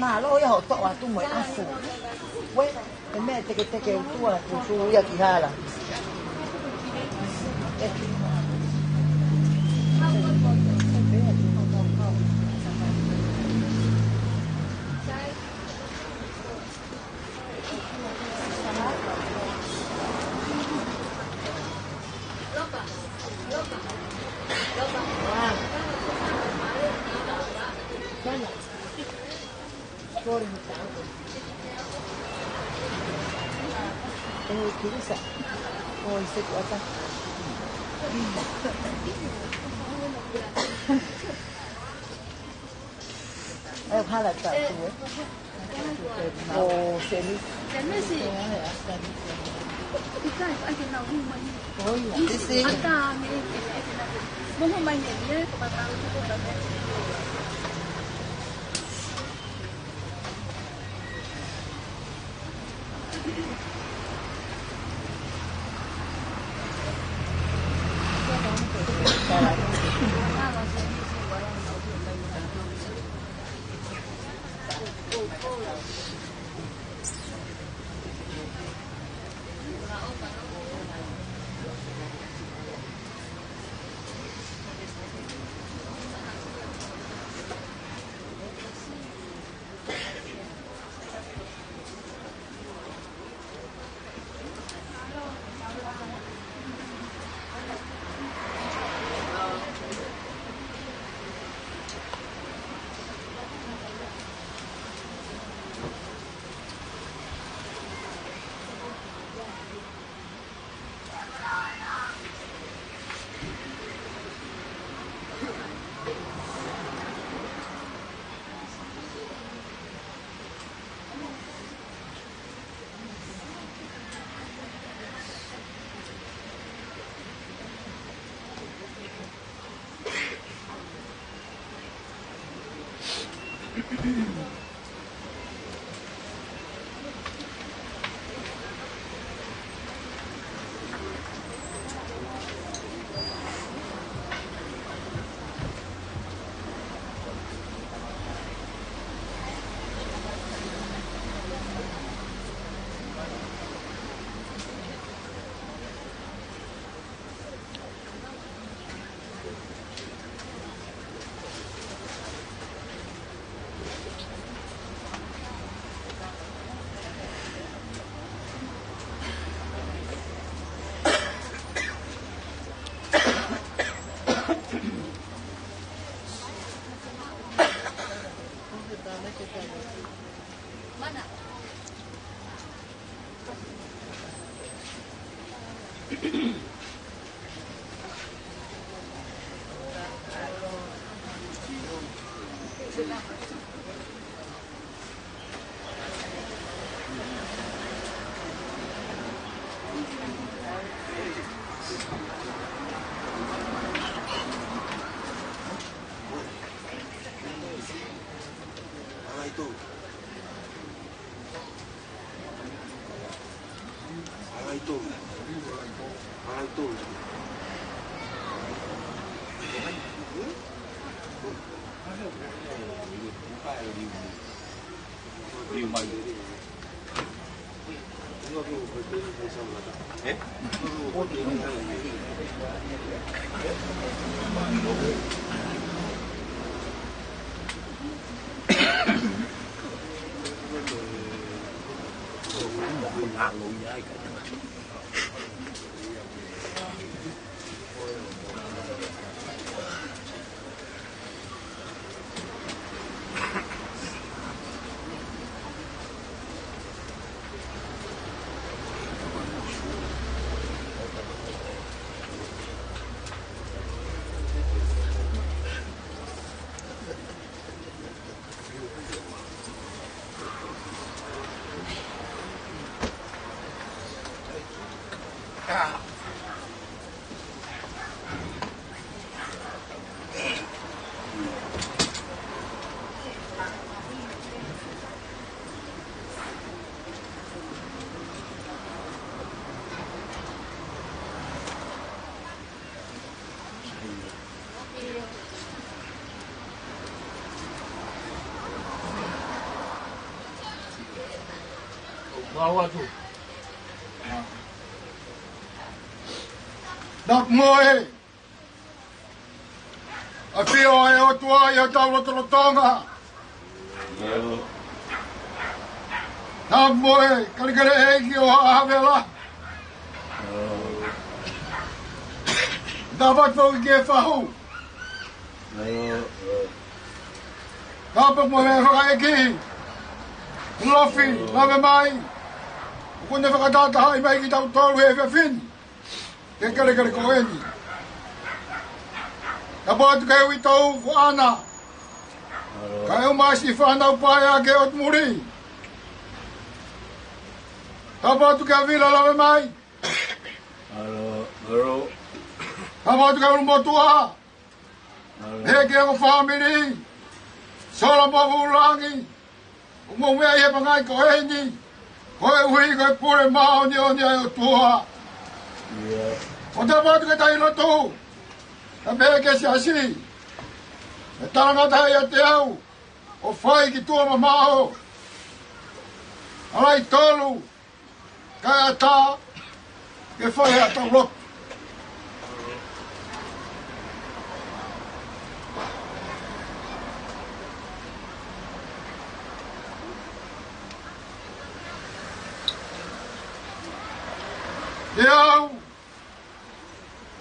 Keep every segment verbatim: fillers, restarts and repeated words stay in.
Mālō ia hoʻo toʻo atu mo e ʻafu. Uē, e meʻa teketeke ʻoku tuʻu atu ia ki hala. ʻE hala atu, ē? ʻO Senisi. Senisi. ʻIkai, ʻai ke nau hū mai. ʻOi, Senisi. Ata, me, ke, ke, ke, mo hū mai he, ia, ko ka tau, ko ka tau. Au atu. Tapu mo e ʻafio ʻa e ʻOtua ʻi hotau lotolotonga. Tapu mo e kelekele ʻeiki ʻo Haʻa Havela. Tapu atu ki he fahu. Tapu mo e fakaʻeiki Lofi Lavemai, ʻoku ne fakatahatahaʻi mai kitautolu he efiafi ni ki he kelekele ko eni. Tapu atu ki he uitou ko ʻAna, kae ʻumaʻā siʻi fānau paea ki he ʻotu muli. Tapu atu kia Vila Lavemai. Tapu atu kia Ulumotuʻa. He ki he ongo fāmili, Sola mo Vulangi, ʻoku mou meʻa ʻi he pangai ko eni, koeʻuhi ko e pule māʻoniʻoni ʻa e ʻOtua. ʻOku tapu atu ki he Tahi Lotu, kae pehē ki he siasi, ʻe talangata ʻiate au ʻo fai ki tuʻa mamaʻo. ʻAlai tolu, kae ʻatā ke fai ʻa e tau lotu. ʻE au,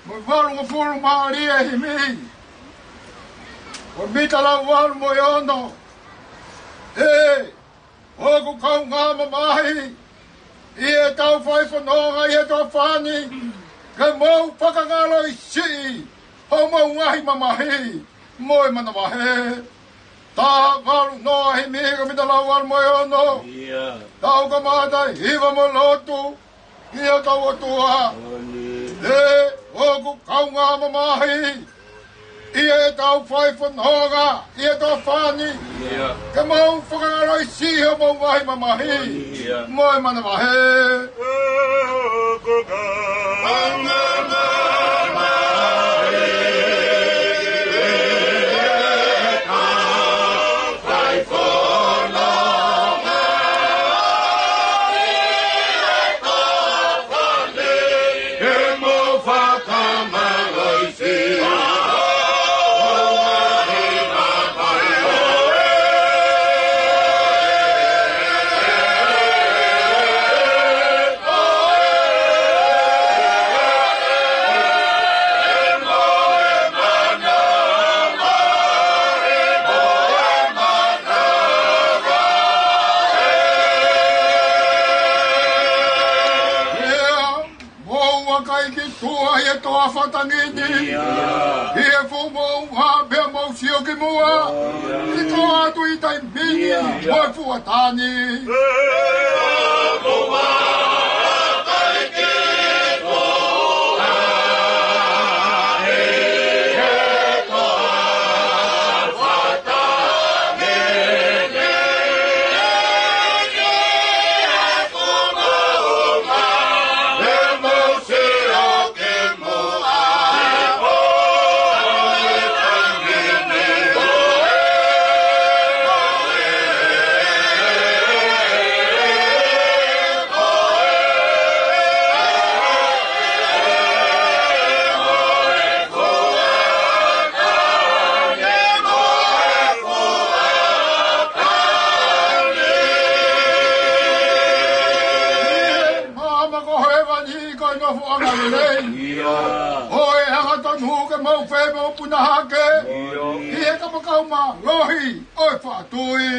mo e valungofulu mā ua e himi, ʻo e mita lauvalu mo e ono. ʻE, ʻoku kaungā mamahi ʻi heʻetau fai fononga ʻi he toafa ni, ke mou fakangaloʻi siʻi hoʻomou ngaahi mamahi mo e manavahē. Taha valu noa himi ko e mita lauvalu mo e ono. Tau kamata hiva mo lotu ki hotau ʻOtua. ʻE, ʻoku kaungā mamahi ʻi heʻetau fai fononga ʻi he toafa ni, ke mou fakangaloʻi siʻi hoʻomou ngaahi mamahi mo e manavahē. Mou vakai ki tuʻa ʻi he toafa tangi ni. ʻI he fuʻu moʻunga pea mou sio ki muʻa. ʻIkai atu ʻi taimi ni mo e fuʻu ata ni. Māmani ko hēvani, ko e nofoʻanga lelei. ʻIo. ʻO e hangatonu ke mau fai mo puna hake. ʻIo. ʻI he kapakau mālohi ʻo e faʻa tui.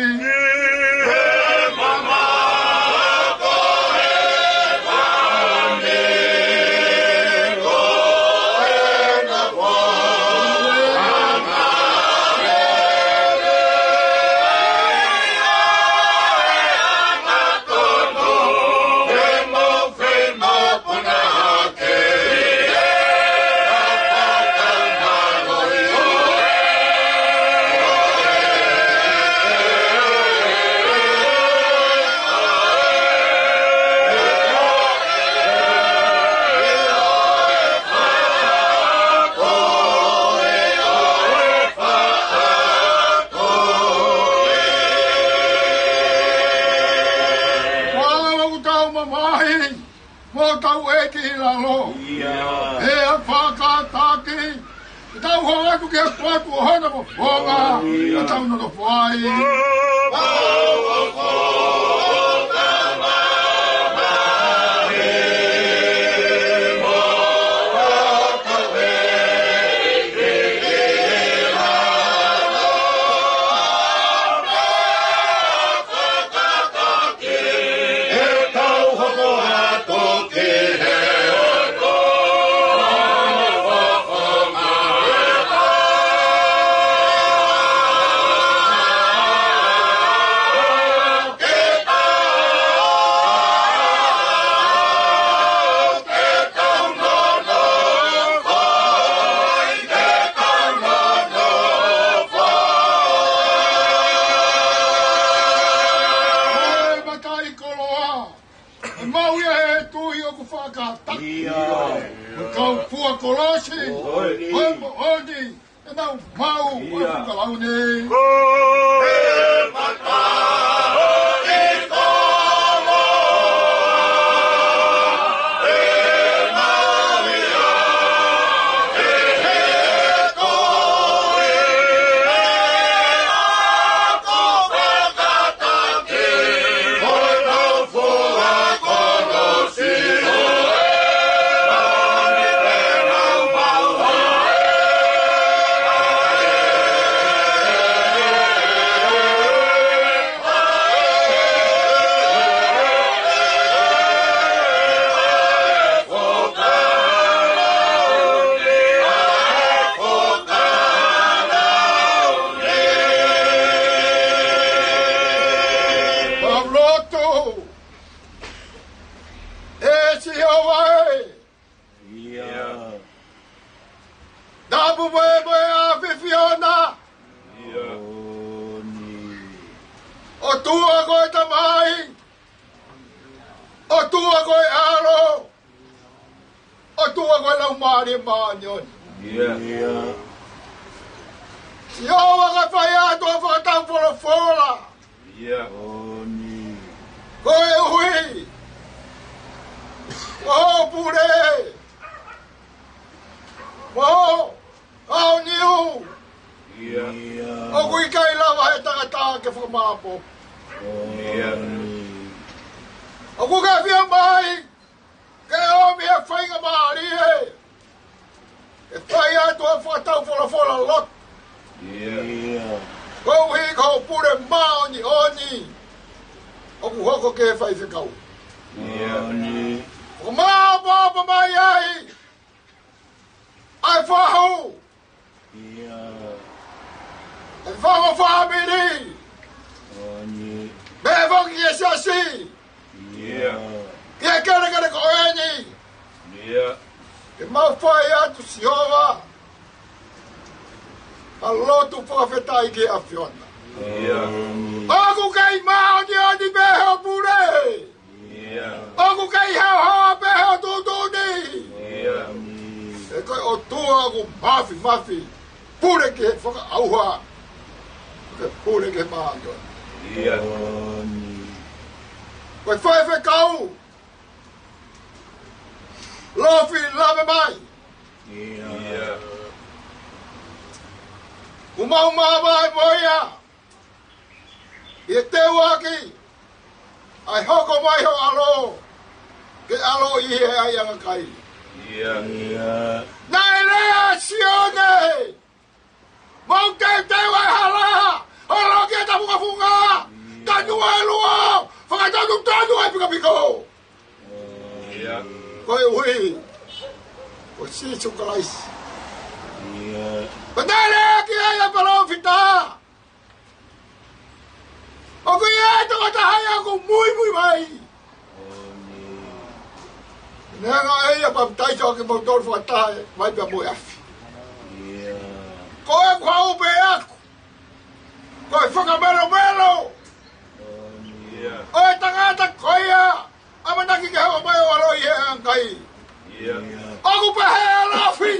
Mai, mo tau ʻEiki ʻi lalo. Ia. ʻE fakataki, tau hanga atu ki he potu ʻo hono fofonga, ia, ʻo tau nonofo ai. Matai koloa, ʻe maʻu ia he tui ʻoku fakataki. Ia. Ko e kau fua kolosi, ʻoku moʻoni, ʻenau maʻu ʻa e, ia, fuka launi. Lotu. ʻE Sihova ē. Ia. Tapu mo e, mo e ʻAfiona. Ia. ʻOtua ko e Tamai. ʻOtua ko e ʻAlo. ʻOtua ko e Laumālie Māʻoniʻoni. Ia. Ia. Sihova, ka fai atu ʻa e fakatau folofola. Ia. Ko e ʻuhi, ko hoʻo pule, ko hoʻo aoniu. Ia. ʻOku ʻikai lava he tangata ke fakamāʻopoʻopo. Ia. ʻOku ke ʻafio mai ke ʻomi e faingamālie ke fai atu ʻa e fakatau folofola lotu. Ia. Koeʻuhi ko hoʻo pule māʻoniʻoni ʻoku hoko ki he faifekau. Ia. Fakamāʻopoʻopo mai ai ʻa e fahu. Ia. ʻA e fahu fāmili. Ia. Pea foki ki he siasi. Ia. Ki he kelekele ko eni. Ia. Ke mau fai atu, Sihova, ʻa e lotu fakafetaʻi ki he ʻAfiona. Ia. ʻOku kei māʻoniʻoni pē hoʻo pule. Ia. ʻOku kei haohaoa pē hoʻo tuʻutuʻuni. Ia. He ko e ʻOtua ʻoku māfimafi. Pule ki he fakaʻauha. Ke pule ki he māʻoniʻoni. Ia. Ko e faifekau Lofi, lave mai. Ia. Kuo mau māvae mo ia ʻi he teuaki ʻa e hoko mai ho ʻAlo ke ʻaloʻi ʻi he ʻaiʻanga kai. Ia. Ia. Naʻe lea ʻa Sione, mou teuteu ʻa e hala, holoki ʻa e tafungafunga, tanu ʻa e luo, fakatonutonu ʻa e pikopiko. Ia. Koeʻuhi ko Sīsū Kalaisi. Ia. Pea naʻe lea ki ai ʻa e palōfita. ʻOku ʻi ai e tokotaha ia ʻoku muimui mai. Naʻe ʻai ʻo papitaiso ʻa kimoutolu fakataha mai pea mo e afi. Ia. Ko ʻeku haʻu pē ʻaʻaku ko e fakamelomelo. Ia. ʻO e tangata ko ia ʻamanaki ke hoko mai ʻo ʻaloʻi ʻi he ʻaiʻanga kai. Ia. ʻOku pehē ʻa Lofi.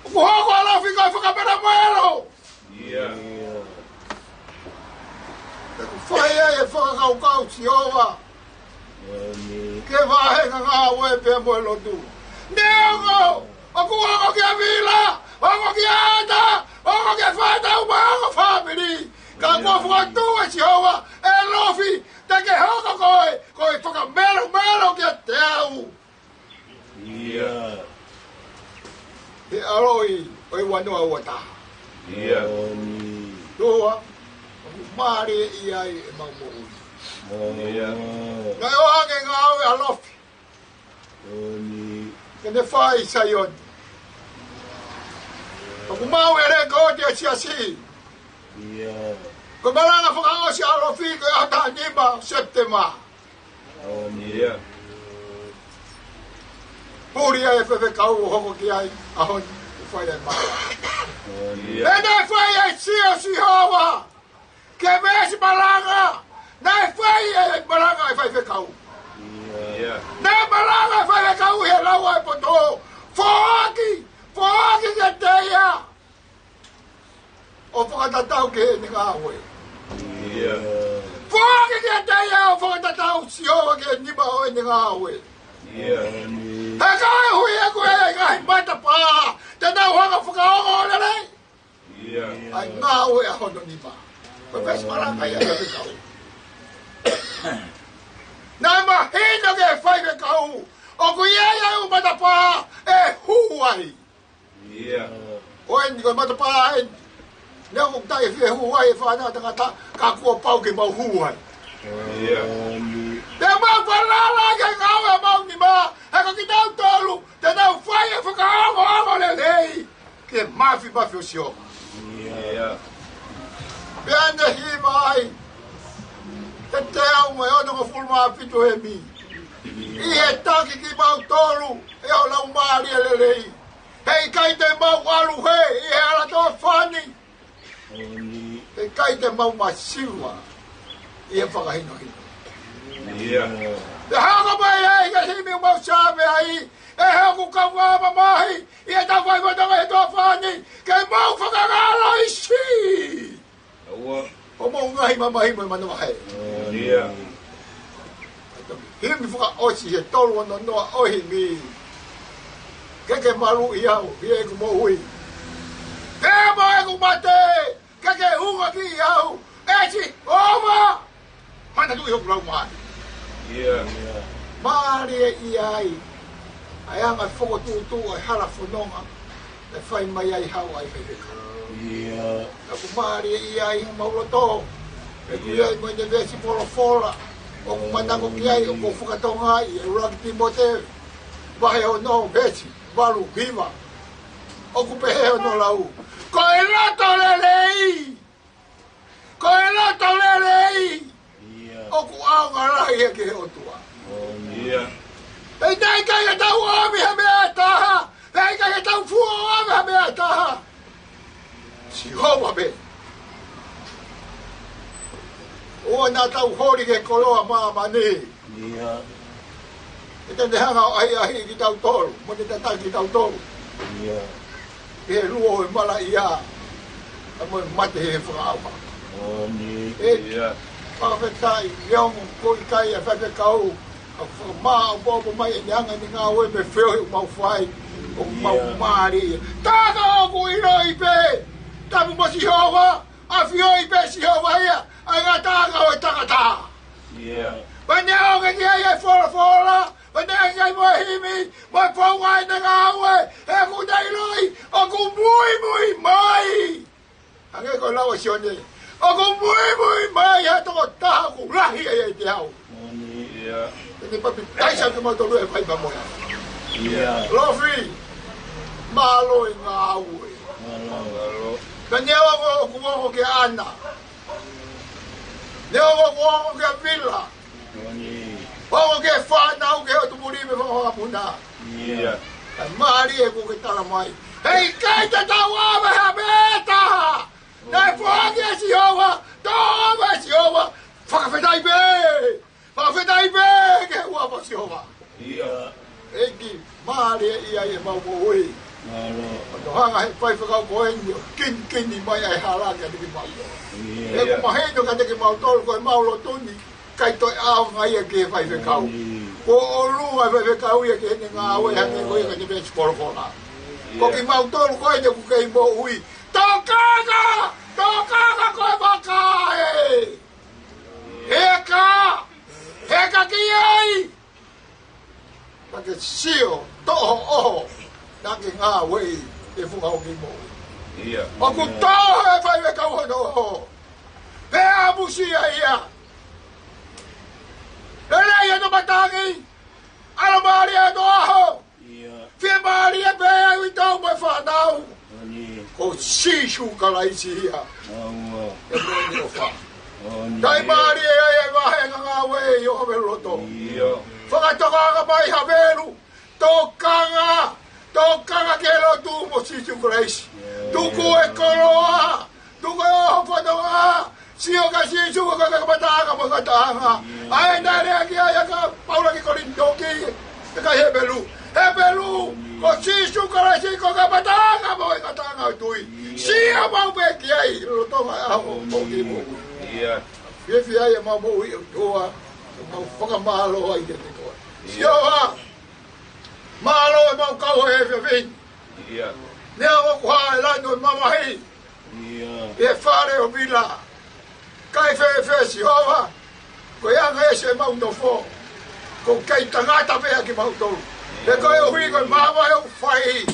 ʻOku hoko ʻa Lofi ko e fakamelomelo. Ia. ʻOku fai fakakaukau Sihova. Ke vahenga ngāue pea mo e lotu. Neongo, ʻoku hoko kia Vila, hoko kia Ata, hoko kia Fātau mo e ongo fāmili. Ka kuo fokotuʻu ʻe Sihova ʻa Alofi, te ke hoko koe ko e fakamelomelo kiate au. He ʻaloʻi ʻo e ua noa ua taha. Lua, ʻoku mālie ʻi ai ʻemau moʻui. Naʻe ʻoange ngāue ʻa Alofi ke ne fai Saione. ʻOku maʻu ʻe he lekooti ʻa e siasi ko e malanga fakaʻosi ʻa Alofi ko e ʻaho taha nima Sepitema. Puli ai e faifekau ʻo hoko ki ai ʻaho ni ʻo fai ai malanga. Pea naʻe fai ai e sio ʻa Sihova ki he veesi malanga. Naʻe fai ai e malanga ʻa e faifekau. Naʻe malanga ʻa e faifekau ʻi he lau ʻa e poto. Foaki, foaki kiate ia ʻo fakatatau ki heʻene ngāue. Foaki kiate ia ʻo fakatatau Sihova ki he nima ʻo ʻene ngāue. He ko e ʻuhi ʻoku ʻi ai e ngaahi matapā te nau hanga ʻo fakaongoongo lelei ʻa e ngāue ʻa hono nima. Ko e veesi malanga ia ʻa e faifekau. Naʻe mahino ki he faifekau ʻoku ʻi ai e ʻū matapā ʻe hū ai. Ko eni, ko e matapā eni. Neongo ʻoku taʻe fie hū ai e fānau ʻa e tangata, ka kuo pau ke mau hū ai. Te mau falala ki he ngāue ʻa homau nima, he ko kitautolu te nau fai e fakaongoongo lelei ki he māfimafi ʻo Sihova. Pea ne hiva ai he teau mo e onongofulu mā fitu himi: ʻI he taki kimautolu ʻe ho Laumālie Lelei. Heʻikai te mau ʻalu hē ʻi he hala toʻofani. Heʻikai te mau masiva ʻi he fakahinohino. Pea hoko mai ai ki he himi ʻoku mau saame ai: ʻE hoku kaungā mamahi, ʻi heʻetau fai fatongia ʻi he toʻofani, ke mau fakangaloʻisi homou ngaahi mamahi mo e manavahē. Himi fakaʻosi he tolu ono noa ʻo e himi: Ke ke maluʻi au ʻi heʻeku moʻui, pea mo ʻeku mate ke ke ungakiʻi au, ʻe Sihova, manatuʻi hoku laumālie. Mālie ʻi ai ʻa e anga fokotuʻutuʻu ʻa e hala fononga ʻe fai mai ai haʻo ʻai fefeka. ʻOku mālie ʻi ai homau loto. ʻOku ʻi ai mo ʻene veesi folofola ʻoku manako ki ai, ʻoku ou fakatokangaʻi ʻi he ʻuluaki Tīmote vahe ono veesi valu hiva. ʻOku pehē hono lau: Ko e loto lelei, ko e loto lelei ʻoku ʻaonga lahi ia ki he ʻOtua. He naʻe ʻikai ke tau ʻomi ha meʻa ʻe taha, naʻe ʻikai ke tau fua ʻo ʻomi ha meʻa ʻe taha. Sihova pē. ʻOua naʻa tau holi ki he koloa ʻa māmani. ʻE te ne hanga ʻo ʻahiʻahiʻi kitautolu mo ne tataki kitautolu ʻi he luo ʻo e malaʻia, ʻa mo e mate he fakaʻauha. ʻEiki, fakafetaʻi, neongo ʻoku ʻikai ʻa e faifekau, ka ʻoku fakamaʻopoʻopo mai ʻene anga ʻene ngāue mo e feohi ʻoku mau fai, ʻoku mau mālie ia. Taka ʻoku ʻiloʻi pē, tapu mo Sihova, ʻafioʻi pē Sihova ia ʻa e ngataʻanga ʻo e tangata. Pea neongo ʻoku ʻikai ʻi ai e folofola, pea neongo ʻoku ʻikai mo e himi, mo e founga ʻene ngāue, he ʻoku ne ʻiloʻi ʻoku muimui mai. Hangē ko e lau ʻa Sione, ʻoku muimui mai ha tokotaha ʻoku lahi ai ʻiate au. Te ne papitaiso kimautolu ʻi he fai pea mo e ʻAlo. Alofi, mālō e ngāue. Pea neongo ʻoku ongo kia Ana, neongo ʻoku ongo kia Vila, ongo ki he fānau, ki he ʻotu muli mo e fanga muna, kae mālie ʻoku ke tala mai: Heʻikai te tau ʻave ha meʻa ʻe taha. Naʻe foaki ʻe Sihova, toʻo mai ʻe Sihova. Fakafetaʻi pē. Fakafetaʻi pē ki he huafa ʻo Sihova. ʻEiki, mālie ʻi ai ʻemau moʻui. ʻO tau hanga he faifekau ko eni ʻo kinikini mai ʻa e hala kiate kimautolu. ʻOku mahino kiate kimautolu ko ʻemau lotu ni ʻikai toe ʻaonga ia ki he faifekau. Ko e ʻolunga e faifekau ia ki heʻene ngāue hangē ko ia ko ʻene pē si polokola. Ko kimautolu ko ē te u kei moʻui. Tokanga! Tokanga ko e vaka ē! Heka! Heka ki ai! Ka ke sio, toʻo ʻoho, naʻa ke ngāue ʻi he funga ʻo kimoutolu. ʻOku toʻo ʻe he faifekau hono ʻoho. Pea ʻamusia ia. Lelei hono matangi. ʻAlomālie hono ʻaho. Fiemālie pē ʻa e uitou mo e fānau. Ko Sīsū Kalaisi ia. ʻE moʻoni ʻofa. Taʻimālie ʻa e vahenga ngāue ʻi ʻo Havelu loto. Fakatokanga mai Havelu. Tokanga. Tokanga ki he lotu mo Sīsū Kalaisi. Tuku e koloa. Tuku e ʻoho fononga. Sio kia Sīsū ko e kamataʻanga mo e ngataʻanga. ʻA ē naʻe lea ki ai ʻa Paula ki Kolinitō ki he kakai Hepelū. Hepelū, ko Sīsū Kalaisi ko e kamataʻanga mo e ngataʻanga ʻo e tui. Sio maʻu pē ki ai, lolotonga e ʻaho ʻo kimoutolu. Fiefia ai ʻemau moʻui ʻOtua, mau fakamālō ai kiate koe. Sio ā, mālō ʻemau kau he efiafi ni. Neongo ʻoku hā e lanu ʻo e mamahi ʻi he fale ʻo Vila. Kae fēfē Sihova, ko e anga ʻeni ʻemau nofo. ʻOku kei tangata pē ʻa kimautolu. He koeʻuhi ko e mamahi ʻoku fai,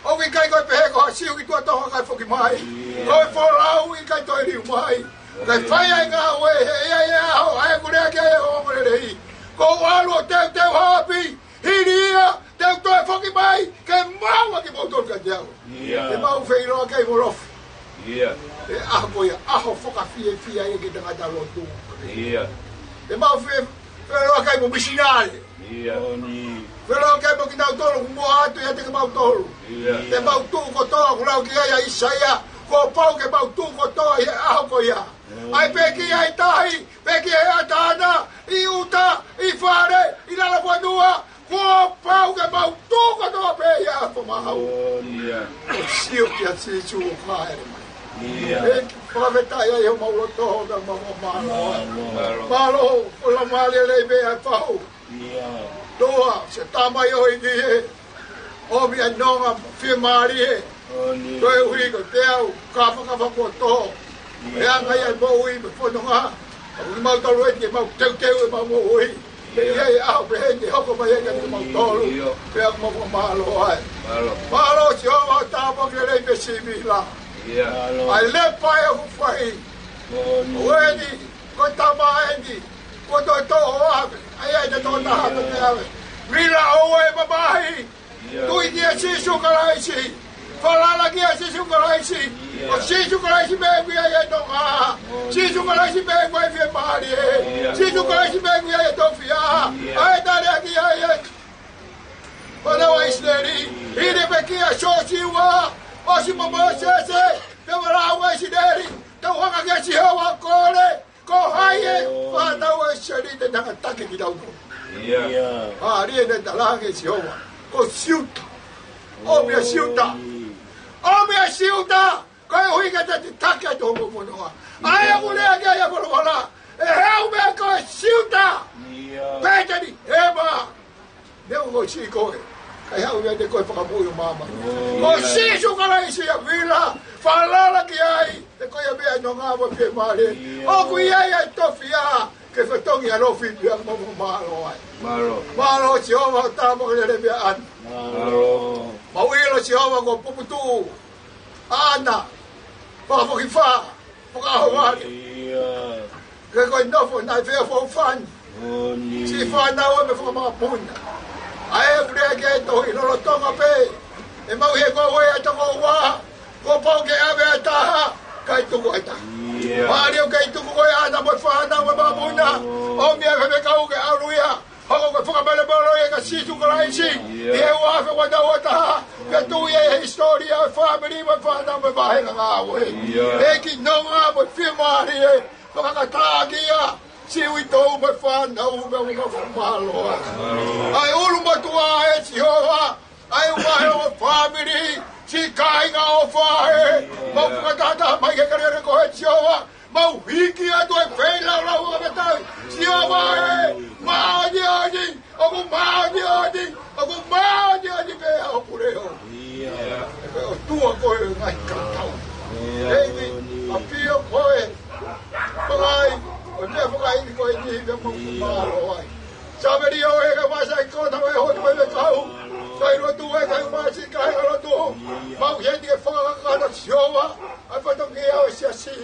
ʻoku ʻikai ko e pehē ko ha siu ki tuʻa toka kae foki mai. Ko e folau ʻikai toe liu mai. Kae fai ai ngāue he ʻe ʻi ai e ʻaho ʻa ē ʻoku lea ki ai e ongoongolelei. Ko u ʻalu ʻo teuteu ha ʻapi. Hili ia, te u toe foki mai, ke maʻu ʻa kimoutolu kiate au. Te mau feʻiloaki mo Lofi. He ʻaho ko ia, ʻaho fakafiefia ia ki he tangata lotu. Te mau fe-, feʻiloaki mo misinale. Feʻiloaki mo kinautolu, kuo ʻoatu ia kiate kimautolu. Te mau tuʻu kotoa, ʻoku lau ki ai ʻa ʻIsaia, kuo pau ke mau tuʻu kotoa ʻi he ʻaho ko ia. ʻAi pē ki ai tahi, pē ki ai ʻa tāna, ʻi ʻuta, ʻi fale, ʻi lalo fonua, kuo pau ke mau tuʻu kotoa pē ia ʻa e fomahau. ʻO sio kia Sīsū ʻoku hāʻele mai. ʻEiki, fakafetaʻi ai homau loto, homau mālō. Mālō, ʻo lamālie lelei pē ʻa e fau. Toa, se tamai ʻo e ʻEiki ē. ʻOmi ʻa e nonga fiemālie. Koeʻuhi ko te au, ka fakafako tō. ʻE anga ia ʻa e moʻui mo e fononga. ʻOku mau tolu ʻeni ke mau teuteu ʻemau moʻui. Pea ʻi ai ʻaho pehē ni hoko mai ai kiate kimautolu. Pea mau fakamālō ai. Mālō Sihova ʻo tāpuaki lelei pē Sivila. ʻA e lepa ē ʻoku fai. ʻO ʻeni, ko e tama ʻeni. Ko e toʻo ʻave. ʻAi ʻa e toʻo taha ko e ʻave. Vila ʻoua ʻe mamahi. Tui kia Sīsū Kalaisi. Falala kia Sīsū Kalaisi. Ko Sīsū Kalaisi pē ʻoku ʻi ai e nonga. Sīsū Kalaisi pē ʻoku ʻi ai e fiemālie. Sīsū Kalaisi pē ʻoku ʻi ai e tofiʻa. ʻA ē naʻe lea ki ai ʻa e fānau ʻa ʻIsileli. Hili pē kia Siosiua. ʻOsi mo Mōsese. Pea ʻalu ʻa ʻIsileli. Tau hanga kia Sihova ʻo kole. Ko hai e fānau ʻa ʻIsileli te nau taki kinautolu? Mālie naʻe talaange ʻe Sihova. Ko Siuta. ʻOmi ʻa Siuta. ʻOmi ʻa Siuta. Koeʻuhi ke te taki atu hoʻomou fononga. ʻA ē ʻoku lea ki ai ʻa e folofola. ʻE haʻu meia koe Siuta. Pēteli, Hema. Neongo ʻoku siʻi koe, kae haʻu ia te koe fakamoʻui ʻo māmani. Ko Sīsū Kalaisi ia Vila, falala ki ai, he ko ia meʻa nonga mo fiemālie. ʻOku ʻi ai e tofiʻa, ke fetongi ʻa Lofi pea mo mālō ai. Mālō Sihova ʻo tāpuaki lelei pē ʻAna. Mau ʻilo Sihova ko e puputuʻu ʻa ʻAna, fakafokifā, fakaʻohovale. Ke ko e nofo naʻe feʻofoʻofani. Siʻi fānau ʻa e meʻa fakamakapuna. ʻA ē ʻoku lea ki ai e tohi lolotonga pē. ʻE mau ʻi he ko ē ʻa e toko ua. Kuo pau ke ʻave ʻa e taha, kae tuku ʻa e taha. Mālie ʻoku kei tuku koe ʻAna mo e fānau ʻa e makapuna. ʻOmi ʻa e faifekau ke ʻalu ia. Hoko ko e fakamolemole ia kia Sīsū Kalaisi. ʻI he ua afe ua noa ua taha. Pea tuʻu ia ʻi he hisitōlia ʻo e fāmili mo e fānau mo e vāhenga ngāue. ʻEiki nonga mo fiemālie. Fakakatakia siʻi uitou mo e fānau mo e fakamālō. ʻA e ʻulumotuʻa ē Sihova. ʻA e ua ē ʻo e fāmili. Siʻi kāinga ʻofa ē. Mau fakatahataha mai ke kelekele koe Sihova. Mau hiki atu e feilaulau ʻo e kakai. Sihova. Māʻoniʻoni, ʻoku māʻoniʻoni, ʻoku māʻoniʻoni pē ʻa hoku leʻo. ʻE ʻOtua ko e ngaahi kautau. ʻEiki, ʻafio koe. Palai, ʻo te fakaʻili koe ni pea mau mālō ai. Sāmeli ʻo e ka masa i kona ʻe hotu mai me kau. Kai lotu e kai masi kai lotu. Mau heti e fakakakana Sihova. ʻA e fatongia ʻo e siasi.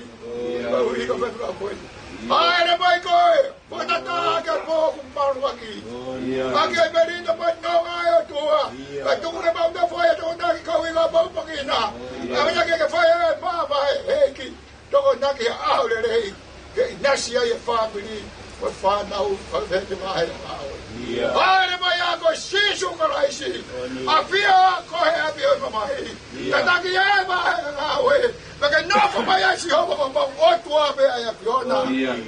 Mau hika me fakakoe. Haere mai koe. Fakatata ke pō ku maluaki. ʻA ke melino mai nonga e ʻOtua. Ka tuku ke mau na fai e tōnaki kau i ngā mau pakina. ʻA ke ke fai e mama e ʻEiki. Tokonaki ʻa e ʻaho lelei. Ke ʻinasi ai e fāmili. Ko e fānau. Ka ke te mahe ʻaho. Haere mai ʻa ko Sīsū Kalaisi. ʻAfio ʻa koe ʻapi ʻo e mamahi. Tataki e mahe ʻaho e. Pea ke nofo mai ai Sihova ko mau ʻOtua pē ʻa e ʻAfiona.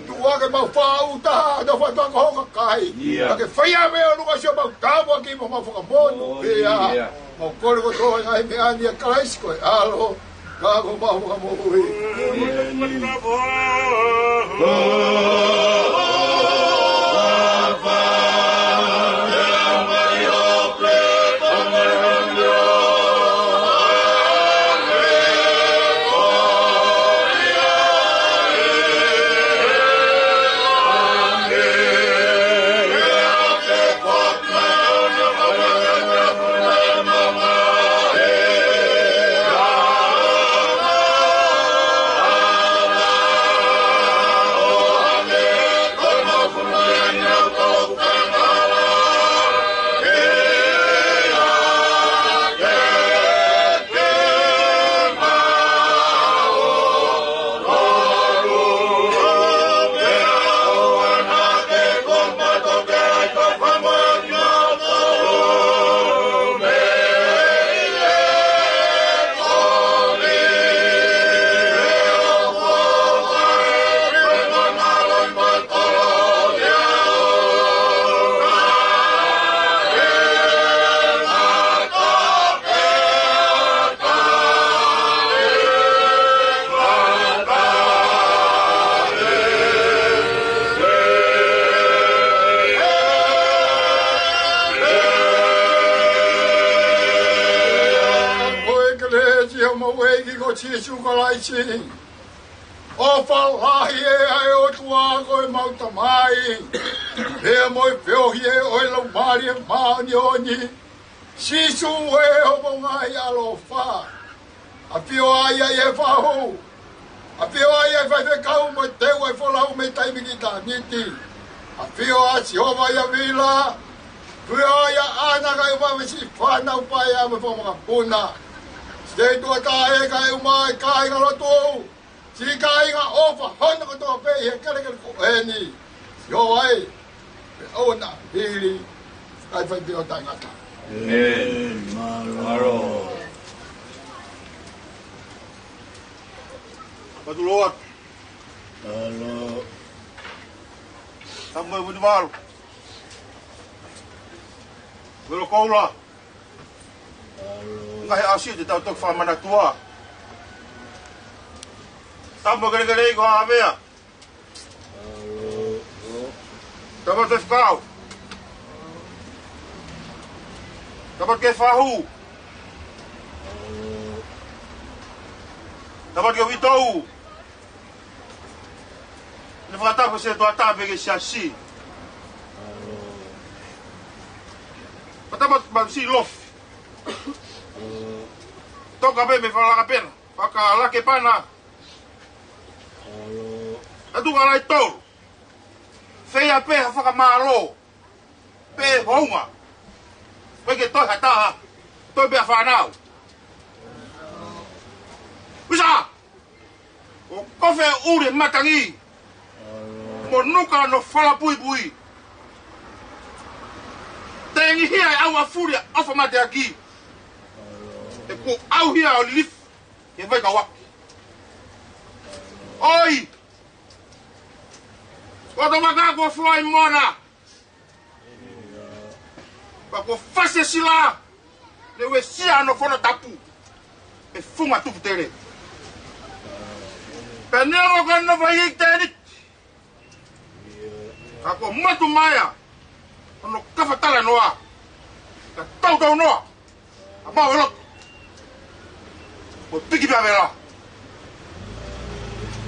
Tuku ake mau fāʻū taha, nofo atu ʻa ko ho kakai. Pea ke fai ʻa e meʻa ʻo luka Sihova mau tāpuaki mo mau fakamonū pē ʻa. Mau kole kotoa e ngaahi meʻa ni ʻia Kalaisi ko e ʻAlo. Ka ko mau fakamoʻui. Ko e kelesi ʻa homau ʻEiki ko Sīsū Kalaisi. ʻOfa lahi ʻa e ʻOtua ko e mau Tamai. Pea mo e feohi ʻa e Laumālie Māʻoniʻoni. Sīsū ē, ʻoku mau ngaahi ʻaloʻofa. ʻAfio ai ʻa e fahu. ʻAfio ai ʻa e faifekau mo e teu ʻa e folau mei taimi ki ʻitāniti. ʻAfio ʻa Sihova ʻia Vila. ʻAfio ai ʻa ʻAna kae ʻumaʻā siʻi fānau paea mo e fanga makapuna. Siteiti Tuʻataʻe kae ʻumaʻā e kāinga lotu. Siʻi kāinga ʻofa hono kotoa pē ʻi he kelekele ko eni. Sihova ē, pea ʻoua naʻa hili, kae fai pē ʻo taʻengata. ʻĒmeni. Mālō. Mālō. Patulua. Mālō. Tamu e vuni mālō. Velo koula. Ngaahi ʻaho siʻi te tau toki fakamanatua. Tamu e kelekele ko Havea. Tamu e fekau. Tamu e fahu. Tamu e vitou. Ne fakatapu se tua tape ke siasi. Patama masi lofi. Toka pē mei Fakalakapena. Fakalakepana. ʻAtu kalai tolu. Feia pē ha fakamālō. Pē hounga. Pē ke toe ha taha. Toe pē ha fānau. Usa! ʻO kofe ʻuli matangi. Mo nuka no fala puipui. Tengi hia e au a fuli a ofa mateaki. ʻE ku au hia ʻo lilifu. Ke vai kawaki. ʻOi! Ko to maka ko fai mona. Pea ko fase sila, ne uesia no fono tapu. ʻE funga tupu tele. Pea ne o ka no vai i tenit. Ka ko matu maia, ono kafa tala noa. Ka tau tau noa. A mau e loto. Ko piki pea vela.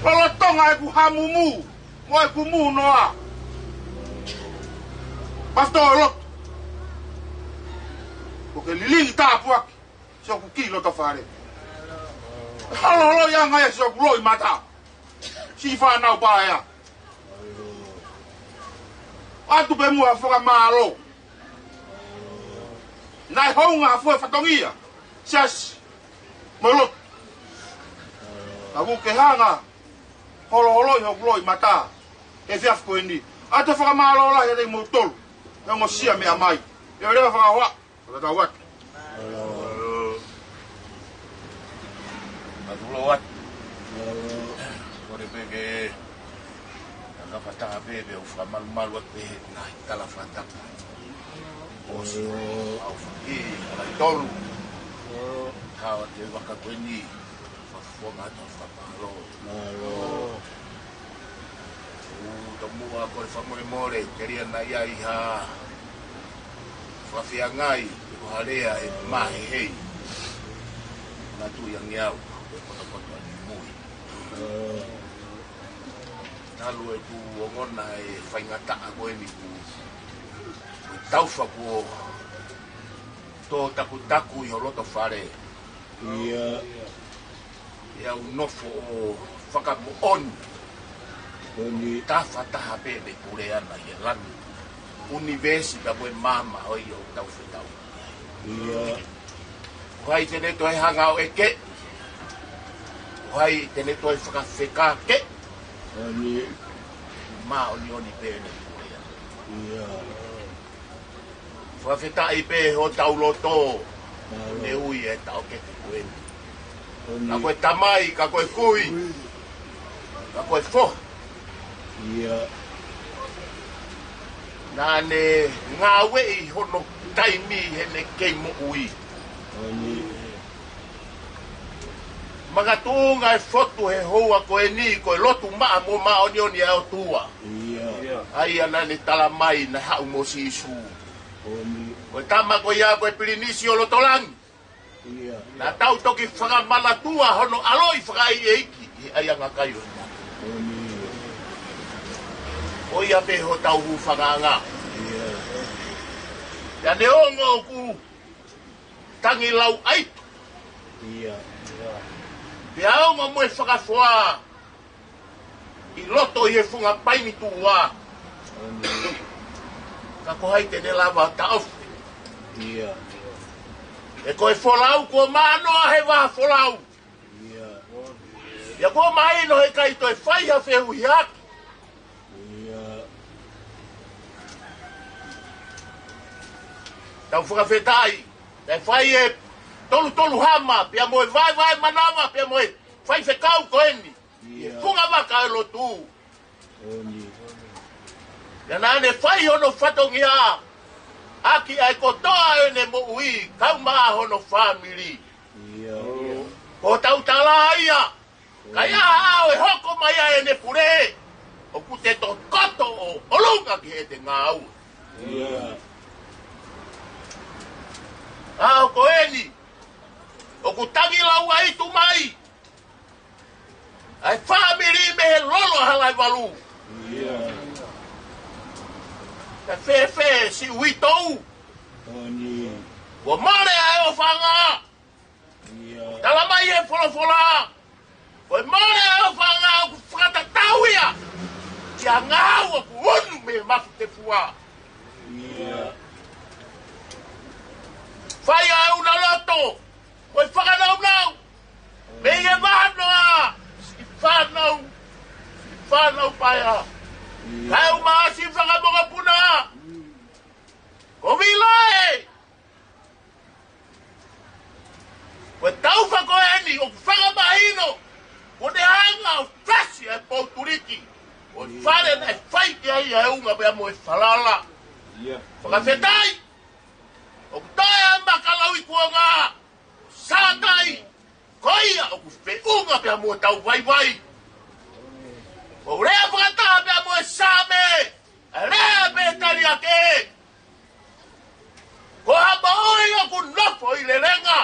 Lolotonga ʻeku hamumu, mo ʻeku mū noa. Pastor loto. Ko ke lilingi tāpuaki. Sio ku ki loto fale. Halo lo ia ngai sio ku lo i mata. Si fānau paea. ʻOatu pē muʻa fakamālō. Naʻe hounga fue fatongia. Siasi. Mo loto. Ka ku ke hanga. Holo holo i hoku lo i mata. He fiafi ko eni. ʻOatu fakamālō lahi ʻiate kimoutolu. He ongosia meʻa mai. ʻE ʻo leva fakahoa. Ko tatau atu. Mālō. Mālō atu. Mālō. Kole pē ke, ka fataha pē pē ʻo fakamalumalu atu pē he ngaahi tala fakatapu. ʻOsi. Mālō. ʻAu faki, ʻa lai tolu. Mālō. Kawa te vaka ko eni. Fakafofonga atu fakamālō. Mālō. ʻOku tomuʻa kole fakamolemole, telia naʻe ʻi ai ha fakafeangai, pe ko ha lea ʻe mahehei. Naʻa tui ange au, ʻe kotokoto ʻa ni mui. Mālō. Talu ʻeku ongona e faingataʻa ko eni ku, ku taufa kuo tō takutaku ʻi ho loto fale. ʻIo. ʻE au nofo ʻo fakamoʻoni. Moʻoni. Tafataha pē mei Puleana ʻi he langi. ʻUnivēsi ka ko e maama ʻo ʻio tau fetau. ʻIo. Ko hai te ne toe hanga ʻo ʻeke. Ko hai te ne toe fakafekake. Moʻoni. Māʻoniʻoni pē ʻene Puleana. ʻIo. Fakafetaʻi pē hotau loto. Mālō. Ne ui e taʻokete ko eni. Moʻoni. Ka ko e tamai, ka ko e kui, ka ko e foha. ʻIo. Naʻa ne ngāueʻi hono taimi heʻene kei moʻui. Moʻoni. Makatuʻunga e fotu he houa ko eni, ko e lotu maʻa mo māʻoniʻoni ʻa e ʻOtua. ʻIo. ʻA ia naʻa ne tala mai naʻe haʻu mo Sīsū. Moʻoni. Ko e tama ko ia ko e pilinisi ʻo loto langi. ʻIo. Naʻa tau toki fakamanatua hono ʻaloʻi fakaʻeiʻeiki ʻi he ʻaiʻanga kai ʻo e motu. Moʻoni. Ko ia pē hotau hūfangaʻanga. ʻIo. Pea neongo ʻoku tangi lau ʻaitu. ʻIo. Pea ongo mo e fakafoa ʻi loto ʻi he funga paini tuʻa. Moʻoni. Ka ko hai te ne lava taʻofi. ʻIo. He ko e folau kuo manoa he vaha folau. ʻIo. Pea kuo mahino heʻikai toe fai ha fehuhiaki. ʻIo. Tau fakafetaʻi. Naʻe fai e tolutolu hama, pea mo e vaevae manava, pea mo e faifekau ko eni. ʻIo. Funga vaka e lotu. Moʻoni. Pea naʻa ne fai hono fatongia. ʻAki ʻa e kotoa ʻene moʻui, kau maʻa hono fāmili. ʻIo. Ko hotau tala ia. Ka ʻi ai ha ʻaho ʻe hoko mai ai ʻene pule, ʻoku te tokoto ʻo ʻolunga ki heʻete ngāue. ʻIo. ʻAho ko eni, ʻoku tangi lau ʻaitu mai ʻa e fāmili mei he lolo ʻa Halaevalu. ʻIo. Ka fēfē siʻi uitou. Moʻoni. Kuo mole ʻa e ʻofaʻanga. ʻIo. Tala mai he folofola. Ko e mole ʻa e ʻofaʻanga ʻoku fakatatau ia ki ha ngahau ʻoku unu mei he mafu tefua. ʻIo. Fai ʻa e una loto. Ko e fakanaunau. Mei he vahanoa. Siʻi fānau. Siʻi fānau paea. ʻIo. Kae ʻumaʻā siʻi fanga mokopuna. Ko Vila ē. Ko e taufa ko eni ʻoku fakamahino, kuo ne hanga ʻo fasi ʻa e pou tuliki ʻo e fale naʻe fai ki ai ʻa e unga pea mo e falala. ʻIo. Fakafetaʻi, ʻoku toe ʻa makalauikuonga, sātai, ko ia ʻoku feʻunga pea mo e tau vaivai. ʻOku lea fakataha pea mo e Saame, ʻa e lea pē tali ake. Ko ha moʻui ʻoku nofo ʻi lelenga.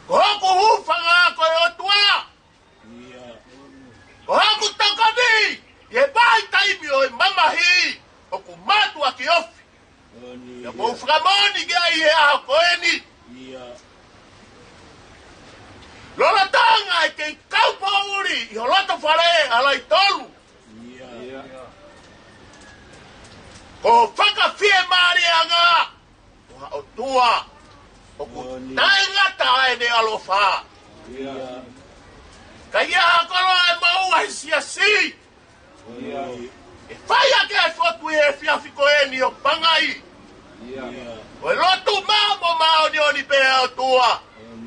Ko hoku hūfanga ko e ʻOtua. Ko hoku tokoni ʻi he vahaʻa taimi ʻo e mamahi ʻoku mātuʻaki ofi. Pea ʻoku ou fakamoʻoni ki ai he ʻaho ko eni. Lolotonga e kei kaupoʻuli ʻi ho loto fale ʻa Laitolu, ko e fakafiemālieʻanga ʻo ha ʻOtua ʻoku taʻengata ʻene ʻaloʻofa. Ka ʻi ha koloa e moʻua he siasi, ʻe fai ake e fotu ʻi he efiafi ko eni ʻo pangai ʻo e lotu maʻa mo māʻoniʻoni pē ʻa e ʻOtua.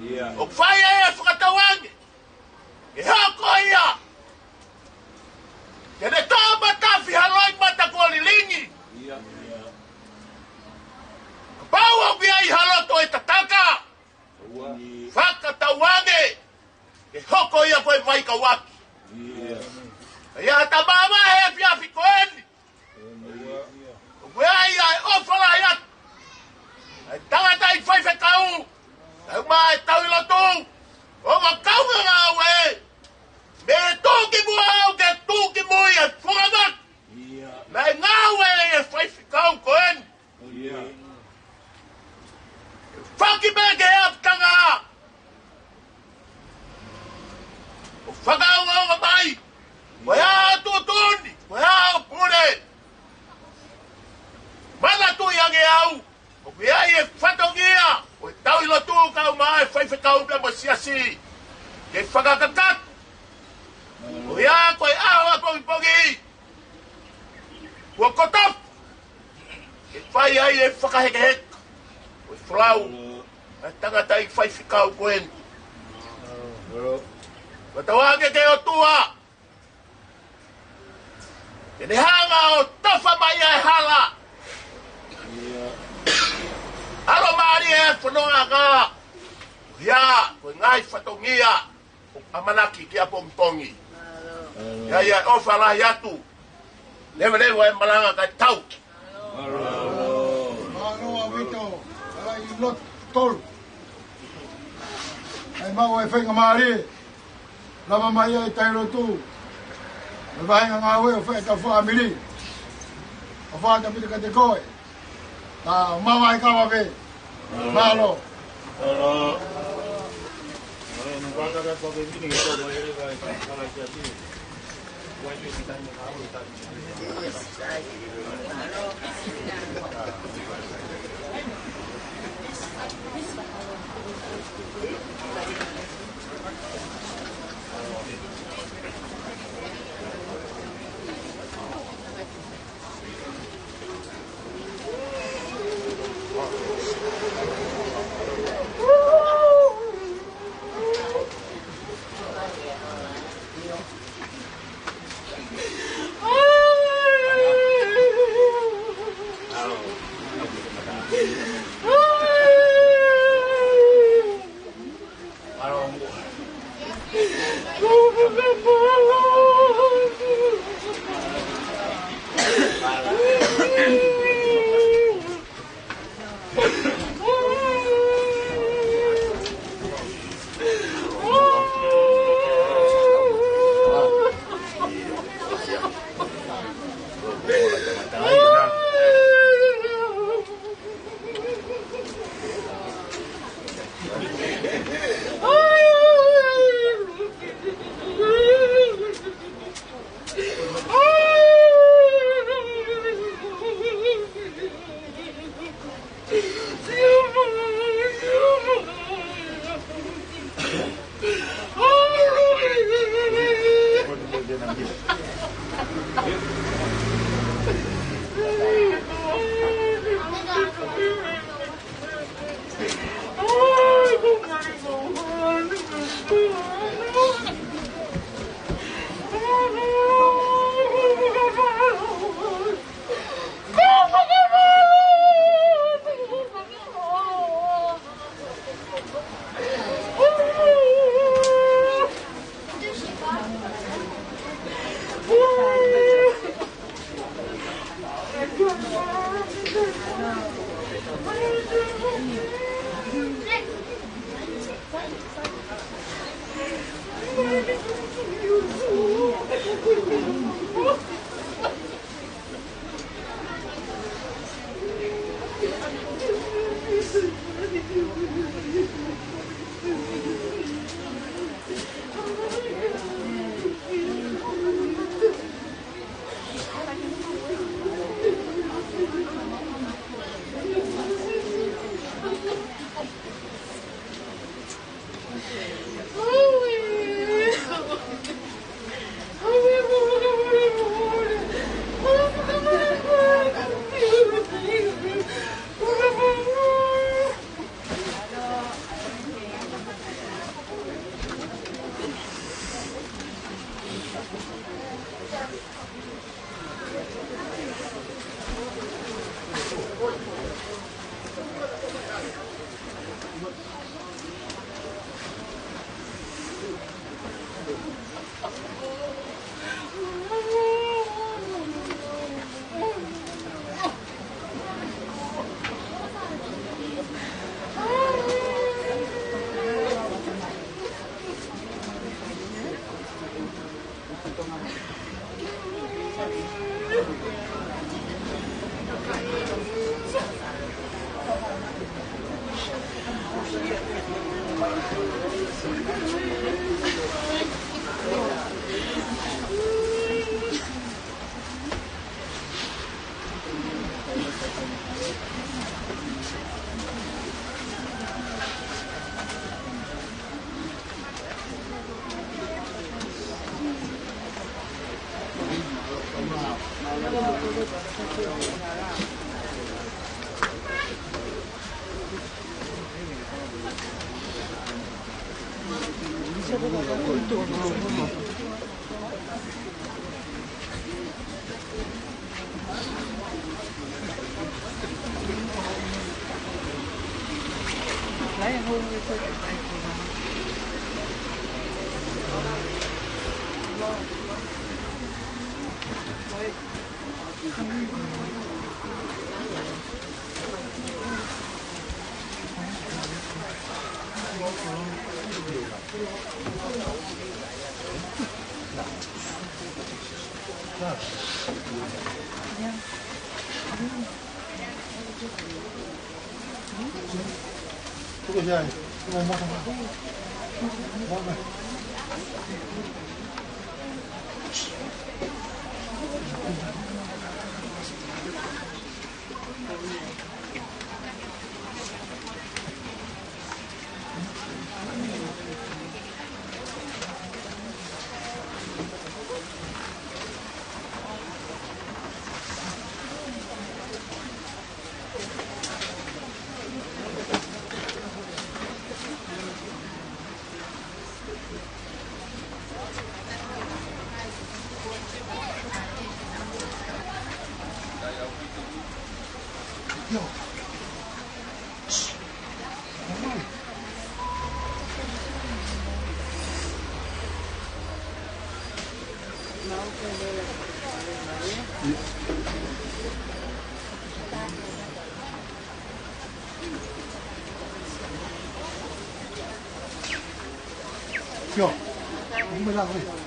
ʻOku fai ai e fakatauange ke hoko ia ke ne kamata fihaloi mata kuo lilingi. Kapau ʻoku ʻi ai ha loto ʻe tataka, fakatauange ke hoko ia ko e vaikauʻaki. ʻA ia ʻa e tama mā he efiafi ko eni, ʻoku ʻi ai ʻa e ʻofa lahi atu ʻa e tangataʻeiki faifekau, ʻa e uma e tauhi lotu, ʻo ma kaunga ngāue, mei he tuʻukimuʻa ʻo aʻu ki he tuʻukimui ʻa e fungamaki naʻe ngāue ʻi he faifekau ko eni. Faki pē ke aptanga ʻo fakaongoongo mai ko e hā hoʻo tuʻutuʻuni, ko e hā hoʻo pule. Manatuʻi ange au ʻoku ʻi ai e fatongia ʻo e tauhi lotu kae ʻumaʻā e faifekau pea mo e siasi ke fakakakato. Ko ia ko e ʻaho ʻapongipongi kuo kotofa ke fai ai e fakahekeheka ʻo e folau ʻa e tangataʻeiki faifekau ko eni. Fakatauange ki he ʻOtua ke ne hanga ʻo tofa mai ʻa e hala, ʻalomālie e fonongaʻanga, ia ko e ngaahi fatongia ʻoku ʻamanaki ki ʻapongipongi. ʻI ai ʻa e ʻofa lahi atu. Leveleva e malanga kae tau. Mālō ʻaupito, ʻa e lotu tolu. ʻAi maʻu e faingamālie. Lava mai ai e tauhi lotu. Mo e vahenga ngāue ʻo fai e tau fāmili. ʻOfa atu ʻaupito kiate koe. Ka mama e kava pē. Mālō. Yo, un milagro.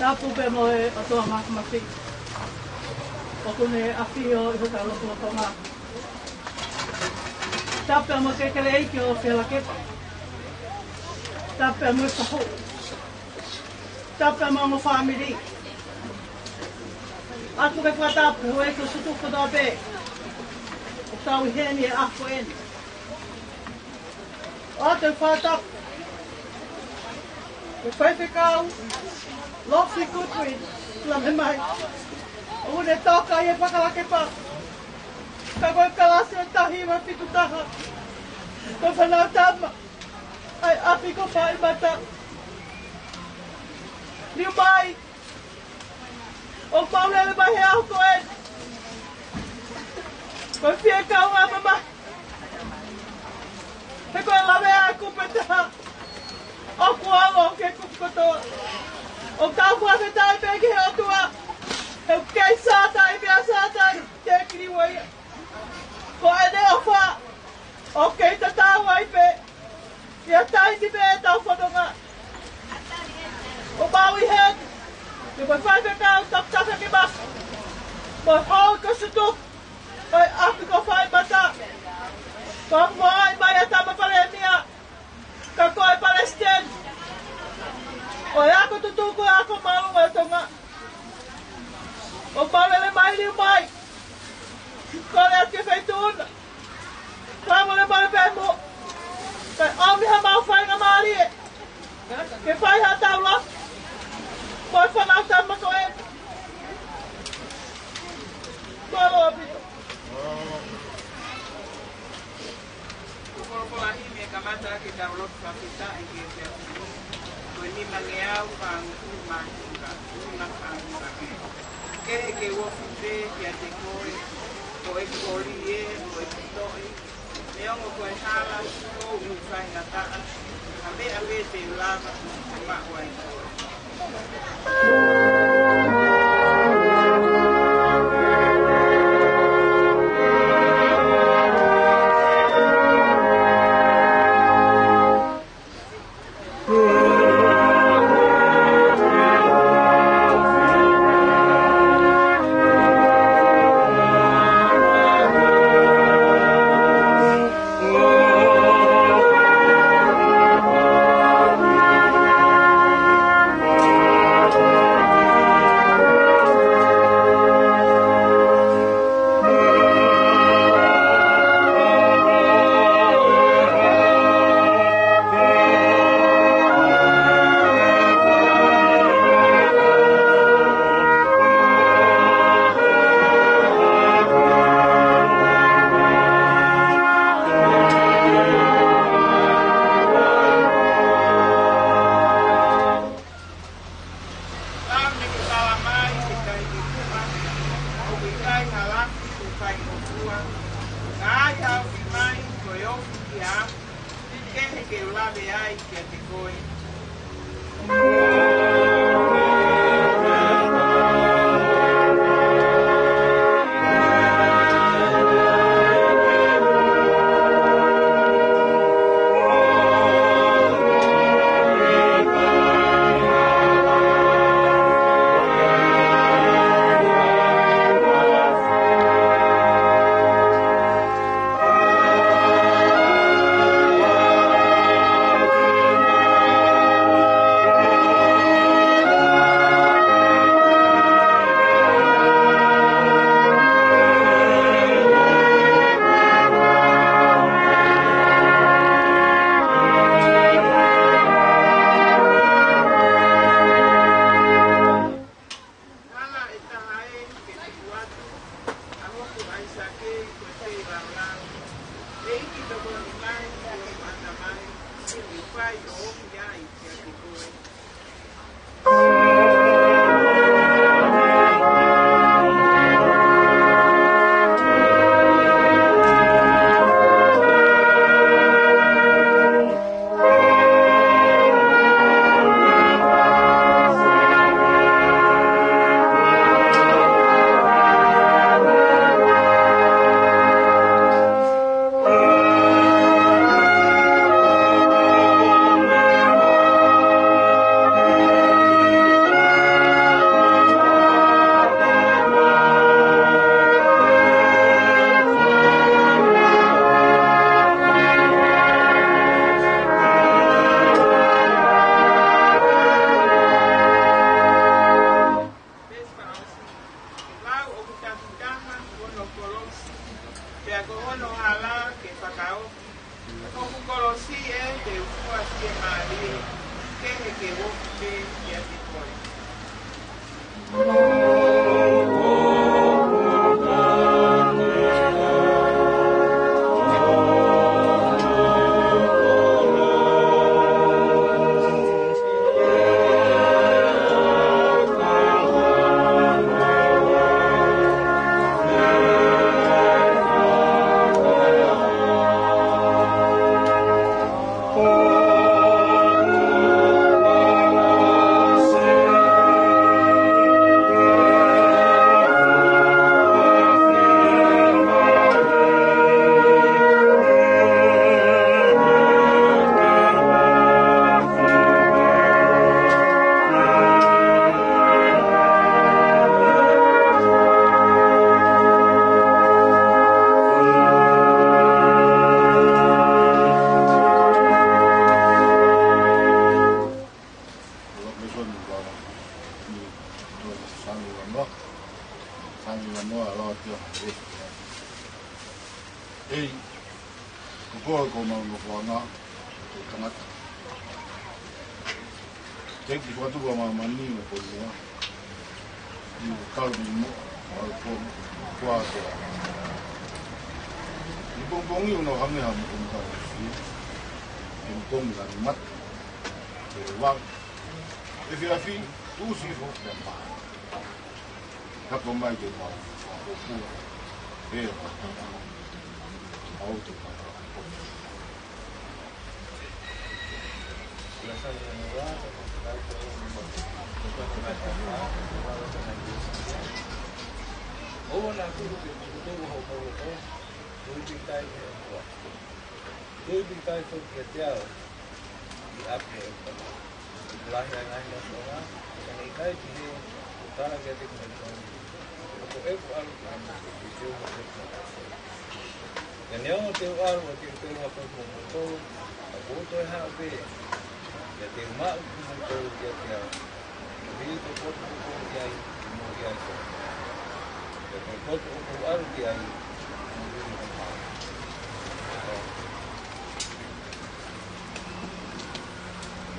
Tapu pē mo e ʻOtua Māfimafi ʻoku ne ʻafio ʻi hotau lotolotonga. Tapu pē mo e kekeleʻeiki ʻo Fielakepa. Tapu pē mo e fahu. Tapu pē mo hono fāmili. ʻOatu e fakatapu ki he houʻeiki ʻo Sutuku kotoa pē ʻoku tau ʻi heni he ʻaho ko eni. ʻOatu e fakatapu ki he faifekau Lofty Goodwin, lave mai. ʻOku ne toka ʻi he fakalakepa. Ka ko e kalasi ʻo e taha hiva fitu taha, ko e fānau tama ʻa e ʻapi ko Faimata. Liu mai, ʻoku mau lele mai he ʻaho ko eni ko e fie kau ʻa mama. He ko e lavea ʻa e kupu ʻe taha, ʻoku ʻalu ki he kupu kotoa. ʻOku tau fakafetaʻi pē ki he ʻOtua he ʻoku kei sātai pea sātai te kiliua ia. Ko ʻene ʻofa ʻoku kei tatau ai pē ʻi ha taimi pē ʻetau fononga. ʻOku mau ʻi heni, pea mo e faifekau Toketā Feki Mafi, mo e houʻeiki ʻo Sutuku, mo e ʻapi ko Faimata, ko e ongoʻi mai ʻa e tama palēmia, ka ko e palesiteni ʻo e ako tutuku, ako māʻolunga ʻo Tonga. ʻOku mau lele mai, liu mai. Ke fai ha tau lotu. Ko e fānau tama ko ē. Mālō ʻaupito. Ko e folofola ʻi he kamata ke tau lotu fakafetaʻi ki he ʻEiki. Ko e nimangeau fāngofulu mā hiva, ʻuhinga fāngofulu. Kehe ke u ofi pē kiate koe, ko ʻeku koli ē, ko ʻeku toʻi, neongo ko e hala, ʻoku ou faingataʻa, ha meʻa pē te u lava, ke maʻu ai koe. Talamai ke tau ʻi he kupa, ʻoku ʻikai ha lafi ʻoku fai ʻo fua, ka ai ha ofi mai, ko e ofi ia, kehe ke u lave ai kiate koe. Hala ʻe taha ē ke tuku atu, ʻa hoku ʻAisake ko e feilaulau, ʻEiki tokoni mai ki hoku ʻatamai, ke u fai ʻo ofi ai kiate koe. Veesi fakaʻosi. Lau ʻoku takitaha hono kolosi, pea ko hono hala ke fakaofi. Ko hoku kolosi ē te u fua fiemālie, kehe ke u ofi pē kiate koe. ʻEiki, ko koe ko homau nofoʻanga, ko e tangata. Hiki fakatupu ʻa māmani mo Tonga. ʻI he kalo ni mo, ʻa e pō, kuo ʻosi. ʻI he pongipongi ʻoku nau hangē ha mokomoko ʻi he pongipongi, langi mate. Ke vau. Efiafi, ʻusi hifo, ke mā. Ka ko mai ke mau, mau kōpua. He, mau te mau. Tui pīkitai foki kiate au ʻi ʻapi ʻo e Tamai. ʻOku lahi ʻa e ngaahi nofo ʻo e ʻOtua, ka naʻe ʻikai pehē ʻoku tala kiate kinautolu ʻoku ou ʻalu ki ʻapi ʻo te u hoko atu. Ka neongo te u ʻalu ʻo te u hoko atu mo kimoutolu, ka kuo u toe haʻu pē, pea te u maʻu kimoutolu kiate au. Ko e potu ʻoku ou ʻi ai, mou ʻi ai foki. Ko e potu ʻoku ou ʻalu ki ai, mou ʻi ai foki.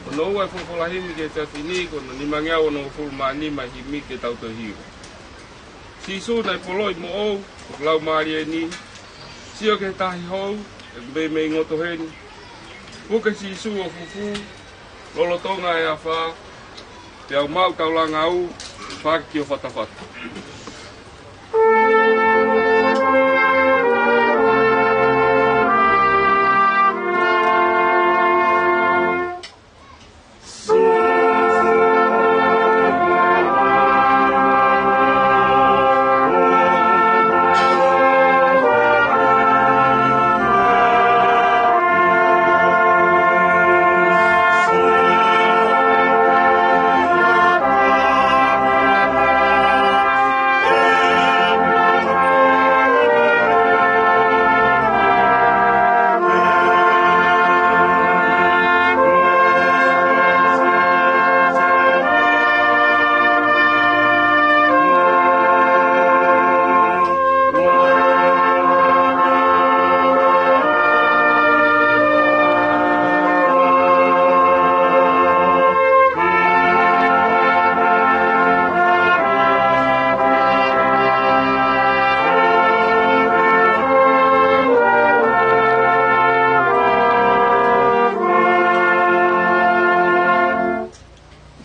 Ko hono ua ʻo e folofola himi ki he efiafi ni, ko hono nimangeau onongofulu mā nima himi ke tau toe hiva. Sīsū naʻe poloi moʻou, ʻoku lau mālie ni, sio ki he tahi hou, ʻoku meimei ngoto heni. Puke Sīsū ʻo fufū, lolotonga e afā, pea u maʻu taulanga ʻo faki ki ho fatafata.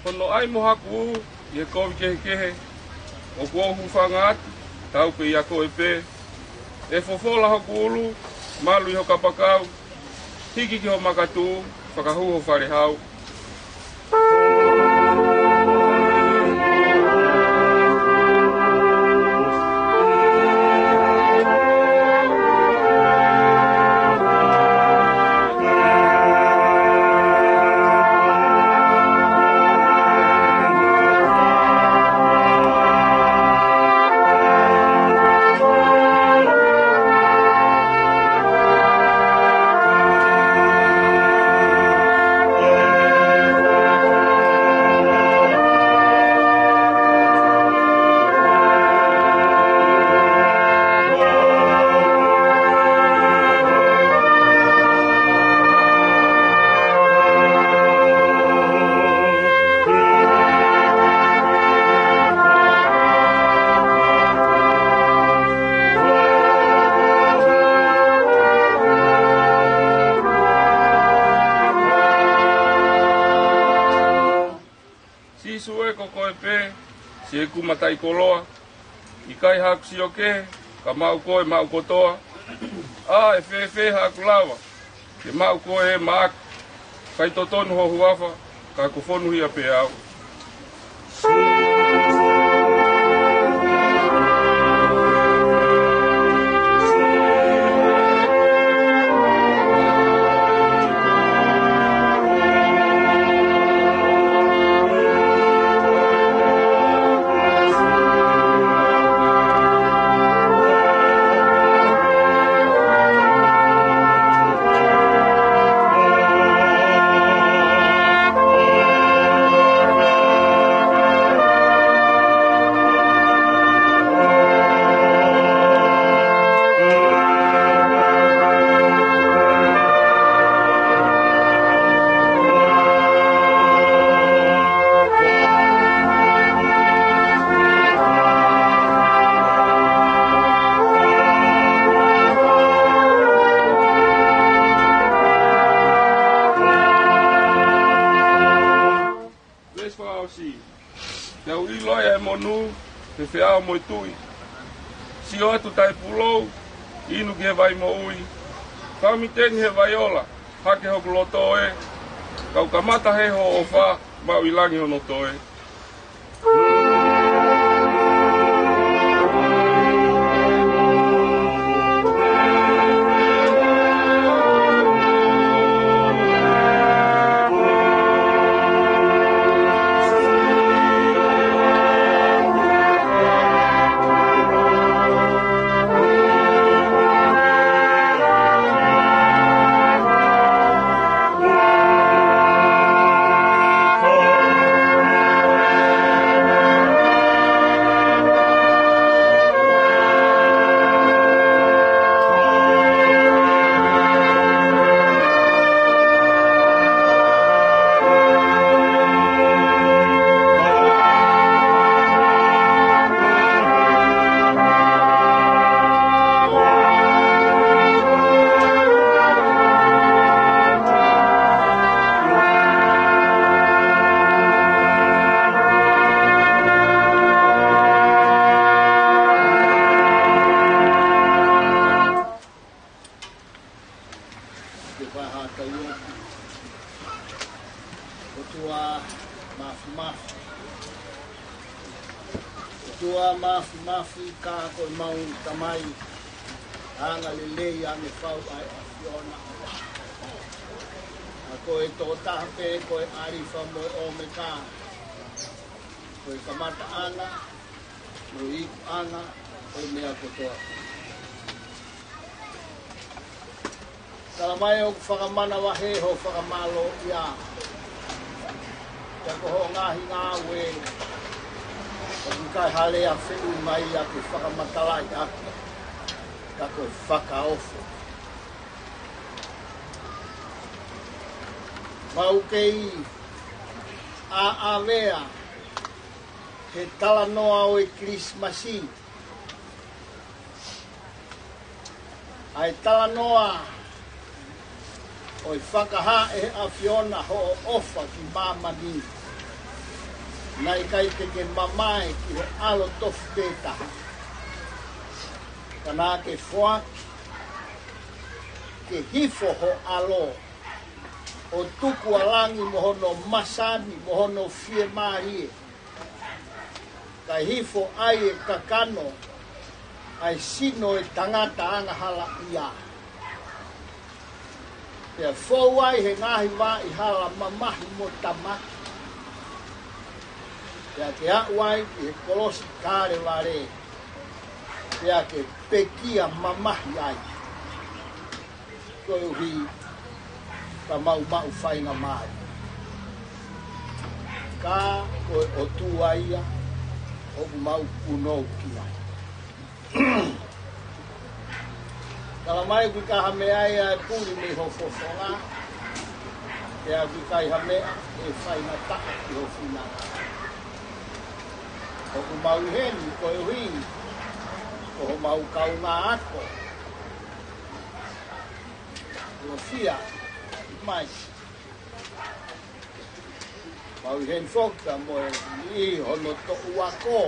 Hono ʻai mo haku ʻū ʻi he kovi kehekehe, ʻoku ou hūfanga atu, tau pē ʻia koe pē. ʻE fofola hoku ʻulu, malu ʻi ho kapakau, hiki ki ho makatuʻu, fakahū ho fale hau. Sīsū ē, ko koe pē, siʻeku mataʻikoloa, ʻikai haʻaku sio kehe, ka maʻu koe maʻu kotoa. ʻA, ʻe fēfē haʻaku lava ke maʻu koe ʻe maʻaku, ʻikai totonu ho huafa, ka kuo fonu hia pē au. Te u ʻilo ʻa e monū, he feʻao mo e tuʻi. Sio atu taʻepūlou, inu ki he vai moʻui. Fāmili teni he vai ola, hake hoku loto ē. Kau kamata he hoʻo ʻofa, maʻu ʻi langi hono toe. Ke paha tau ʻOtua Māfimafi. ʻOtua Māfimafi, ka ko ʻemau Tamai, angalelei ange fau ʻa e ʻAfiona. ʻA koe tokotaha pē ko e ʻAlifa mo e ʻOmeka, ko e kamataʻanga mo e ikuʻanga ʻo e meʻa kotoa. Tala mai ʻoku fakamanavahē hoʻo fakamālōʻia. Pea ko hoʻo ngaahi ngāue, ʻoku ʻikai ha lea feʻunga ia ke fakamatalaʻi ʻaki, ka ko e fakaofo. Mau kei ʻaʻavea he talanoa ʻo e Kilisimasi, ʻa e talanoa ʻo e fakahā ʻe he ʻAfiona hoʻo ʻofa ki māmani. Naʻe ʻikai te ke mamae ki he ʻAlo tofu pē taha, ka naʻa ke foaki ke hifo ho ʻAlo ʻo tuku ʻa langi mo hono masani mo hono fiemālie, kae hifo ai e kakano ʻa e sino ʻo e tangata angahalaʻia. Pea fou ai he ngaahi vaʻa hala mamahi mo tamaki, pea ke aʻu ai ki he kolosi Kalevale, pea ke pekia mamahi ai, koeʻuhi ka mau maʻu faingamālie. Ka ko e ʻOtua ia ʻoku mau punou ki ai. Tala mai ʻoku ʻikai ha meʻa ia ʻe puli mei ho fofonga, pea ʻoku ʻikai ha meʻa ʻe faingataʻa ki ho finangalo. ʻOku mau ʻi heni koeʻuhi ko homau kaungā ako. Lofia mai. Mau ʻi heni foki pea mo e niʻihi hono toʻu ako.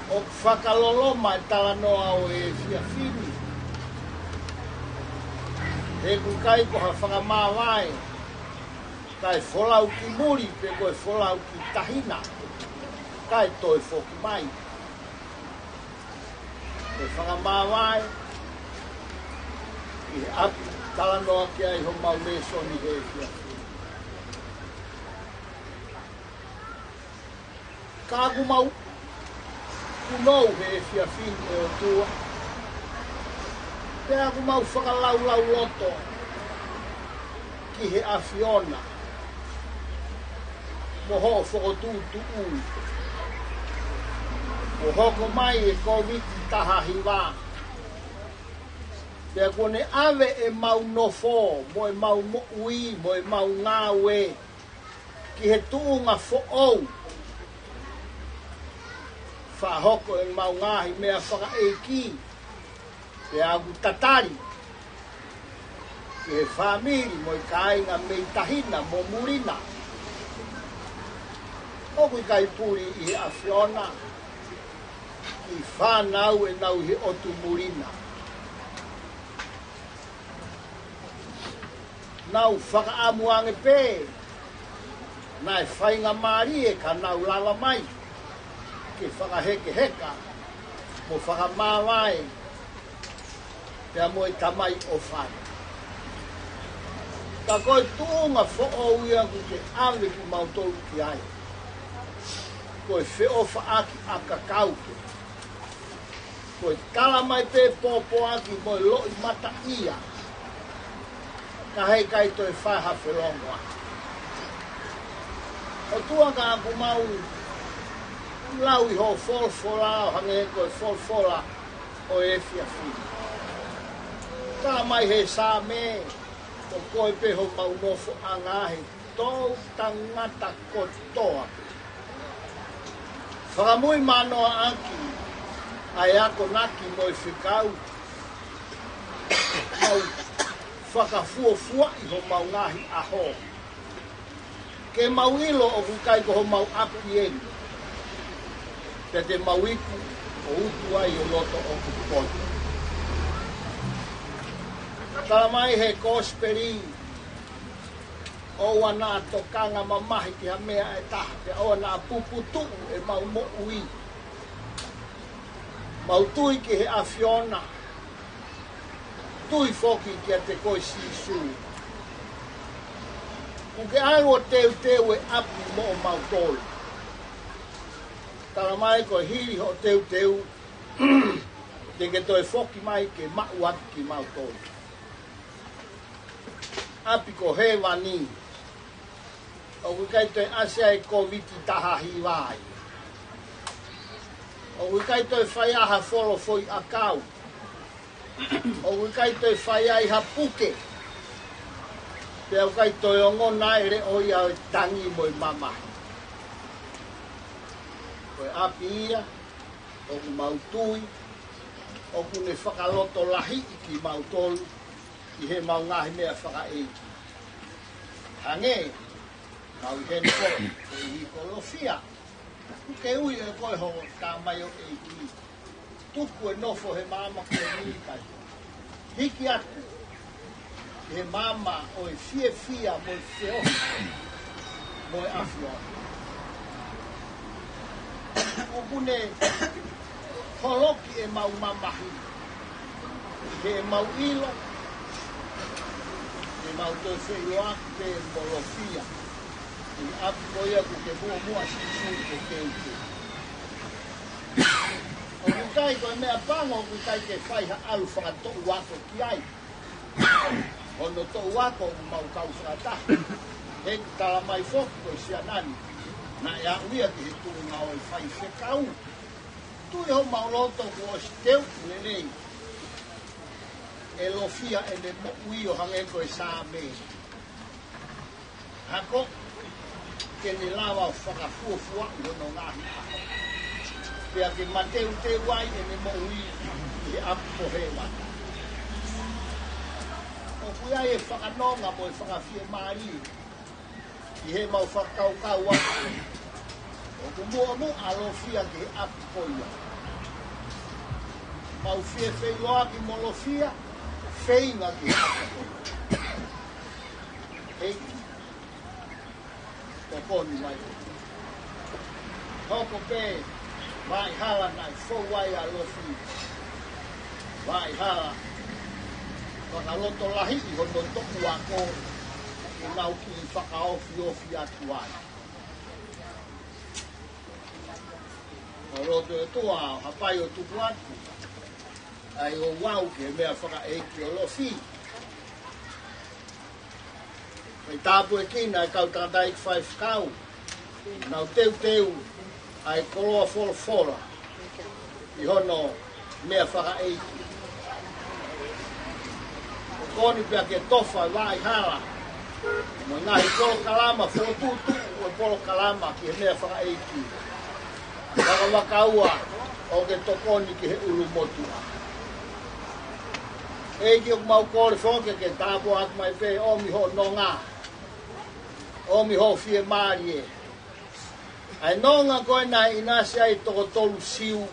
ʻOku fakaloloma e talanoa ʻo e efiafi ni, he ʻoku ʻikai ko ha fakamāvae, kae folau ki muli pe ko e folau ki tahi na, kae toe foki mai. Ko e fakamāvae ʻi he ʻapi talanoa ki ai homau lēsoni he efiafi ni. Ka ʻoku mau punou he efiafi ni, ʻe ʻOtua, pea ʻoku mau fakalaulauloto ki he ʻAfiona mo hoʻo fokotuʻutuʻu, ʻo hoko mai e Kōviti taha hiva, pea kuo ne ʻave ʻemau nofo mo ʻemau moʻui mo ʻemau ngāue ki he tuʻunga foʻou. Fakahoko ʻemau ngaahi meʻa fakaʻeiki, pea ʻoku tatali ʻI he fāmili mo e kāinga mei Tahina mo Mulina. ʻOku ʻikai puli ʻi he ʻAfiona ki he fānau ʻenau ʻi he ʻotu Mulina. Nau fakaʻamu ange pē naʻe faingamālie ka nau lava mai ke fakahekeheka mo fakamāvae pea mo e Tamai ʻofa ni. Ka ko e tuʻunga foʻou ia ʻoku ke ʻave kimautolu ki ai. Ko e feʻofaʻaki ʻakakau pē. Ko e tala mai pē pōpoaki mo e loʻimataʻia. Ka heʻikai toe fai ha felōngoaki. ʻOtua, ka ʻoku mau lau ʻi hoʻo folofola ʻo hangē ko e folofola ʻo e efiafi ni. Tala mai he Saame, ko koe pē homau nofoʻanga he toʻutangata kotoa. Fakamuimanoaʻaki ʻa e akonaki mo e fekau. Mau fakafuofuaʻi homau ngaahi ʻaho. Ke mau ʻilo ʻoku ʻikai ko homau ʻapi eni. Pea te mau iku ʻo utu ai ʻo loto ʻoku poto. Tala mai he kosipeli, ʻoua naʻa tokanga mamahi ki ha meʻa ʻe taha, pea ʻoua naʻa puputuʻu ʻemau moʻui. Mau tui ki he ʻAfiona. Tui foki kiate koe Sīsū. ʻOku ke ʻalu ʻo teuteu e ʻapi moʻomautolu. Tala mai ko e hili hoʻo teuteu, te ke toe foki mai ke maʻu atu kimautolu. ʻApi ko hēvani. ʻOku ʻikai toe ʻasi ai e Kōviti taha hiva ai. ʻOku ʻikai toe fai ai ha folo foʻiʻakau. ʻOku ʻikai toe fai ai ha puke. Pea ʻoku ʻikai toe ongona e leʻo ia ʻo e tangi mo e mamahi. Ko e ʻapi ia ʻoku mau tui ʻoku ne fakalotolahiʻi kimautolu ʻi heʻemau ngaahi meʻafakaʻeiki. Hangē, mau ʻi heni ko e ʻi ko Lofia. ʻOku ke ui ʻe koe ho tamaioʻeiki. Tuku e nofo he maama ko eni kae hiki atu ʻi he maama ʻo e fiefia mo e feohi mo e ʻAfiona. ʻOku ne holoki ʻemau mamahi, ke mau ʻilo, ke mau toe feʻiloaki pē mo Lofia. ʻI he ʻapi ko ia ʻoku ke muʻomuʻa Sīsū ke teuteu. ʻOku ʻikai ko e meʻa pango, ʻoku ʻikai ke fai ha ʻalu fakatoʻu ako ki ai. Hono toʻu ako ʻoku mau kau fakataha. He ʻoku tala mai foki ko e siana ni naʻe aʻu ia ki he tuʻunga ʻo e faifekau. Tui homau loto kuo ʻosi teu lelei ʻe Lofia ʻene moʻui ʻo hangē ko e Saame. Hako, ke ne lava ʻo fakafuofuaʻi hono ngaahi ʻaho. Pea ke mateuteu ai ʻene moʻui ʻi he ʻapi ko hēvani. ʻOku ʻi ai e fakanonga mo e fakafiemālie ʻi heʻemau fakakaukau atu. ʻOku muʻomuʻa Lofia ki he ʻapi ko ia. Mau fie feʻiloaki mo Lofia, feinga ki he ʻapi ko ia. ʻEiki, tokoni mai. Hoko pē Vaʻihala naʻe fou ai ʻa Lofi. Vaʻihala, fakalotolahiʻi hono toʻu ako, ke nau kiʻi fakaofiofi atu ai. ʻO lotu ʻOtua ʻo hapai ʻo tuku atu ʻa e ouau ki he meʻafakaʻeiki ʻo Lofi. Fai tāpuekina e kau tangataʻeiki faifekau, nau teuteu ʻa e koloa folofola ʻi hono meʻafakaʻeiki. Tokoni pea ke tofa e Vaʻihala mo e ngaahi polokalama, fokotuʻutuʻu ʻo e polokalama ki he meʻafakaʻeiki. Vakavakaua ʻoku ke tokoni ki he ʻulumotuʻa. ʻEiki, ʻoku mau kole foki ke tāpuakiʻi mai pē, ʻomi hoʻo nonga, ʻomi hoʻo fiemālie. ʻA e nonga ko ē naʻe ʻinasi ai e toko tolu Siu,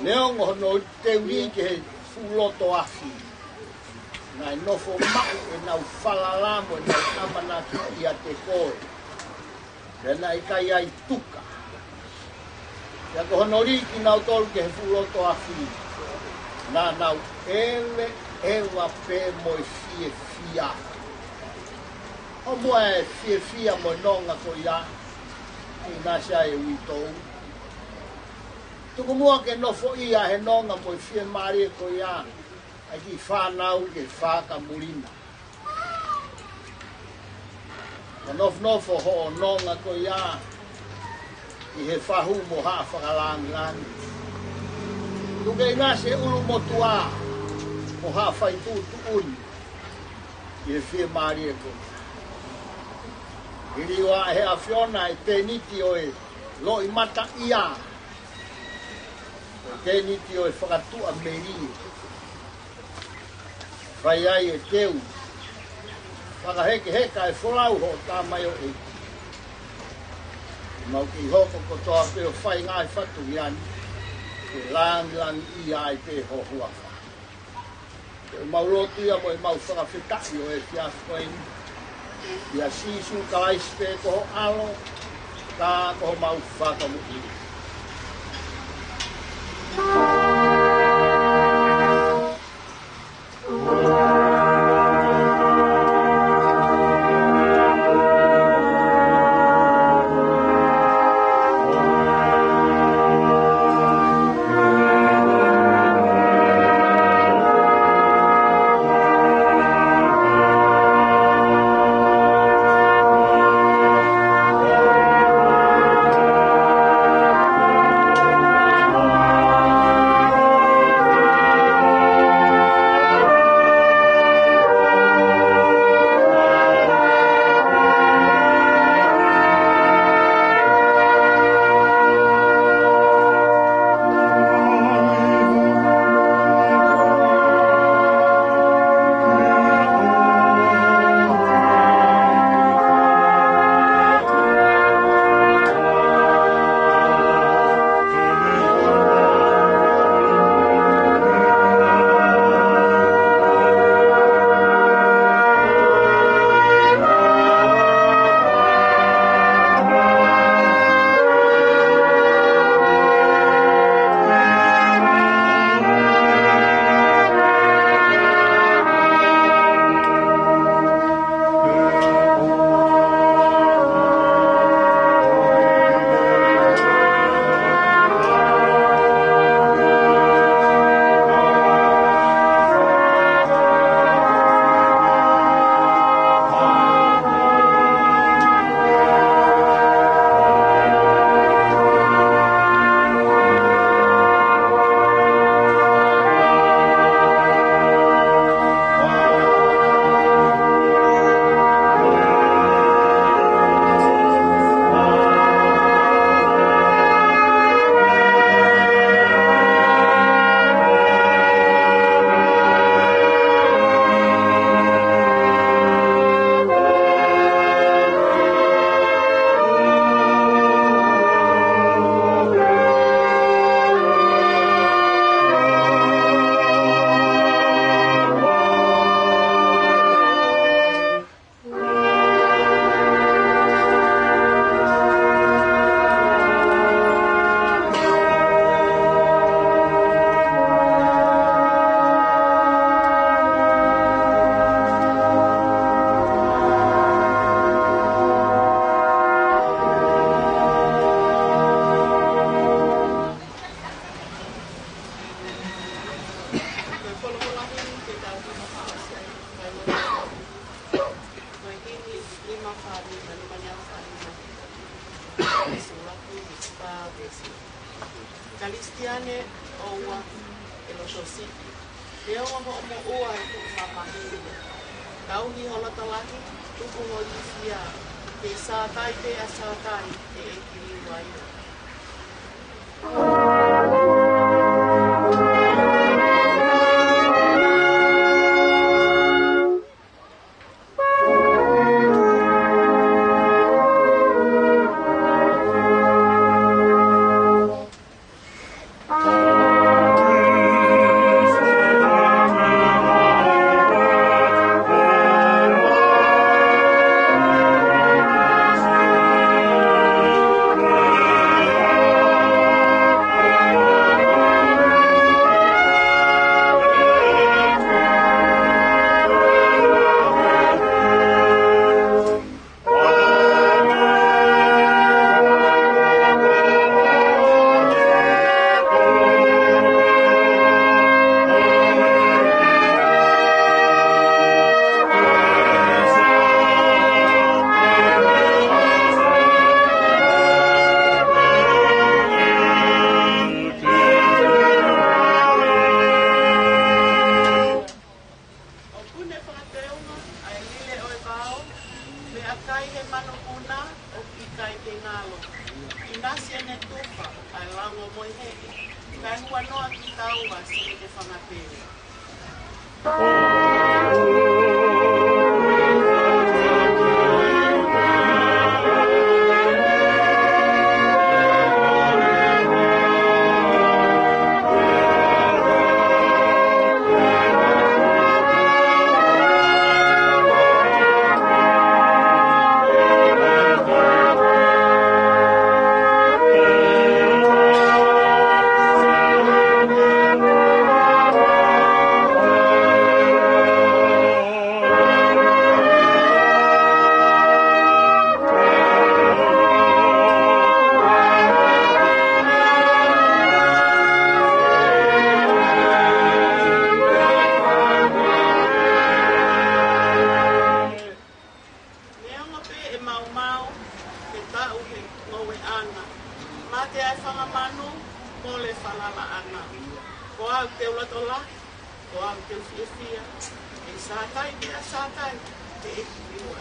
neongo hono teu lī ki he fuʻu loto afi, naʻe nofo maʻu ʻenau falala mo ʻenau ʻamanaki ʻiate koe. Pea naʻe ʻikai ai tuka. Pea ko hono lī kinautolu ki he fuʻu loto afi, naʻa nau ʻeveʻeva pē mo e fiefia. ʻO muʻa e fiefia mo e nonga ko ia, ʻinasi ai e uitou. Tuku muʻa ke nofoʻia he nonga mo e fiemālie ko ia ʻa e kiʻi fānau ke faka muli na. Ka nofonofo hoʻo nonga ko ia ʻi he fahu mo haʻa fakalāngilangi. Tuku ke ʻinasi e ʻulumotuʻa mo haʻa faituʻutuʻuni ʻi he fiemālie ko ia. Liliu ʻe he ʻAfiona e tēniti ʻo e loʻimataʻia, ko e tēniti ʻo e fakatuʻamelie. Fai ai e teu fakahekeheka e folau hoʻo tamaioʻeiki. Mau kiʻi hoko kotoa pē ʻo fai ngaahi fatongia ni, ke lāngilangiʻia ai pē ho huafa. Ko ʻemau lotu ia mo ʻemau fakafetaʻi ʻo e efiafi ko eni, ʻia Sīsū Kalaisi pē ko ho ʻAlo, ka ko homau Fakamoʻui. Ko e himi lima fā nima, nima nima fā nima. Veesi ʻuluaki, veesi fā, veesi ua. Kalisitiane, ʻoua ʻe loto siʻi. Neongo hoʻo moʻua ʻi he tuʻu mamahi ni, tauhi ho loto lahi, tuku ho ilifia, he Sātai pē ʻa Sātai ʻe ʻeiki liliu ai. Kai he manupuna ʻoku ʻikai ke ngalo. ʻInasi ʻene tufa ʻa e lango mo e heʻe. Kae huanoa kitaua siʻene fanga pele. Neongo pē ʻe maumau, ke taʻu he ngoueʻanga. Mate ʻa e fanga manu, mole falalaʻanga. Ko au te u loto lahi, ko au te u fiefia. ʻE Sātai, pea Sātai, te u fiefia.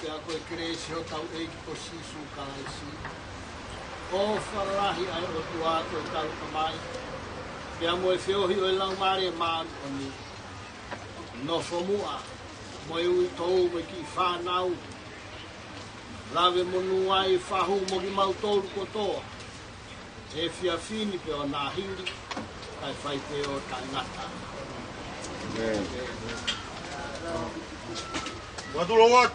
Pea ko e kelesi ʻa hotau ʻEiki ko Sīsū Kalaisi, ʻofa lahi ʻa e ʻOtua ko ʻetau Tamai, pea mo e feohi ʻo e Laumālie Māʻoniʻoni, nofo muʻa mo e uitou mo e kiʻi fānau, lave monū ai fahu mo kimautolu kotoa, he efiafi ni pea ʻo nahili, kae fai pē ʻo taʻengata. ʻĒmeni. Matulo wat.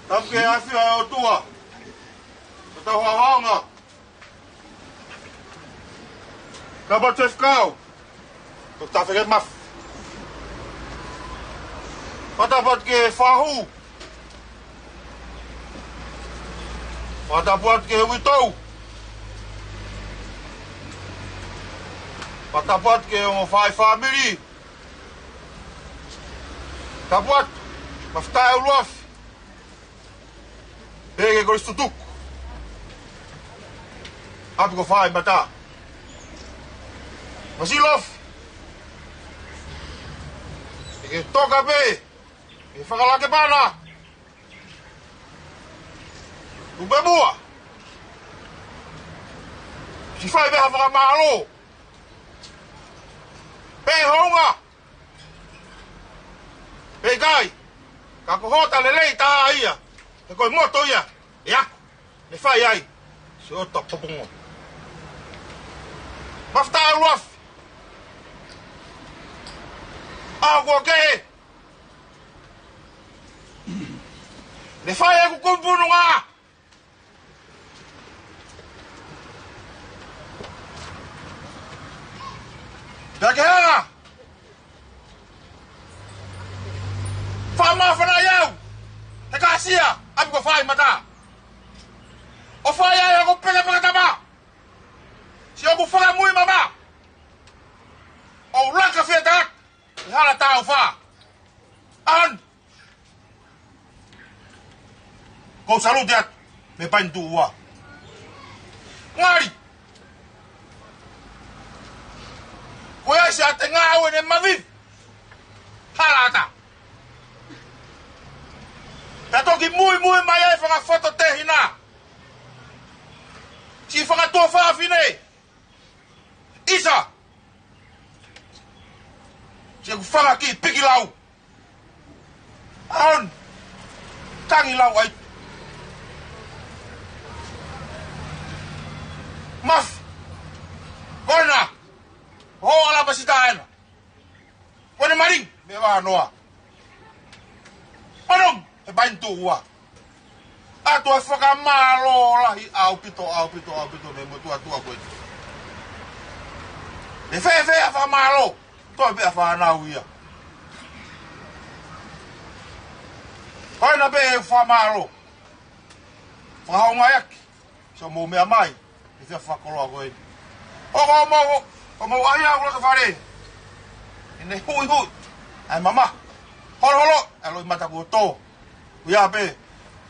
Tapu ki he ʻafio ʻa e ʻOtua. Ko ʻetau haonga. Tapu atu Faifekau. Ko Tafeke Mafi. Fakatapu atu ki he fahu. Fakatapu atu ki he uitou. Fakatapu atu ki he ongo faʻē fāmili. Tapu atu. Mafitae ʻUluafi. Pehē ki he Kolisi Tutuku. ʻApikofaimata. Masilofi. ʻE ke toka pē. ʻE fakalake pana. Tupe mua. Siʻi fai pē ha fakamālō. Pehē hounga. Pea ʻikai, ka ko hota lelei tā ia, he ko e moto ia ʻe aku, ne fai ai, se ota popongo. Mafitae ʻUluafi. ʻA ko ke, ne fai ʻeku kupu nunga. Pea ke hanga. Fakamāfana ai au. He kasia, ʻApikofaimata. ʻO fai ai ʻeku peke fakatama. Siʻoku fakamui mama. ʻO laka feta. ʻI hala tau fa. An. Ko salute atu, mei Paenituʻua. Ngali. Ko ia se ate ngā au ʻene mavi. Hala ata. Pea toki muimui mai ai fanga foto tehina. Siʻi fanga tuofāfine. ʻIsa. Siʻeku fanga kiʻi piki lau. On. Tangi lau ai. Maf. Kona. Ho ala pasita ena. Kona maling. Me vā noa. Manong. E pain tuua. ʻOatu e fakamālō lahi ʻaupito, ʻaupito, ʻaupito mei he motuʻa tuʻa ko eni. ʻE fēfē ʻa e fakamālō? Toe pē ʻa e fānau ia. Ko ena pē e fakamālō. Fakahoungaʻi ʻaki. So mou meʻa mai. ʻI he fakakoloa ko eni. ʻO ko mou, ko mou ʻai au loto fale. ʻI he huihui. ʻAi mama. Holoholo. ʻAi loi mata kuo tō. Ia pē,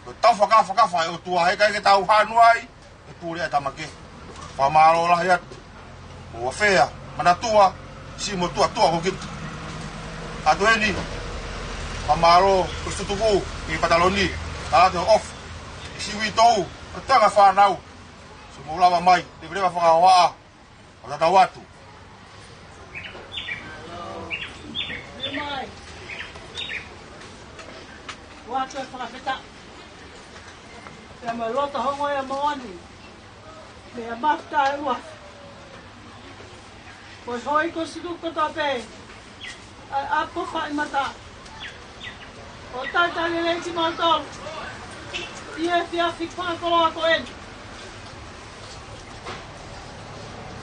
ko tau fakafakafa e ʻOtua he ʻikai ke tau hanu ai, e pule e tamake. Fakamālō lahi atu. Mo Afea, Manatua, siʻi motuʻa tuʻa ko kita. ʻOatu eni, fakamālō, ko Sutuku, ʻi Pataloni, ʻatu ʻofa, ʻi siʻi uitou, ʻo tanga fānau. So mou lava mai, te vile ma fakahoa. ʻO tatau atu. Mai. ʻOatu e fakafetaʻi. Pea mo e loto hongoʻia moʻoni. Meʻa mafuta e ua. Ko e hoi ko Sutuku kotoa pē. ʻA e ʻapi ko Faimata. ʻO talitali lelei kimautolu ʻi he efiafi fakakoloa ko eni.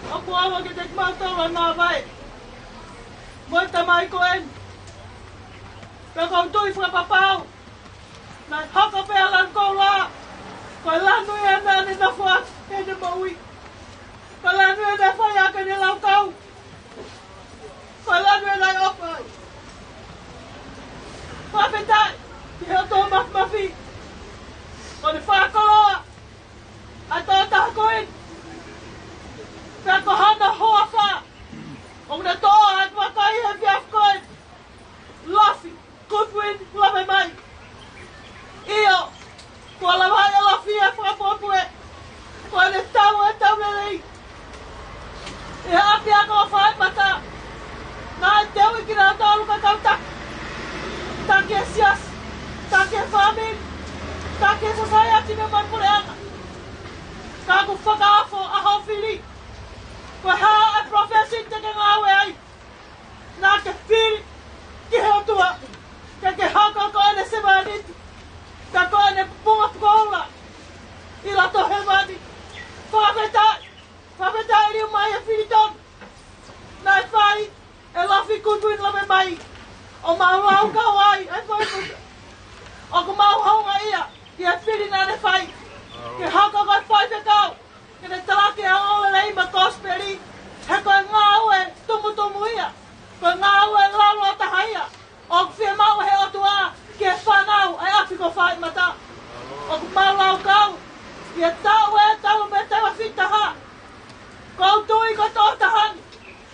ʻOku ʻoange kiate kimautolu e māvae mo e tamai ko eni. Pea ʻoku ou tui fakapapau naʻe hoko pē ʻa Lanu Koula, ko e lanu ia naʻa ne nofo ʻaki ʻene moʻui. Ko e lanu ia naʻe fai ʻaki ʻene laukau. Ko e lanu ia naʻe ʻofa ai. Fakafetaʻi ki he ʻOtua Māfimafi, kuo ne fakakoloa ʻa e tokotaha ko eni. Pea ko hano huafa ʻoku ne toʻo atu ʻa e kai he efiafi ko eni. Lafi Goodwin Lavemai. ʻIo, kuo lava ai ʻa Lafi ʻi he fakapuepue. Ko ʻene tau e tau lelei ʻi he ʻapiako Faimata. Naʻe teuʻi kinautolu ko e kau taki, taki e siasi, taki e fāmili, taki e sosaieti mo e puleʻanga. Ka ʻoku fakaofo ʻa hoʻo fili. Ko e hā e profession te ke ngāue ai? Naʻa ke fili ki he ʻOtua ke ke hoko ko ʻene sevāniti, ka ko ʻene pupunga pukoula ʻi loto hēvani. Fakafetaʻi, fakafetaʻi lelei mai e fili tonu naʻe fai ʻe Lafi Goodwin Lavemai, ʻo mau laukau ai ʻa e faiputa. ʻOku mau houngaʻia ʻi he fili naʻa ne fai ke hoko ko e faifekau, ke ne talaki ʻa e ongoongolelei mo e kosipeli, he ko e ngāue tumutumu ia, ko e ngāue laulōtaha ia ʻoku fiemaʻu ʻe he ʻOtua ki he fānau ʻa e ʻapi ko Faimata. ʻOku mau laukau ʻi he taʻu ʻe taha mo e taʻu ʻe fitu taha. ʻOku ou tui ko e tokotaha ni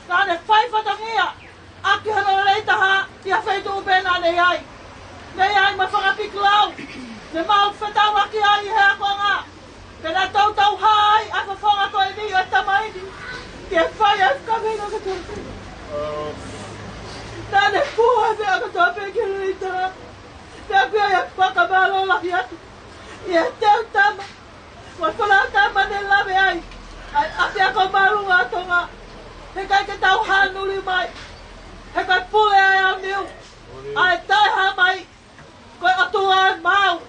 naʻa ne fai fatongia ʻaki hono lelei taha ʻi ha feituʻu pē naʻa ne ʻi ai. Ne ʻi ai mo e fanga pikilau ne mau fetaulaki ai ʻi he akoʻanga. Pea naʻe toutou hā ai ʻa e fofonga ko eni ʻo e tamai ni ke fai ʻa e kaveinga kotoa pē. Naʻa ne puha e meʻa kotoa pē ki he lelei taha. Pea ʻoku ʻi ai e fakamālō lahi atu ʻi he teu tama mo e fānau tama ne lave ai ʻa e ʻapiako māʻolunga ʻa Tonga. He ʻikai ke tau hanu lelei mai, he ko e pule ʻa e ʻaoniu ʻa e taʻehāmai. Ko e ʻOtua ʻa e maau.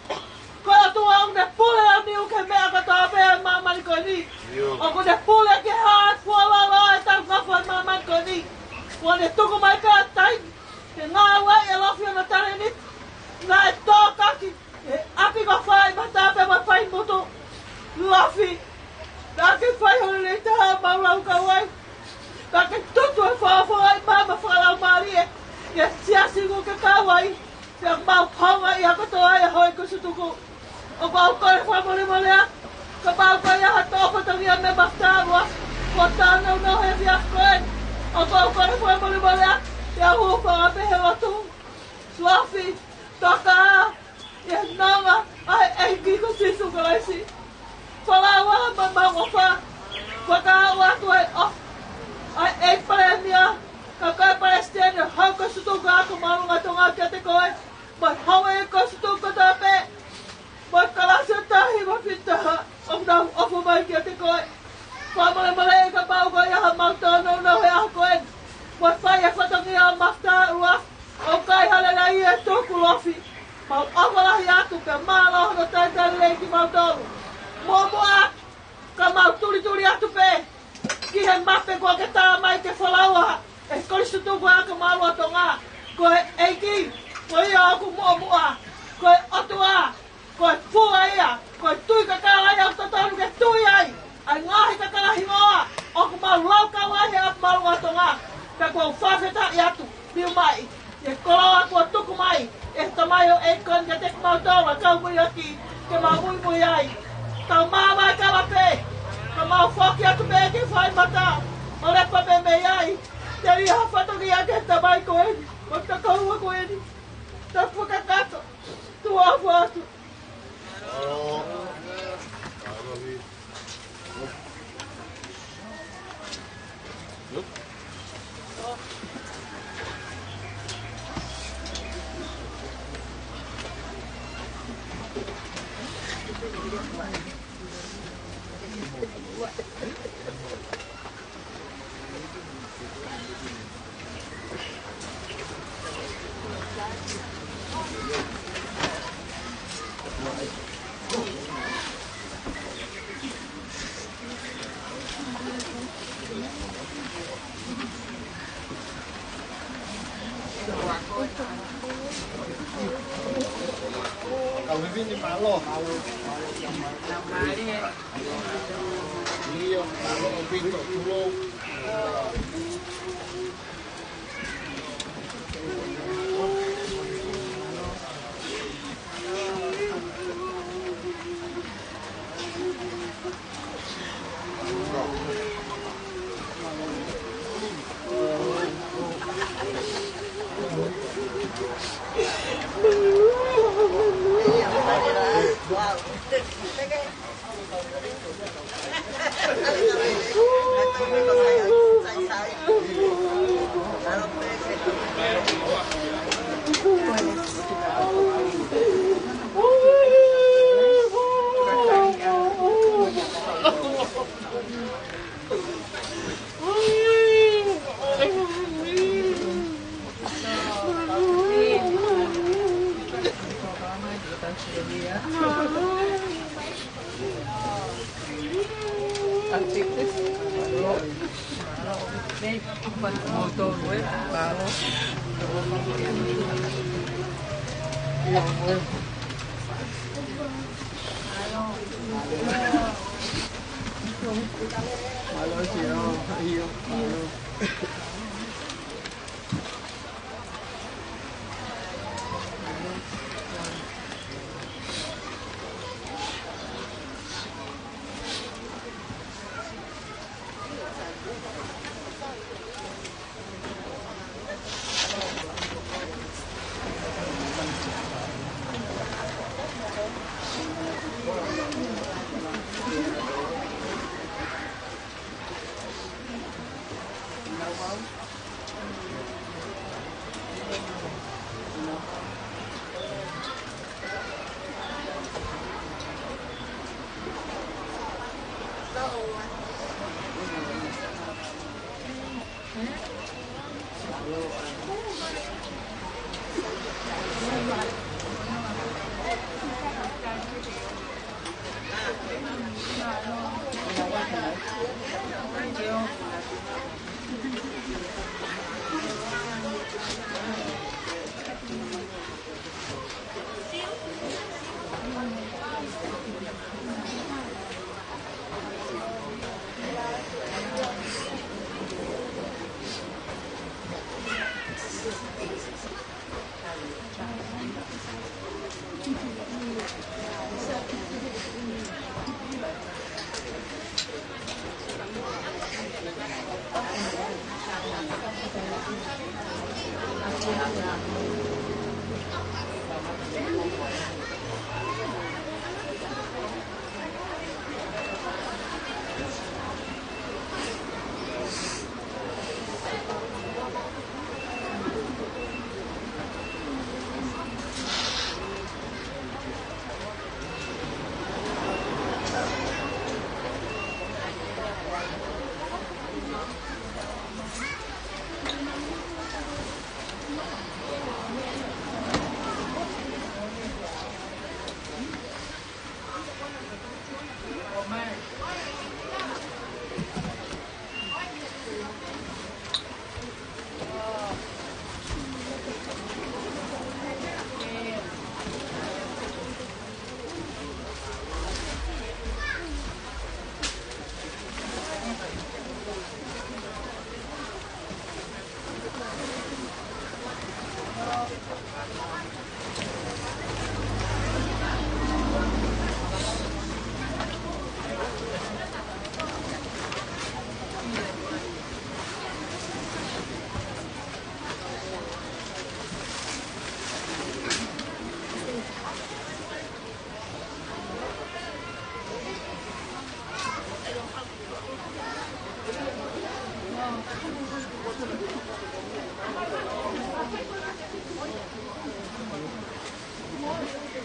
Ko e ʻOtua ʻoku ne pule ʻaoniu ki he meʻa kotoa pē ʻi māmani ko eni. ʻIo. ʻOku ne pule ki he hā e fuoloa ʻetau ngāue ʻi māmani ko eni. Kuo ne tuku mai pē ʻa e taimi ke ngāueʻi ʻe Lafi hono talēniti. Naʻe tōkaki ʻi he ʻapi ko Faimata pea mo Faimutu. Lafi, naʻa ke fai hono lelei taha ʻo mau laukau ai. Naʻa ke tutu e fakaʻofoʻofa ʻi māmani fakalaumālie ʻi he siasi ʻoku ke kau ai. Pea mau houngaʻia kotoa ʻi he hoi ko Sutuku. ʻOku ou kole fakamolemole atu kapau ko e hā ha toʻo fatongia mei he mafuta ʻa e ua kuo tānaki ʻi he efiafi ko eni. ʻOku ou kole fakamolemole atu, pea u hūfanga pē he lotu. Lafi, toka ʻi he nonga ʻa e ʻEiki ko Sīsū Kalaisi. Folau ā mo mau ʻofa. Fakaaʻu atu ʻa e ʻofa ʻa e ʻEiki Palēmia, ka ko e Palesiteni ʻo e Hau ko Sutuku, Ako Māʻolunga ʻa Tonga kiate koe, mo e Hau ʻa e Mau ʻofa lahi atu pea mālō hono talitali lelei kimautolu. Muʻomuʻa atu, ka mau tulituli atu pē ki he mape kuo ke tā mai ke folau ai ʻe he Kolisi Tutuku ʻa e Kakai Māʻolunga ʻo Tonga. Ko e ʻEiki, ko ia ʻoku muʻomuʻa. Ko e ʻOtua, ko e fua ia, ko e tuʻi kakala ia ʻoku totonu ke tui ai ʻa e ngaahi kakala hingoa ʻoku mau laukau ai he ʻapi māʻolunga ʻo Tonga. Pea ʻoku ou fakafetaʻi atu, fiu mai, ʻi he koloa kuo tuku mai ʻe he tamai ʻo e ʻEiki ko eni kiate kimautolu ʻa e kau muimui ʻaki ke mau muimui ai. Tau māvae kava pē, ka mau foki atu pē ki he faimata ʻo lepa pē mei ai. Telia ha fatongia ki he tamai ko eni mo e tokoua ko eni. Tapu kakato, tuʻa ʻofa atu. Kau vivini, mālō, mālō. Mālō. Mālō, mālō, mālō.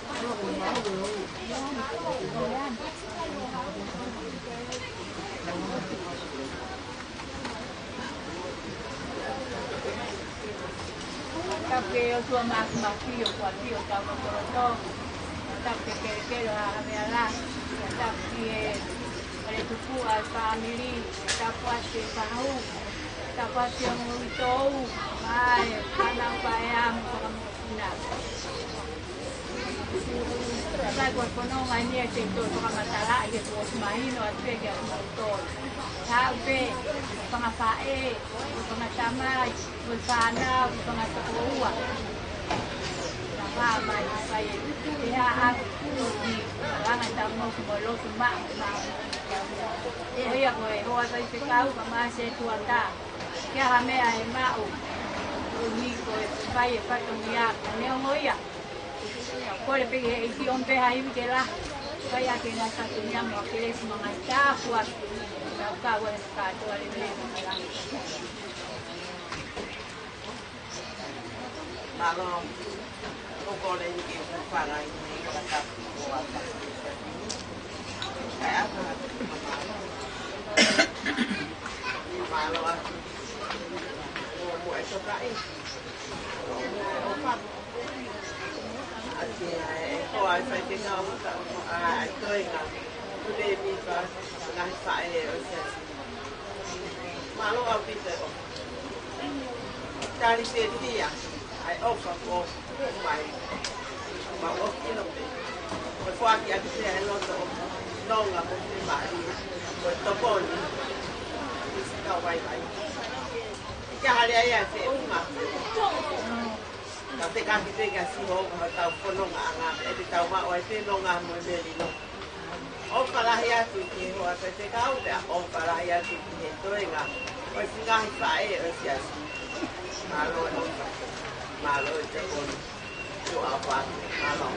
Tapu ki he ʻOtua Māfimafi ʻoku ʻafio ʻi hotau lotolotonga. Tapu ki he kelekele ʻo Haʻa Haveala. Tapu ki he fale tupuʻa ʻo e fāmili. Tapu atu ki he kahu. Tapu atu ki he ongo uitou. Mo e fānau paea mo e fanga mokopuna. Sai ko e fononga eni ʻa e toe fakamatalaʻi he kuo ʻosi mahino atu pē kiate kimoutolu. Haʻu pē, fanga faʻē, fanga tamai, mo e fānau, fanga tokoua. Ka fai mai, fai e, ʻi he ʻaho ni, langa taungoku mo lotu maʻu, maʻu. Ko ia ko e hoa faifekau, ka mā se tuata. Ke aha meʻa ʻe maʻu, ʻo ni ko e fai e fatongia, ka neongo ia. Kole pē ki he ʻEiki ʻomi pē ha ivi ke lahi. Fai ʻaki e ngaahi fatongia mo e kelesi mo e ngaahi tāpuaki. Tau kau ai kātoa lelei mo e lelei. Mālō. ʻOku ou kole ni ke u fanga i ni ka tapu ko ata. Kae ʻatā atu ki he mālō. Mālō atu. Mo, mo e tokaʻi. ʻOfa. ʻAki ʻa e hoa ʻa e faifekau, ʻa e toenga. Pule mi pa, ngaahi faʻē ʻo e siasi. Mālō ʻaupito ʻo tali fiefia ʻa e ʻofa kuo ʻomai. Mau ʻofa ʻilo pē. Ko e foaki atu pē ʻa e loto ʻo nonga mo e mali. Ko e tokoni. Isi kau vaivai. Ke hale ai ʻa e feʻunga. Ka fekaki pē kia Sihova hotau fonongaʻanga, ʻe te tau maʻu ai pē nonga mo e melino. ʻOfa lahi atu ki he hoa faifekau, pea ʻofa lahi atu ki he toenga ʻo e ngaahi faʻē ʻo e siasi. Mālō e ʻofa. Mālō e tokoni. Tuʻa ʻofa. Mālō.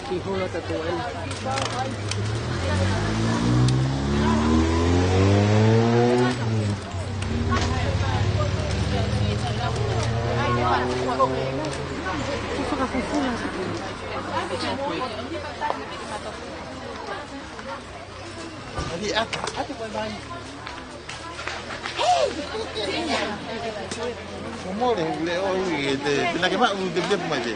Ki hula tatuan. Fakafufula. Ati, ati, ati, bye bye. Momole, le o ui, te, pina ke ma, u, te, te, mai te.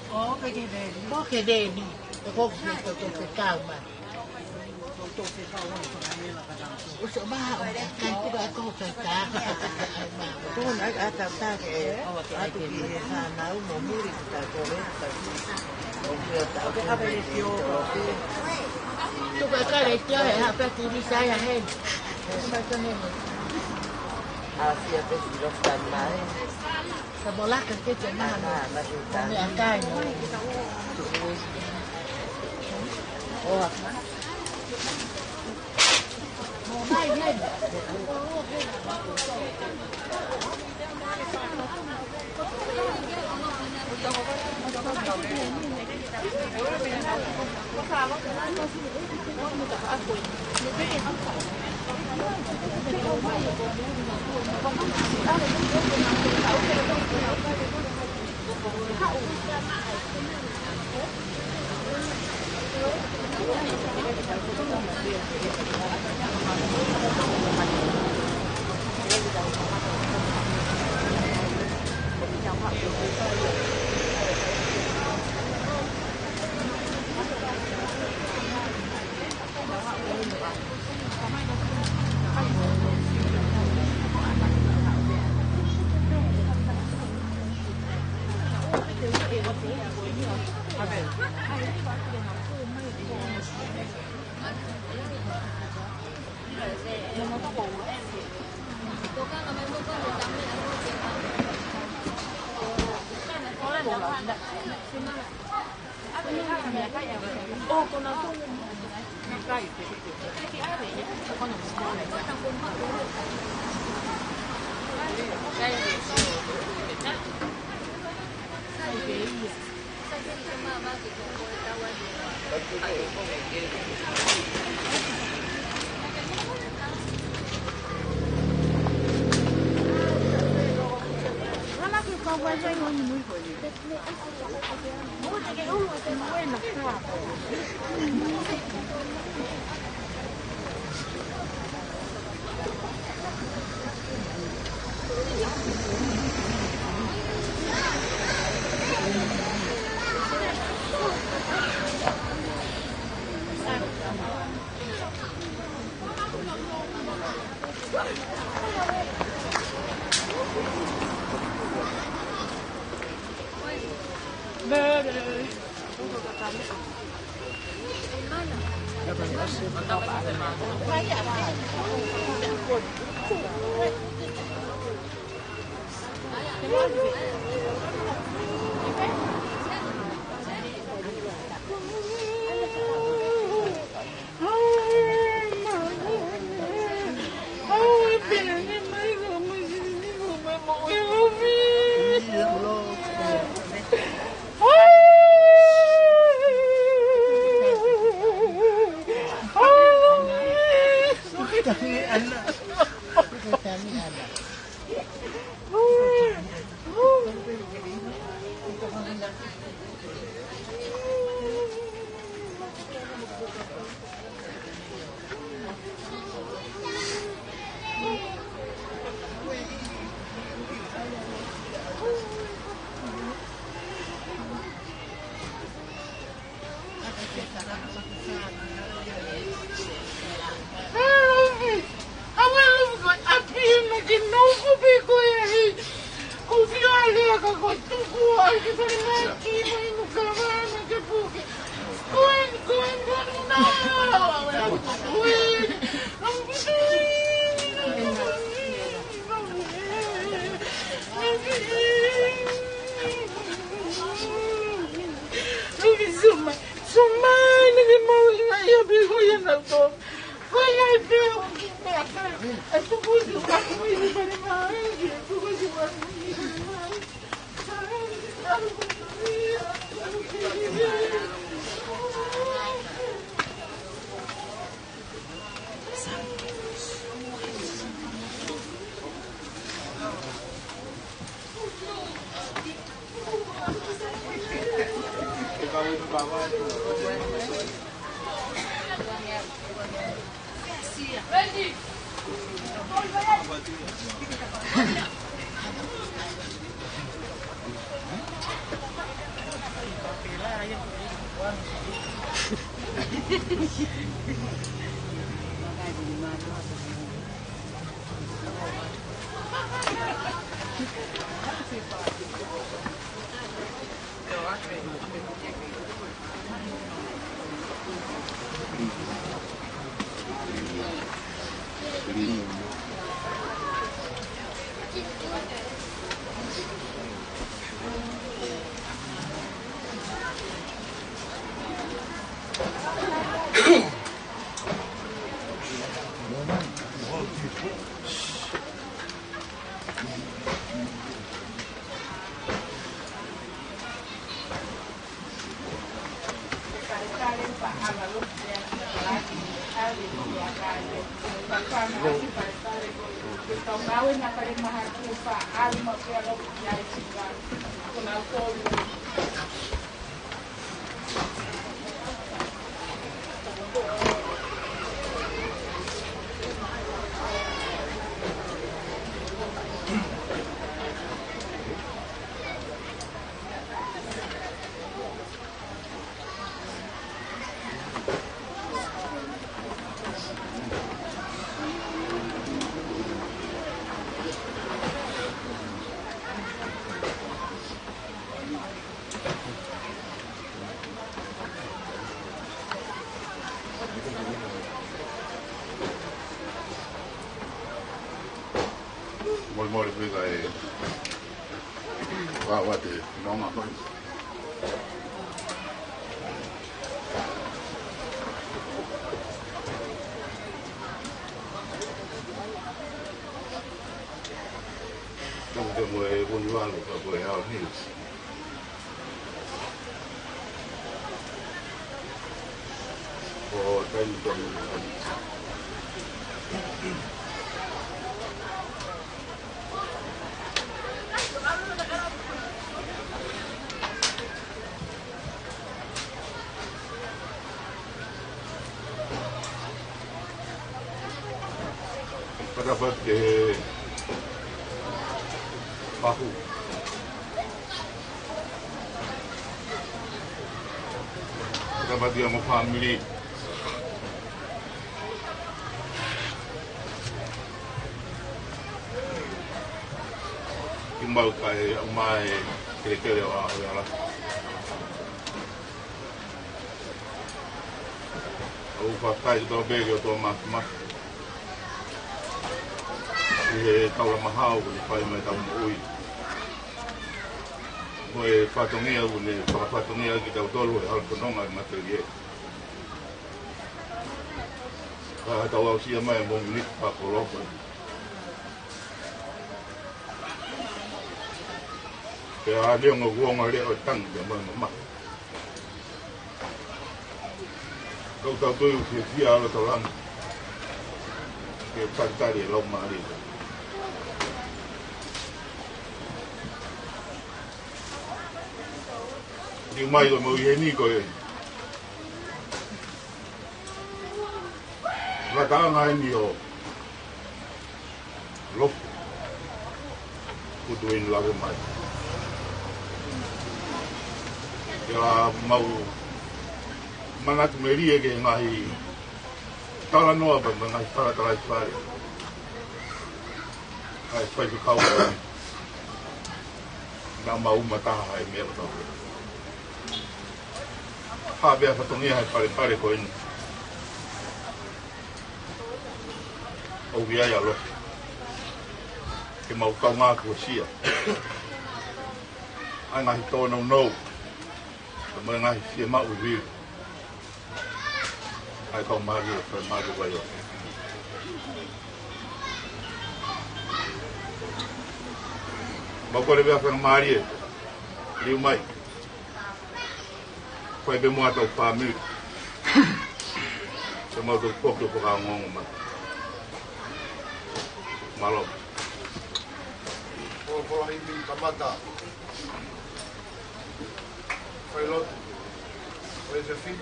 Ko ke deni, ko ke deni, ko ke kau ma. Uso ma, o ka kai tu ka ko ke kau ma. Ko na ata ta ke, atu ki he fānau mo muri ki ta ko e ta. O ke ata ko e ki o. Tu ka ka le ki o e ha pa ki ni sa ia he. Asia pe si lo tan mai. Ka molaka ke te maha. Ana, ana, ana. Ko me akai no. Oa. Mo mai he. Mole pē kae vāvāte nonga mai. Tau te mo e Vunivalu ka ko e Howard Hills. ʻO taimi tonu. Fakatapu ki he pahu. Fakatapu ki he ongo fāmili. Kimuʻa kae ʻomai e kelekele ʻo ʻAhoeala. ʻOku fakafetaʻi kotoa pē ki he ʻOtua Māfimafi ʻi he taula maha ʻoku ne fai mai ʻetau moʻui. Mo e fatongia ʻoku ne fakafatongia kitautolu he hala fononga ʻi he matelie. Ka tau aʻusia mai mo e miniti fakakoloa. Pea ʻa e ongo uonga leʻo tangi pea mo e mamahi. Tau tau tui ʻoku fiefia ʻa e loto langi ke talitali e Laumālie. Liu mai ko e moʻui heni ko e ngataʻanga eni ʻo Lofu kutuin lave mai. Pea mau manatu melie ki he ngaahi talanoa pea mo e ngaahi talatalaifale ʻa e faifekau. Naʻa mau uma taha ʻa e meʻa kotoa. Hā pea fatongia he palepale ko eni. ʻOku ʻi ai ʻa Lofu ke mau kaungā kuosia ʻa e ngaahi tōnounou pea mo e ngaahi fiemaʻu vili ʻa e kau mālie ʻo e falemahaki ko ia. Mau kole pē ʻa e faingamālie, liu mai. Fai pē mo ʻetau fāmili. Ke mau tau poki ʻo fakaongoongo mai. Mālō. Ko, ko e himi kamata. Failotu. Ko e efiafi.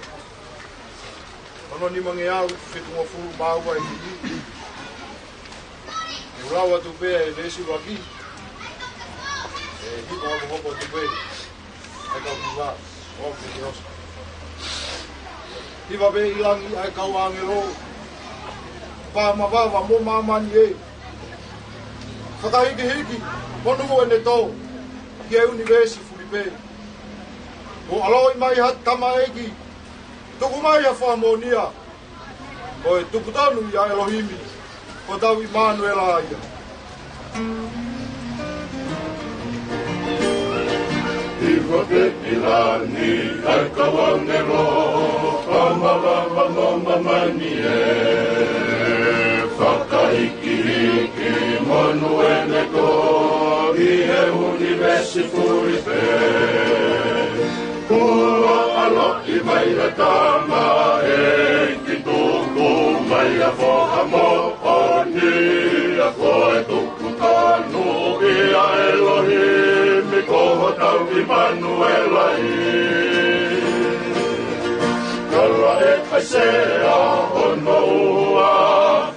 Ono nimangeau fitungofulu mā ua e himi. ʻE lau atu pē ʻa e veesi ʻuluaki. ʻE hiko hokohoko atu pē ʻa e kau hiva ʻo aʻu ki he oso. Hiva pē ʻi langi ʻa e kau ʻāngelo, pā mavava mo māmani ē. Fakahikihiki monū ʻene tō ki he ʻunivēsi fulipē. Kuo ʻaloʻi mai ha tamaiki, tuku mai ha foha moʻonia. Ko e tupu tonu ia ʻElohimi, ko hotau ʻImanuela ia. Hiva pē ʻi langi ʻa e kau ʻāngelo, pā mavava mo māmani ē. Fakahikihiki monū ʻene tō ki he ʻunivēsi fulipē. Kuo ʻaloʻi mai ha tamaiki, tuku mai ha foha moʻonia. Ko e tupu tonu ia ʻElohimi, ko hotau ʻImanuela ia. Kala ʻe ʻAisea ono ua,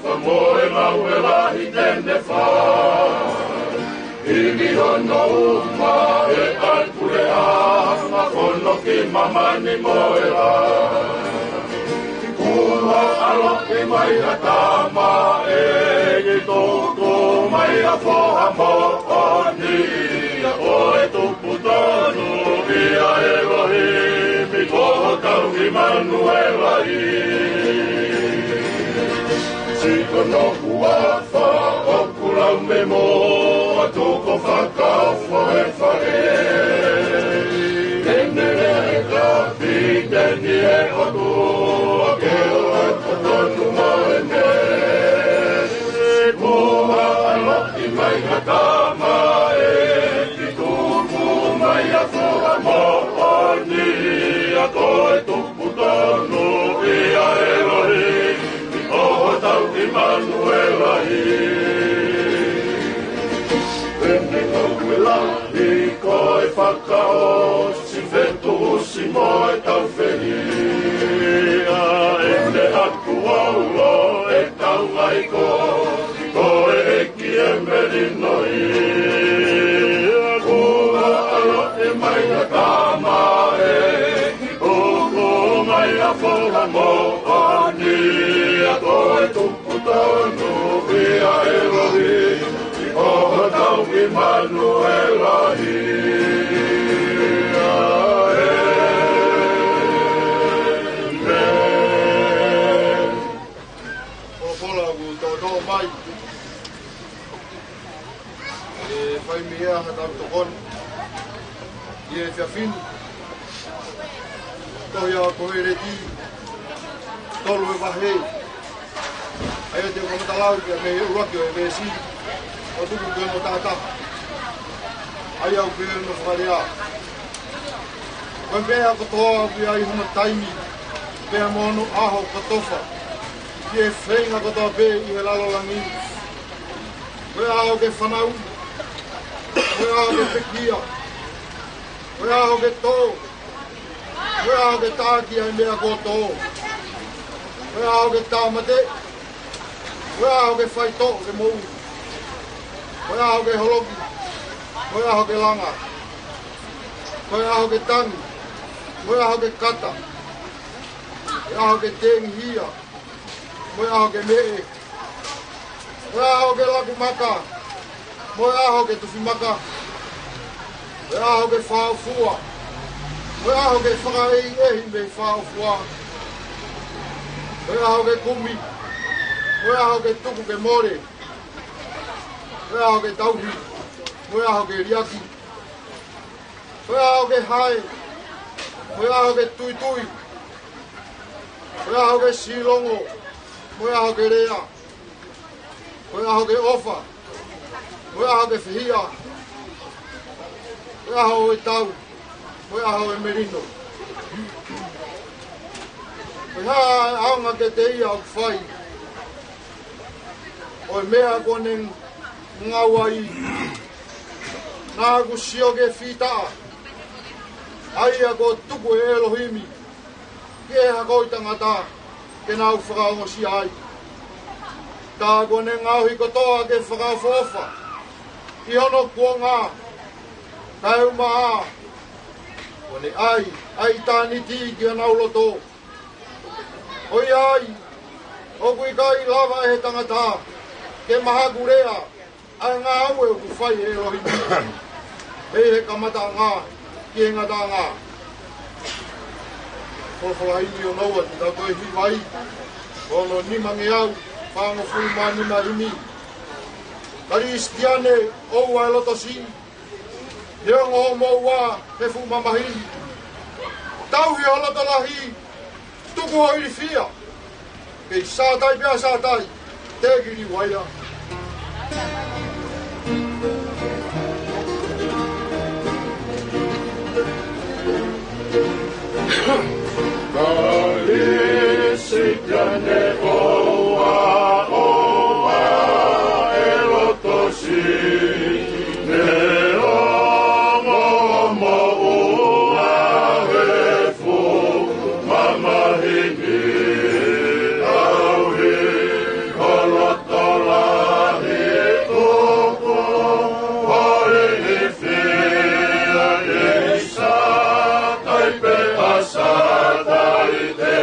fakamolemole lahi ʻene fai. Hili hono uma ʻe ʻai puleʻanga, fono ki māmani mo e laʻā. Kuo ʻaloʻi mai ha tamaiki, tuku mai ha foha moʻonia. Ko e tupu tonu ia ʻElohimi, ko hotau ʻImanuela ia. Siʻi hono huafa ʻoku lau mei muʻa. Tuku fakaofo e fale. Ene le kapiteni e ʻOtua ke ʻoua ʻe totonu mo ʻene. Kuo ʻaloʻi mai ha tama ʻe tuku mai ʻa e foha moʻoni, ʻa ia ko e tupu tonu ia ʻa ʻElohimi, ʻo hotau ʻImanuela ia. Ene ko e lahi ko e fakaʻosi, fetuʻusi mo e taufehiʻa, ene ʻa tuʻa ulo e taungaʻi ko, ko e ʻEiki e melino ia. Kuo ʻaloʻi mai ha tama ʻe tuku mai ʻa e foha moʻoni, ʻa ia ko e tupu tonu ia ʻa ʻElohimi, ʻo hotau ʻImanuela ia. ʻĒmeni. Folofola kuo toʻotoʻo mai. ʻE fai mei ai haʻatau tokoni ʻi he efiafi ni. Tohi ʻa Koheleti, tolu e vahe. ʻA ia te u kamata lau ki ai mei he ʻuluaki ʻo e veesi ʻo tuku ki hono taha taha. ʻA ia ʻoku pehē hono fakalea: Ko e meʻa kotoa ʻoku ʻi ai hono taimi, pea mo hono ʻaho kotofa, ki he feinga kotoa pē ʻi he lalo langi. Ko e ʻaho ke fanauʻi, ko e ʻaho ke pekia, ko e ʻaho ke tō, ko e ʻaho ke taʻaki ʻa e meʻa kuo tō, ko e ʻaho ke tāmateʻi, ko e ʻaho ke faitoʻo ke moʻui, ko e ʻaho ke holoki, ko e ʻaho ke langa, ko e ʻaho ke tangi, ko e ʻaho ke kata, ko e ʻaho ke tengihia, ko e ʻaho ke meʻe, ko e ʻaho ke laku maka, ko e ʻaho ke tufi maka, ko e ʻaho ke fāʻofua, ko e ʻaho ke fakaʻehiʻehi mei fāʻofua, ko e ʻaho ke kumi, ko e ʻaho ke tuku ke mole, ko e ʻaho ke tauhi, ko e ʻaho ke liʻaki, ko e ʻaho ke hae, ko e ʻaho ke tuitui, ko e ʻaho ke silongo, ko e ʻaho ke lea, ko e ʻaho ke ʻofa, ko e ʻaho ke fehiʻa, ko e ʻaho ʻo e tau, ko e ʻaho ʻo e melino. Ko e hā ʻa e ʻaonga kiate ia ʻoku fai ʻo e meʻa kuo ne ngāueʻi? Naʻa ku sio ki he fītaʻa, ʻa ia kuo tuku ʻe ʻElohimi ki he hako ʻo e tangata ke nau fakaongosia ai. Tā kuo ne ngaohi kotoa ke fakaʻofoʻofa ʻi hono kuonga, kae ʻumaʻā kuo ne ʻai ʻa ʻitāniti ki honau loto. ʻOiauē, ʻoku ʻikai lava ʻe he tangata ke mahakulea ʻa e ngāue ʻoku fai ʻe ʻElohimi mei he kamataʻanga ki he ngataʻanga. Folofola ʻi he ʻaho ni ʻoku tau toe hiva ai, ko hono nimangeau fāngofulu mā nima himi. Kalisitiane, ʻoua ʻe loto siʻi, neongo hoʻo moʻua he fuʻu mamahi ni. Tauhi ho loto lahi, tuku ho ilifia. Kei sātai pea sātai, te kili uaia. Kalisitiane, ʻoua, ʻoua ʻe loto siʻi, neongo hoʻo moʻua he fuʻu mamahi ni. Tauhi ho loto lahi, tuku ho ilifia. Kei sātai pea sātai, te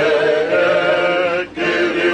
kili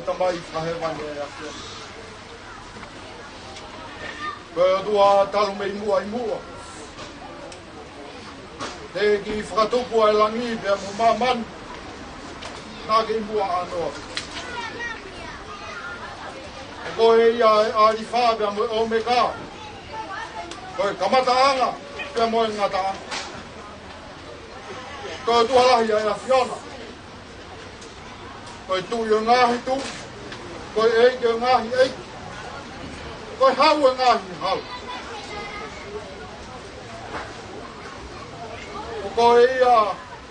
Tamai fakahēvani ʻa e ʻAfiona. Ko e ʻOtua talu mei muʻa ʻi muʻa. Teʻeki fakatupu ʻa e langi pea mo māmani. Naʻa ke ʻi muʻa ʻānoa. Ko koe ia ʻa e ʻAlifa pea mo e ʻOmeka. Ko e kamataʻanga pea mo e ngataʻanga. Ko e ʻOtua lahi ʻa e ʻAfiona. Ko e Tuʻi ʻo e ngaahi tuʻi. Ko e ʻEiki ʻo e ngaahi ʻeiki. Ko e Hau ʻo e ngaahi hau. Ko koe ia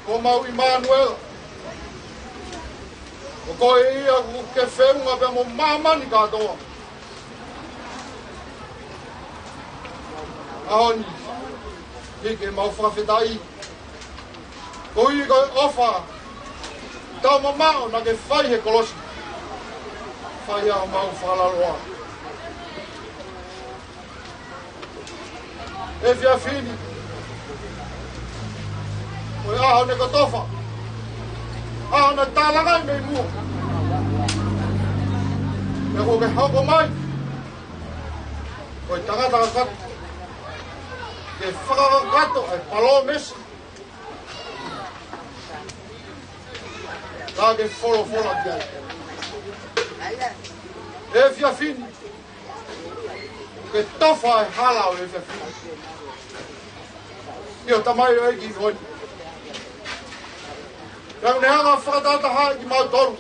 ko homau ʻImanuela. Ko koe ia ʻoku ke feʻunga pea mo māmani kātoa. ʻAho ni, ke mau fakafetaʻi. Koeʻuhi ko e ʻofa taumamaʻo naʻa ke fai he kolosi. Fai ʻa homau fakalaloa. ʻEfiafi ni, ko e ʻaho naʻe kotofa, ʻaho naʻe tālanga ai mei muʻa. Pea kuo ke hoko mai ko e tangata kakato, ke fakakakato ʻa e palōmesi naʻa ke folofola ki ai. ʻEfiafi ni, ke tofa e hala ʻo e ʻefiafi ni. ʻIo, tamaioʻeiki, ʻoku ne hanga ʻo fakatahatahaʻi kimautolu.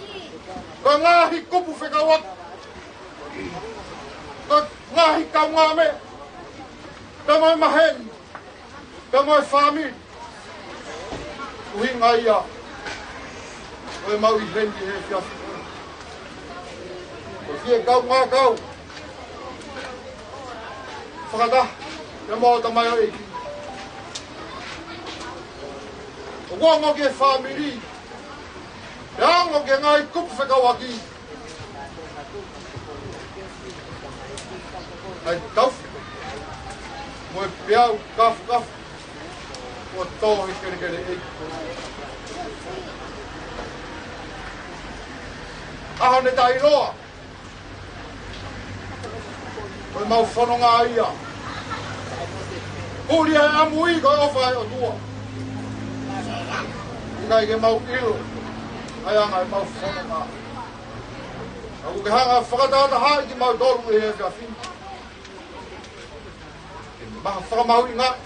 Ko e ngaahi kupu fekauʻaki, ko e ngaahi kaungāmeʻa, pea mo e maheni, pea mo e fāmili. ʻUhinga ia ʻo ʻemau ʻi heni he ʻefiafi ni, ko e fie kaungā kau fakataha pea mo e tamaioʻeiki. ʻOku ongo ki he fāmili, pea ongo ki he ngaahi kupu fekauʻaki ʻa e taufi mo e peau kafukafu ʻo e tohi kelekele ʻeiki. ʻAho naʻe taʻeʻiloa, ko ʻemau fononga ia. Puli ʻa e ʻamui ko e ʻofa ʻa e ʻOtua. ʻIkai ke mau ʻilo ʻa e anga ʻemau fononga. Ka ʻoku ke hanga ʻo fakatahatahaʻi kimautolu he ʻefiafi ni, ke mau fakamahuʻingaʻi,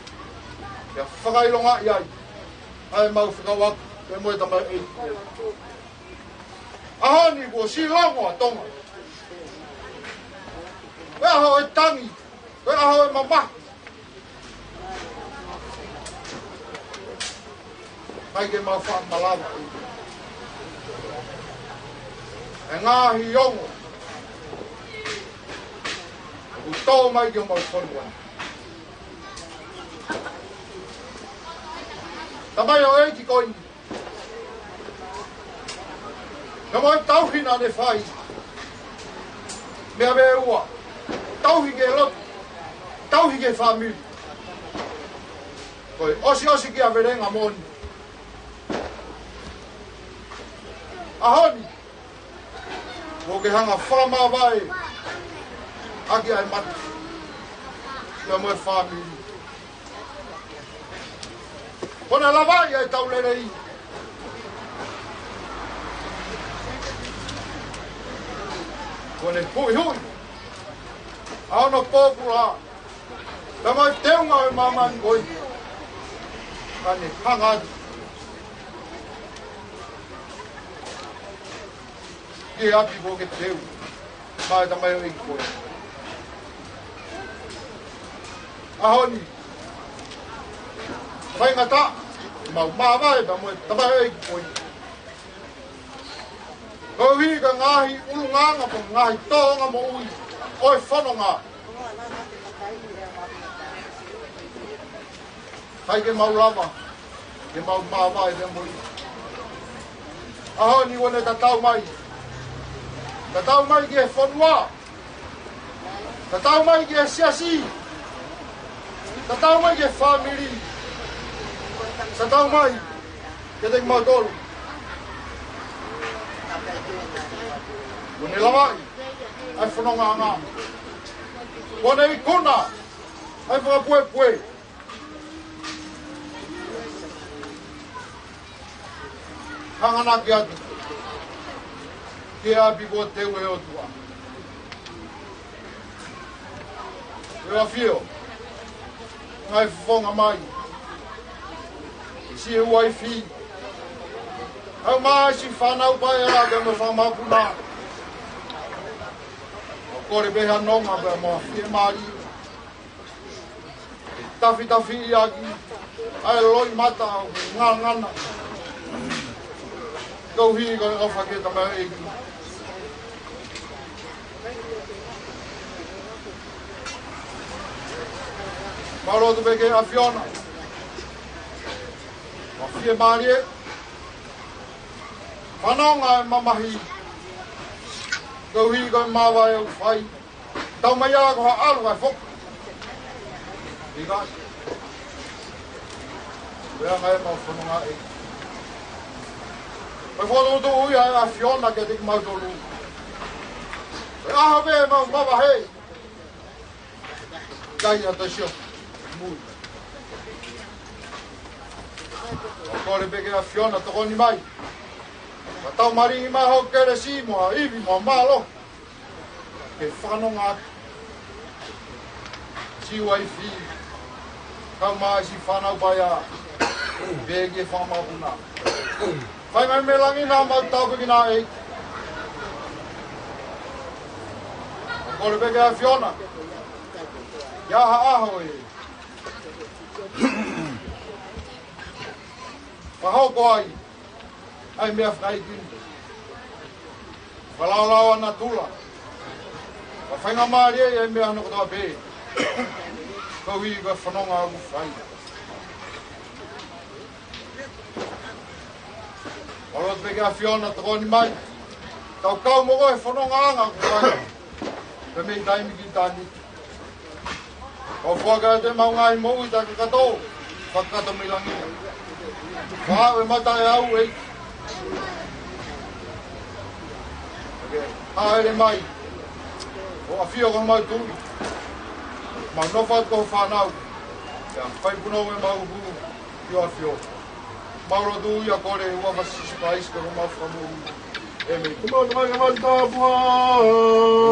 ke fakaʻilongaʻi ai ʻa ʻemau fekauʻaki pea mo e tamaioʻeiki. ʻAho ni kuo ʻosi longo ʻa Tonga. Ko e ʻaho ʻo e tangi, ko e ʻaho ʻo e mamahi. ʻIkai ke mau faʻa malava ʻa e ngaahi ongo ʻoku tō mai ki homau fonua. Tamaioʻeiki ko eni, naʻa mo e tauhi naʻa ne fai, meʻa ʻe ua, tauhi ki he lotu, tauhi ki he fāmili. Ko e ʻosiʻosi ki ʻavelenga moʻoni. ʻAho ni, kuo ke hanga ʻo fakamāvae ʻaki ʻa e mate pea mo e fāmili. Kuo ne lavaʻi ʻa e tau lelei. Kuo ne huʻihuʻi ʻa hono pōpula pea mo e teunga ʻo e māmani ko ē. Ka ne hanga atu ki he ʻapi kuo ke teu maʻa e tamaioʻeiki ko ē. ʻAho ni, faingataʻa ke mau māvae pea mo e tamaioʻeiki ko ē, koeʻuhi ko e ngaahi ʻulungaanga mo e ngaahi tōʻonga moʻui ʻo e fononga. ʻIkai ke mau lava ke mau māvae pea mo ia. ʻAho ni kuo ne tatau mai. Tatau mai ki he fonua. Tatau mai ki he siasi. Tatau mai ki he fāmili. Tatau mai kiate kimautolu. Kuo ne lavaʻi ʻa e fonongaʻanga. Kuo ne ikuna ʻa e fakapuepue. Hanganaki atu ki he ʻapi kuo teu ʻe he ʻOtua. ʻE ʻAfio, ngaahi fofonga mai, siʻi uaifi, ʻa e ʻomai siʻi fānau paea ke mo fakamapuna. ʻOku kole pē ha nonga pea mo ha fiemālie. Tafitafiʻi ʻaki ʻa e loʻimata ʻoku ngangana. Koeʻuhi ko e ʻofa ki he tamaioʻeiki. Mau lotu pē ki he ʻAfiona. Mo e fiemālie. Fanongo ʻa e mamahi. Koeʻuhi ko e māvae ʻoku fai. Tau mai ā ko ha ʻalu ʻa e foki. ʻIkai. Pea ngai mau fononga ē. Pea fokotuʻutuʻu ia ʻe he ʻAfiona kiate kimautolu. Pea ʻaho pē mau mavahe. ʻIkai ha taʻasio. Mui. ʻOku kole pē ki he ʻAfiona tokoni mai. Ka tau malingi mai ho kelesi mo ha ivi mo ha mālohi. Ke fanongo atu siʻi uaifi, kae ʻumaʻā siʻi fānau paea, pea ke fakamapuna. Fai mai mei langi naʻa mau tāpuekina ʻEiki. Kole pē ki he ʻAfiona. ʻI ha ʻaho ē. Fakahoko ai ʻa e meʻa fakaʻeiki ni. Fakalaolao ʻa natula. Fakafaingamālie ʻa e meʻa hono kotoa pē. Koeʻuhi ko e fononga ʻoku fai. Mau lotu pē ki he ʻAfiona tokoni mai. Tau kau mo koe he fonongaʻanga ʻoku fai. Pea mei taimi ki taimi. Kau foaki atu ʻemau ngaahi moʻui takitaha kakato, fakakakato mei langi. Fakaaʻu ʻemau taʻeʻaonga ē. ʻOku ke hāʻele mai. ʻO ʻafio ko homau tuʻi. Mau nofo atu ko ho fānau. Pea fai punou ʻemau hū ki ho ʻAfio. Mau lotu ia kole ʻi he huafa ʻo Sīsū Kalaisi ko homau Fakamoʻui. ʻĒmeni. Mau tō mai ka mau tāpuhā.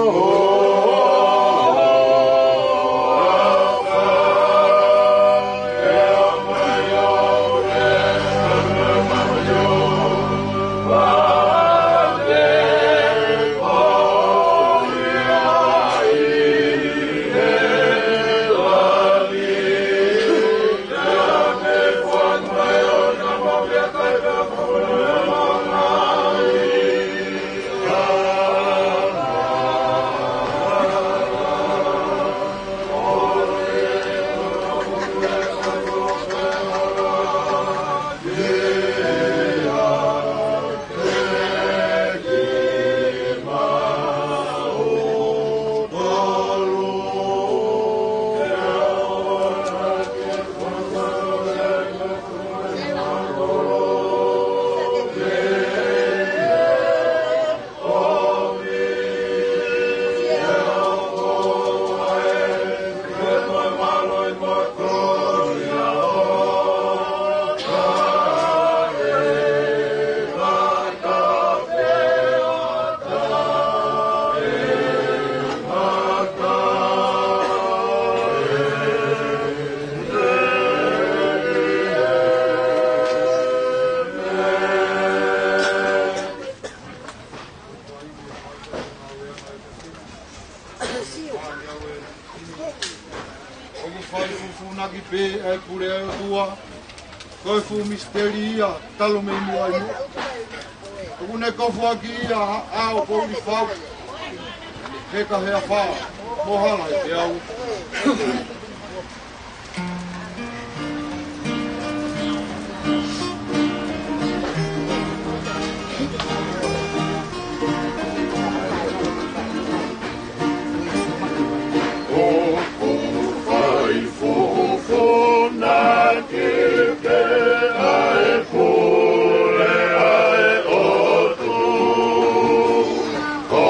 ʻOku fai fufūnaki pē ʻa e pule ʻa e ʻOtua. Ko e fuʻu misiteli ia, talu mei muʻa ʻi muʻa. ʻOku ne kofuʻaki ia ha ʻao koulifau. Heka he afā, mo hala he peau. ʻOku fai fufūnaki pē ʻa e pule ʻa e ʻOtua. Ko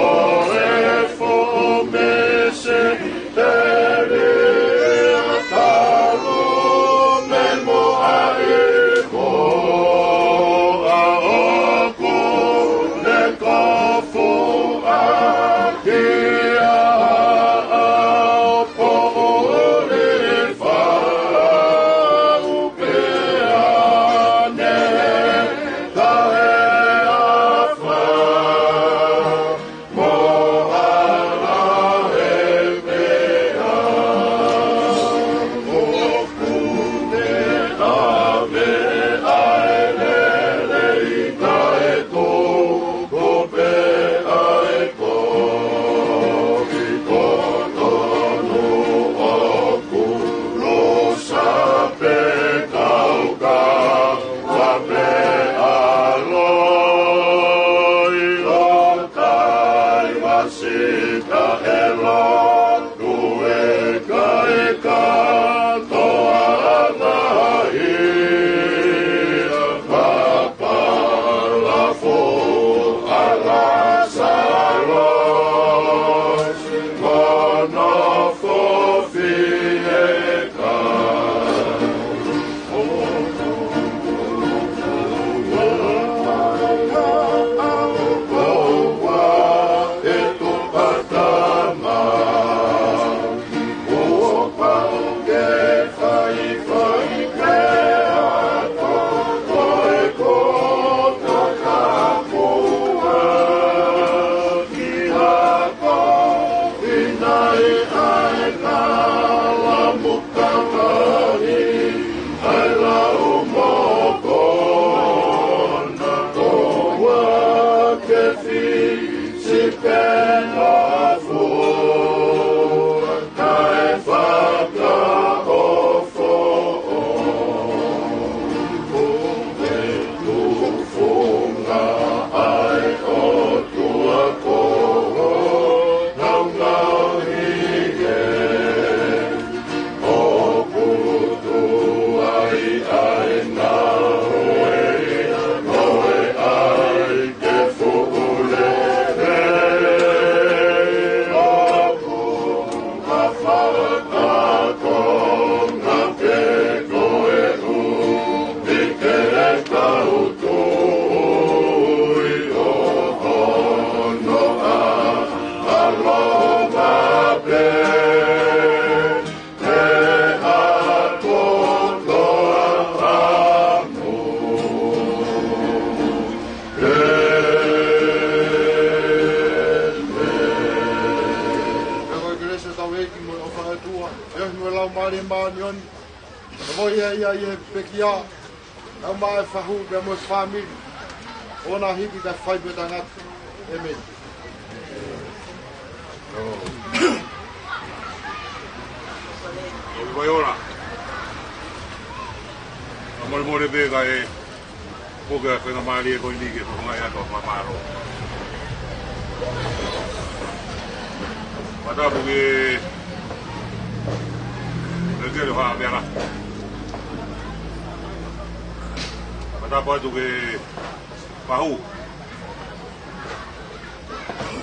Mo ia ia ia pekia, ʻa e maʻu fahu pea mo e fāmili. ʻOna hiki kae fai pē tangata. ʻĒmeni. ʻOi, Vaiola. ʻA mole mole pē kae puke ʻa e faingamālie ko eni ke fakamaʻu atu ʻa e fakamālō. Fakatapu ki he kelekele ʻo Haʻa Meala. Fakatapu atu ki he fahu.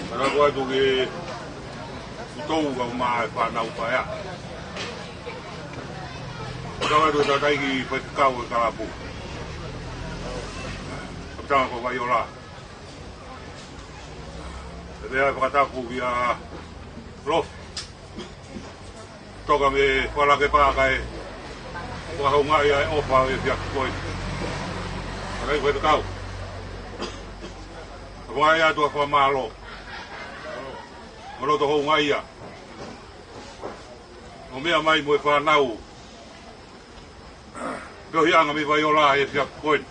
Fakatapu atu ki he ʻutou kae ʻumaʻā e fānau paea. Fakatapu atu ki he tangataʻeiki faifekau ʻo e kalapu, Kapitana ko Vaiola. Pea fakatapu kia Lofi. Toka mei Falake pea kae fakahoungaʻi ʻa e ʻofa ʻo e efiafi ko eni. Tangataʻeiki faifekau. Fakamaʻu atu ʻa e fakamālō. Mo e loto houngaʻia. ʻO meʻa mai mo e fānau. Feohiʻanga mei Vaiola he efiafi ko eni.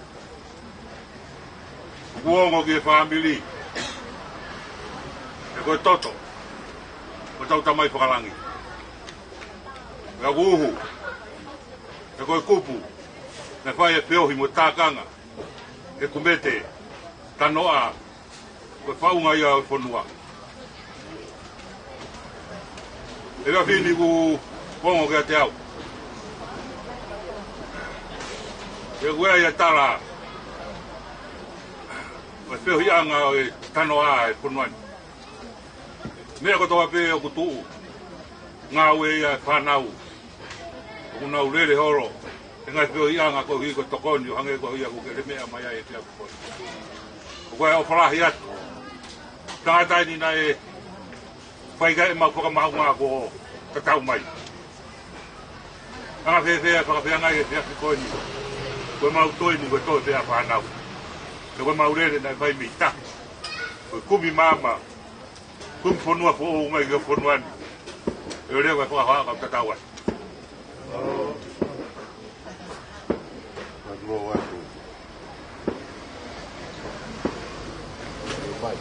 ʻOku ongo ki he fāmili. He ko e toto. Ko hotau Tamai Fakalangi. Pea ʻoku uhu. He ko e kupu. Naʻe fai e feohi mo e tākanga. He kumete. Tanoʻa. Ko e faʻunga ia ʻo e fonua. He efiafi ni ʻoku ongo kiate au. He ʻoku ʻi ai e tala. Ko e feohiʻanga ʻo e tanoʻa ʻo e fonua ni. Meʻa kotoa pē ʻoku tuʻu. Ngāue ia ʻa e fānau. ʻOku nau lele holo he ngaahi feohiʻanga koeʻuhi ko e tokoni ʻo hangē ko ia ʻoku ke lele meʻa mai ai he efiafi ko eni. ʻOku ou ʻofa lahi atu. Tangata eni naʻe fai ki ai ʻemau fakamaʻunga kuo tatau mai. Anga fēfē ʻa e fakafeangai he efiafi ko eni. Ko ʻemau toe ni ko e toe pē ʻa e fānau. Pea ko ʻemau lele naʻe fai mei tahi. Ko e kumi maama. Kumi fonua foʻou mai ki he fonua ni. ʻE leva e fakahoa ka tatau ai. Ka tuʻu atu. Bye.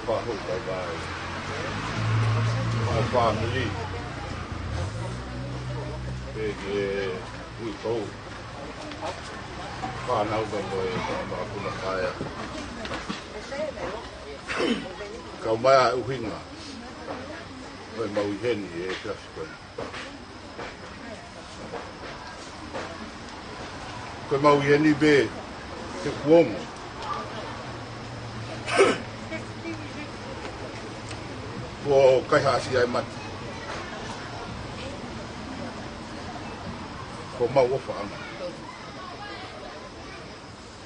Pahu bye bye. Pahu family. Pea ke uitou. Fānau ka mo e makapuna paea. Kau mai ʻa e ʻuhinga ʻo ʻemau ʻi heni he efiafi ko eni. Ko ʻemau ʻi heni pē he kuonga kuo kaihaʻasi ai mate. Ko ʻemau ʻofaʻanga.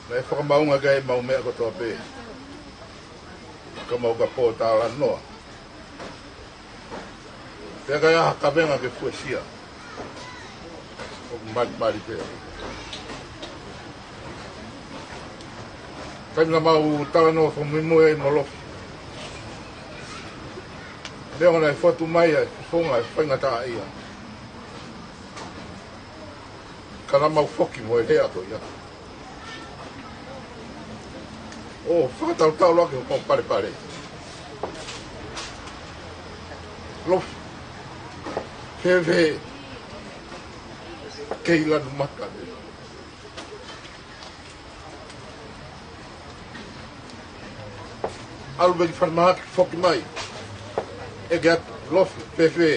Naʻe fakamaʻunga ki ai ʻemau meʻa kotoa pē. Ka mau ka pōtalanoa. Pea ka ʻi ai ha kavenga ke fuesia, ʻoku malimali pē. Taimi naʻa mau talanoa fakamuimui ai mo Lofi, neongo naʻe fotu mai ʻa e fofonga ʻo e faingataʻaʻia, ka naʻa mau foki mo e lea ko ia. ʻO fakatautau ʻaki hoʻomou palepale. Lofi, fēfē kei lanu mata pē. ʻAlu mei falemahaki foki mai. ʻEke atu, Lofi, fēfē,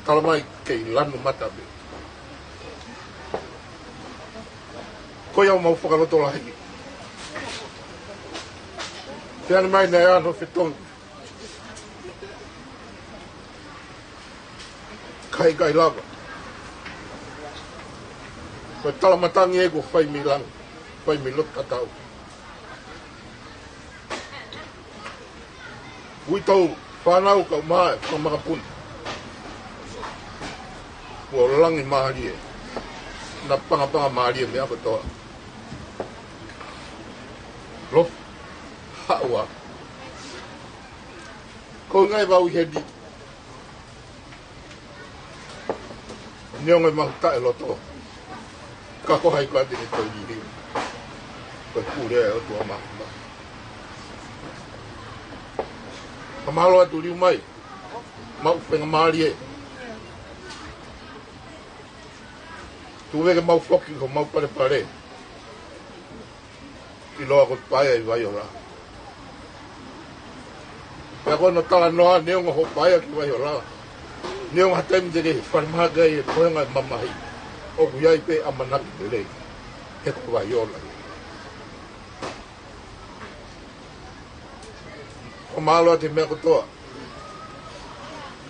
tala mai kei lanu mata pē. Ko ia ʻoku mau fakalotolahiʻi. Pea ne mai naʻe ʻi ai hano fetongi. Ka ʻikai lava. Ko e talamatangi ē kuo fai mei langi, fai mei loto tatau. Uitou fānau kae ʻumaʻā e fanga makapuna. Kuo langi mālie. Naʻa pangapanga mālie meʻa kotoa. Lofi, haʻu ā. Ko e ngaahi vau ʻi heni. Neongo ʻemau taʻeloto, ka ko hai koā te ne toe liliu? Ko e pule ʻa e ʻOtua Māfimafi. Fakamālō atu, liliu mai, maʻu faingamālie. Tuku ke mau foki ki homau palepale. ʻIloa ko e paea ʻi Vaiola. Pea ko hono talanoa, neongo hoʻo paea ki Vaiola, neongo ha taimi te ke falemahaki ai he poenga ʻo e mamahi, ʻoku ʻi ai pē ʻamanaki lelei, he ko Vaiola. Fakamālō atu he meʻa kotoa.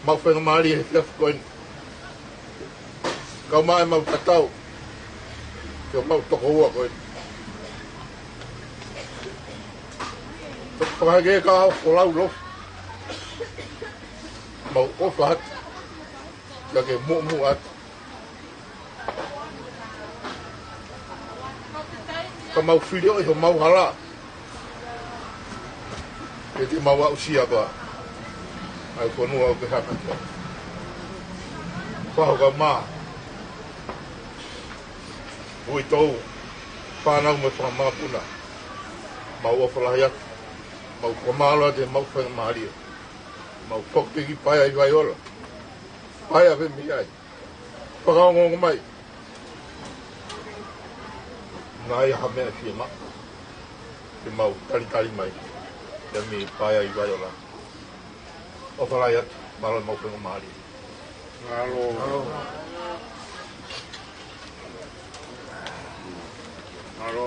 Maʻu faingamālie he efiafi ko eni, kau mai ʻemau tatau ki homau tokoua ko eni. Toki fakaheke ka ʻoku lau lofu. Mau ʻofa atu, ka ke muʻomuʻa atu. Ka mau filioʻi homau hala, ke te mau aʻusia koā ʻa e fonua ʻoku ke hanga ki ai. Fahu kau mā, uitou, fānau mo e fanga makapuna, mau ʻofa lahi atu, mau fakamālō atu he maʻu faingamālie. Mau foki ki paea ʻi Vaiola. Paea pē mei ai. Fakaongoongo mai. Naʻa ʻi ai ha meʻa ʻe fiemaʻu, ke mau talitali mai, ke mei paea ʻi Vaiola. ʻOfa lahi atu, mālō e maʻu faingamālie. Mālō. Mālō.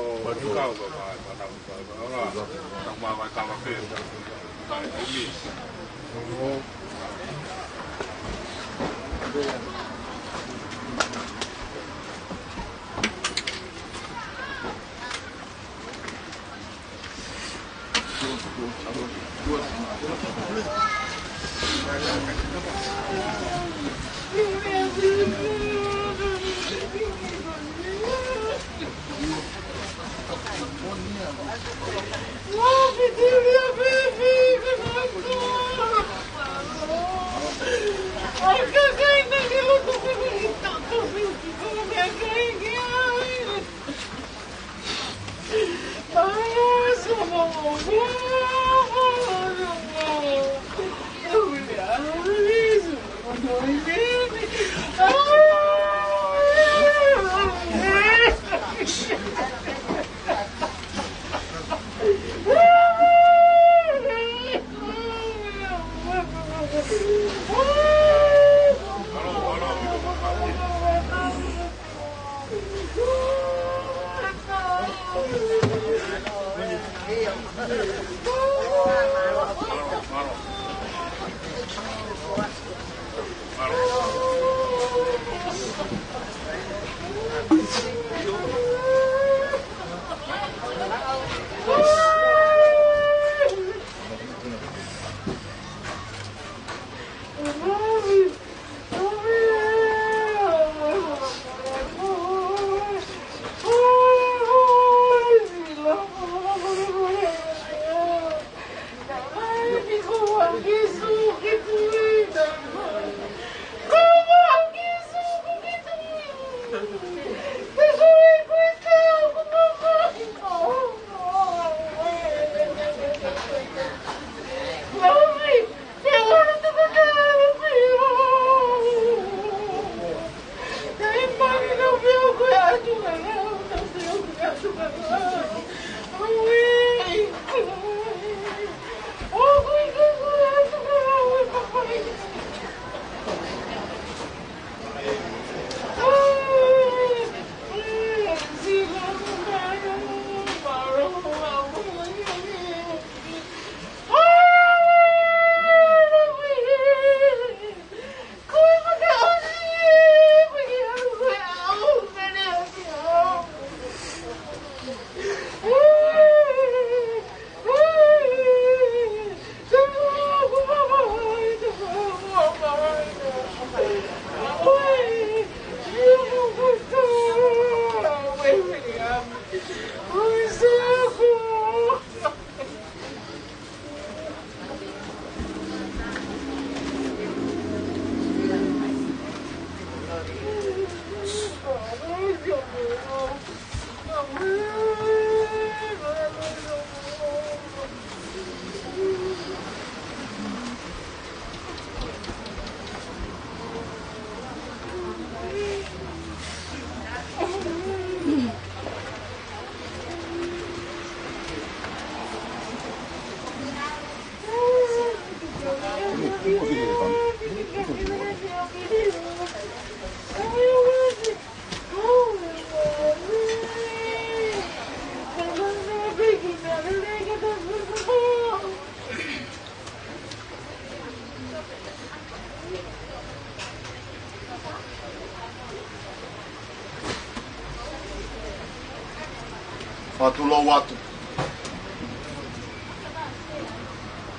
Atu lou atu.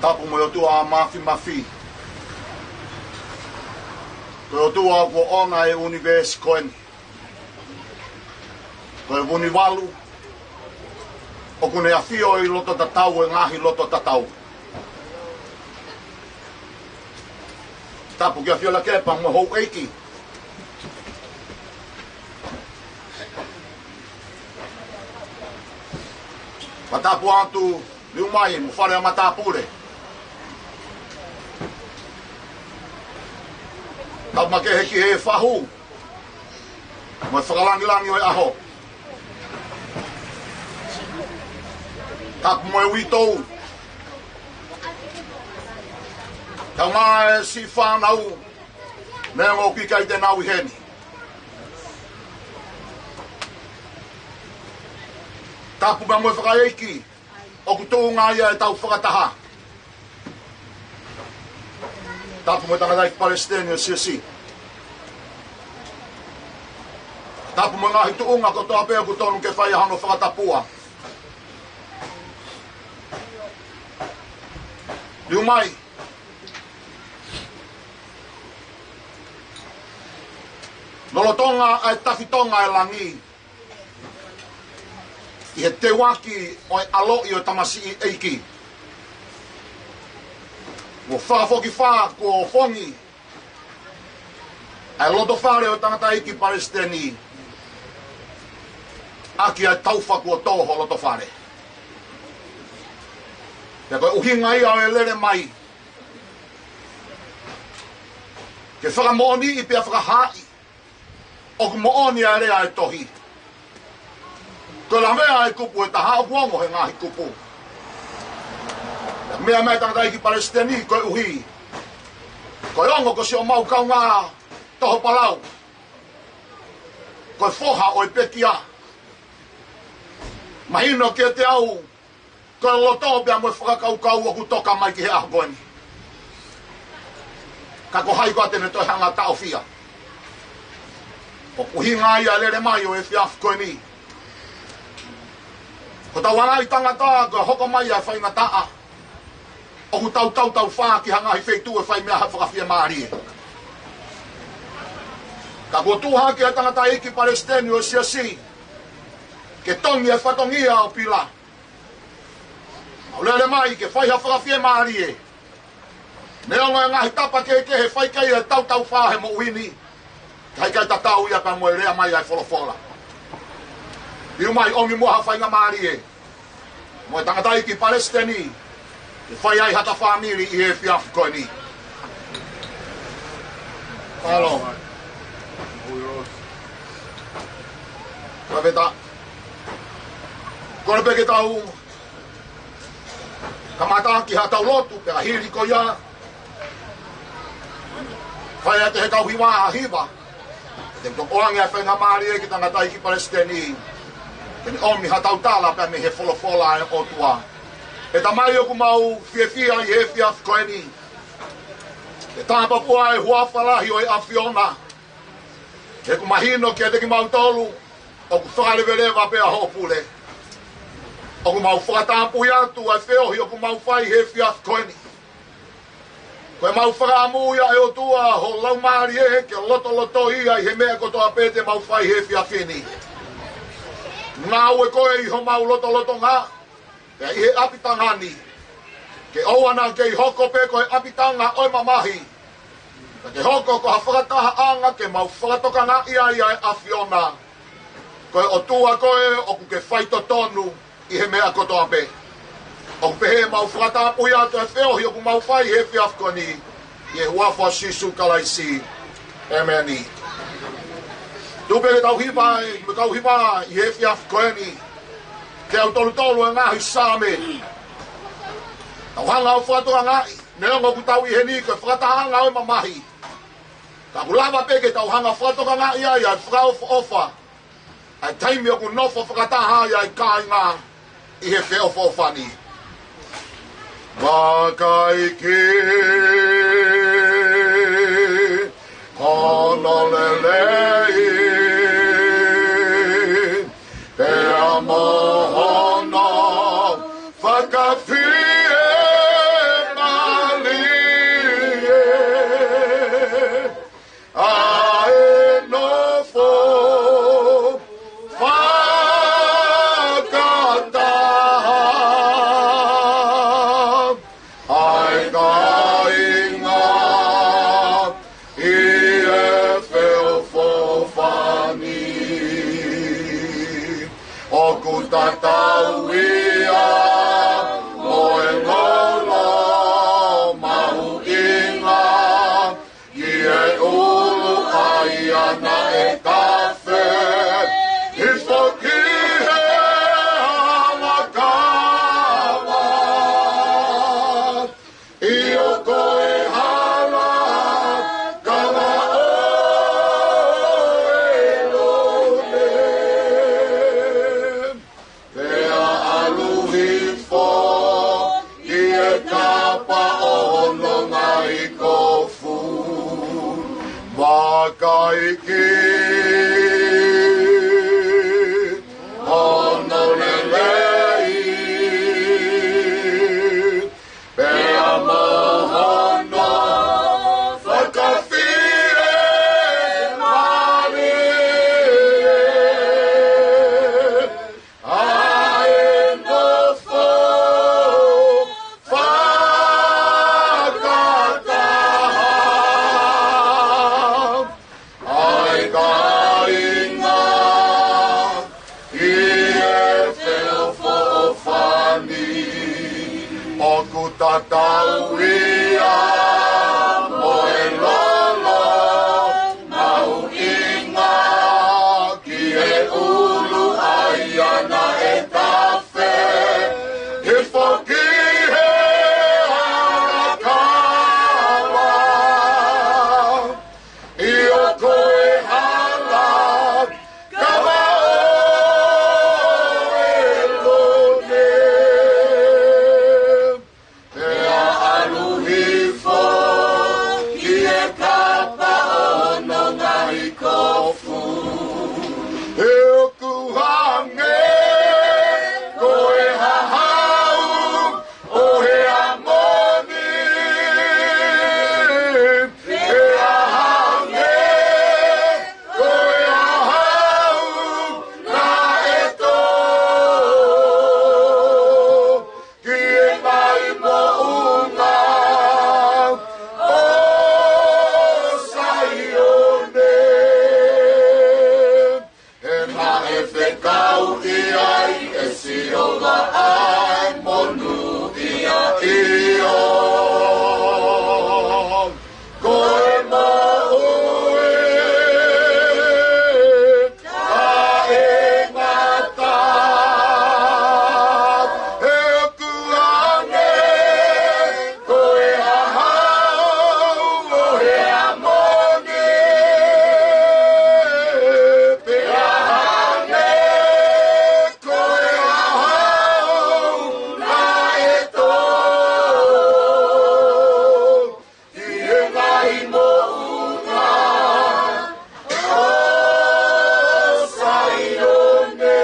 Tapu mo e ʻOtua Mafimafi. Ko e ʻOtua kuo ʻoʻona e ʻunivēsi ko eni. Ko e Vunivalu, ʻoku ne ʻafio ʻi loto tatau ʻo e ngaahi loto tatau. Tapu kia Fielakepa mo e houʻeiki. Fakatapu atu Liumai mo e fale ʻa Matapule. Tapu makehe ki he fahu mo e fakalangilangi ʻo e ʻaho. Tapu mo e uitou. Tapu mo e siʻi fānau, neongo ʻoku ʻikai te nau ʻi heni. Tapu mo e fakaʻeiki ʻoku tuʻunga ia ʻetau fakataha. Tapu mo e tangataʻeiki palesiteni ʻo e siasi. Tapu mo e ngaahi tuʻunga kotoa pē ʻoku tonu ke fai ai hano fakatapua. Liumai. Lolotonga ʻa e tafitonga ʻa e langi ʻi he teuaki ʻo e ʻaloʻi ʻo e tamasiʻi ʻeiki, kuo fakafokifā, kuo ofongi ʻa e lotofale ʻo e tangataʻeiki palesiteni ʻaki ʻa e taufa kuo tō ho lotofale. Pea ko e ʻuhinga ia ʻo e lele mai ke fakamoʻoniʻi pea fakahaaʻi ʻoku moʻoni ʻa e lea ʻa e tohi. Ko e lavea ʻa e kupu ʻe taha ʻoku ongo he ngaahi kupu. Meʻa mai tangataʻeiki palesiteni koeʻuhi ko e ongo ko siʻomau kaungā toho palau, ko e foha ʻo e pekia. Mahino kiate au ko e loto pea mo e fakakaukau ʻoku toka mai ki he ʻaho ko eni. Ka ko hai koā te ne toe hanga ʻo taʻofia? ʻOku ʻuhinga ia ʻa e lele mai ʻo e efiafi ko eni. Ko hotau ngaahi tangata ko e hoko mai ʻa e faingataʻa, ʻoku tau tautaufā ki ha ngaahi feituʻu ʻe fai meʻa ha fakafiemālie. Ka kuo tuʻu hake ʻa e tangataʻeiki palesiteni ʻo e siasi ke tongi e fatongia ʻo Pila. ʻOku lele mai ke fai ha fakafiemālie. Neongo e ngaahi tapa kehekehe ʻe fai ki ai e tautaufā he moʻui ni, ka ʻikai tatau ia pea mo e lea mai ʻa e folofola. Liumai, ʻomi muʻa ha faingamālie mo e tangataʻeiki palesiteni ke fai ai hata fāmili ʻi he efiafi ko eni. Mālō. Pāveta. Kole pē ke tau kamata ki haʻatau lotu, pea hili ko ia, fai atu he kau hiva ʻa e hiva. Te u tokoange ʻa e faingamālie ki he tangataʻeiki palesiteni ke ne ʻomi haʻatau tala pea mei he folofola ʻa e ʻOtua. ʻE Tamai, ʻoku mau fiefia ʻi he efiafi ko eni ke tāpuakiʻi ʻa e huafa lahi ʻo e ʻAfiona. He ʻoku mahino kiate kimautolu ʻoku fakaleveleva pē ʻa hoʻo pule. ʻOku mau fakatapui atu ʻa e feohi ʻoku mau fai he efiafi ko eni. Ko ʻemau fakaʻamu ia, ʻe ʻOtua, ho Laumālie ke lotolotoi ia ʻi he meʻa kotoa pē te mau fai he efiafi ni. Ngāue koe ʻi homau lotolotonga, pea ʻi he ʻapitanga ni, ke ʻoua naʻa kei hoko pē ko e ʻapitanga ʻo e mamahi, ka ke hoko ko ha fakatahaʻanga ke mau fakatokangaʻi ai ʻa e ʻAfiona. Ko e ʻOtua koe ʻoku ke faitotonu ʻi he meʻa kotoa pē. ʻOku pehē ʻemau fakatapui atu e feohi ʻoku mau fai he efiafi ko eni, ʻi he huafa ʻo Sīsū Kalaisi. ʻĒmeni. Tuku pē ke tau hiva, mo e kau hiva ʻi he efiafi ko eni, teau tolu tolu ʻo e ngaahi Saame. Tau hanga ʻo fakatokangaʻi, neongo ʻoku tau ʻi heni ko e fakatahaʻanga ʻo e mamahi, ka ʻoku lava pē ke tau hanga ʻo fakatokangaʻi ai ʻa e fakaʻofoʻofa ʻa e taimi ʻoku nofo fakataha ai ʻa e kāinga ʻi he feʻofoʻofani. Vakai ki hono lelei, pea mo Tatau ia mo e lolo mahuʻinga ki he ʻulu ʻa ia naʻe tafe hifo ki he hala kava. ʻIo, ko e hala kava ʻo ʻElone. Pea ʻalu hifo ki he kapa ʻo hono ngaahi kofu. Vakai ki hono lelei. Pea mo hono fakafiemālie. ʻA e nofo fakataha ʻa e kāinga ʻi he feʻofoʻofani. ʻOku tatau ia mo e lolo mahuʻinga ki he ʻulu ʻa ia naʻe tafe hifo ki he hala kava. ʻIo, ko e hala kava ʻo ʻElone. Pea ʻalu hifo ki he kapa ʻo hono ngaahi kofu. He ʻoku hangē ko e hahau ʻo Heamoni. Pea hangē ko e hahau naʻe tō ki he ngaahi moʻunga ʻo Saione. He naʻe fekauʻi ai ʻe Sihova ʻa e monūʻia, ʻio, ko e moʻui taʻengata. He ʻoku hangē ko e hahau ʻo Heamoni. Pea hangē ko e hahau naʻe tō ki he ngaahi moʻunga ʻo Saione.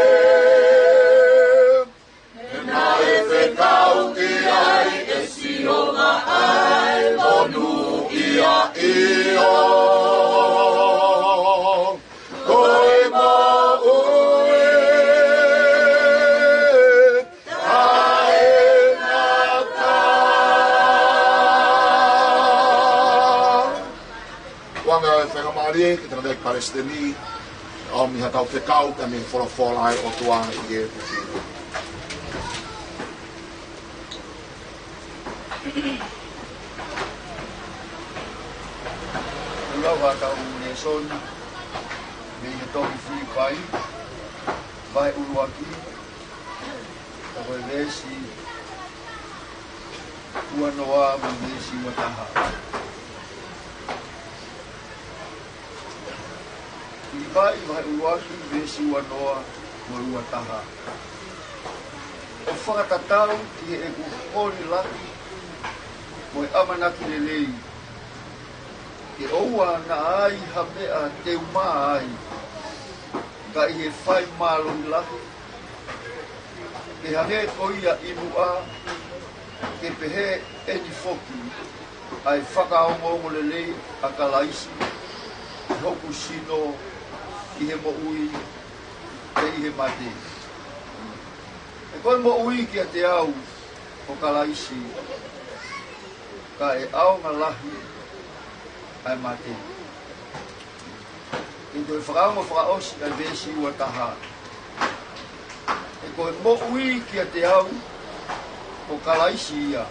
He naʻe fekauʻi ai ʻe Sihova ʻa e monūʻia, ʻio, ko e moʻui taʻengata. Ua me fakamālie ki he tangataʻeiki palesiteni, ʻomi haʻatau fekau pea mei he folofola ʻa e ʻOtua ʻi he efiafi ni. Lau ʻa ʻetau lēsoni mei he tohi Filipai, vahe ʻuluaki, ʻo e veesi uanoa mo e veesi uataha. Filipai vahe ʻuluaki veesi uanoa mo e uataha. ʻOku fakatatau ki heʻeku holi lahi mo e ʻamanaki lelei, ke ʻoua naʻa ai ha meʻa te u mā ai, ka ʻi he fai mālohi lahi, ke hangē ko ia ʻi muʻa, ke pehē eni foki ʻa e fakaongoongolelei ʻa Kalaisi, ʻi hoku sino, ʻi he moʻui, ʻi he mate. He ko e moʻui kiate au ko Kalaisi, ka ʻe ʻaonga lahi ʻa e mate. Ke toe fakaongo fakaʻosi ʻa e veesi uataha. He Ko e moʻui kiate au, ko Kalaisi ia,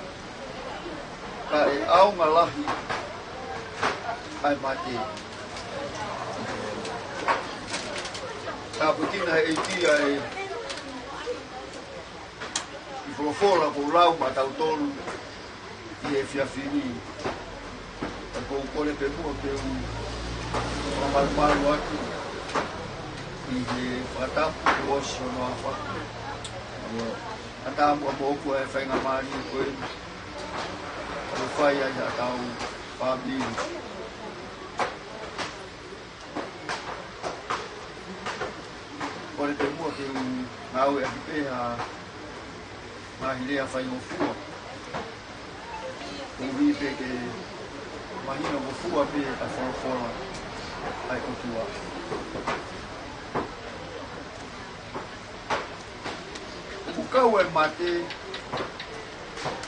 ka ʻe ʻaonga lahi ʻa e mate. Tāpuekina he ʻEiki ʻa e kiʻi folofola kuo lau maʻatautolu ʻi he efiafi ni. Ka ʻoku ou kole pē muʻa ke u fakamalumalu atu ʻi he fakatapu kuo ʻosi hono afa. ʻA tā muʻa moʻoku ʻa e faingamālie ko eni ʻoku fai ai haʻatau fāmili. Kole pē muʻa ke u ngāueʻaki pē ha ngaahi lea faingofua, koeʻuhi pē ke mahinongofua pē ʻa e folofola ʻa e ʻOtua. ʻOku kau e mate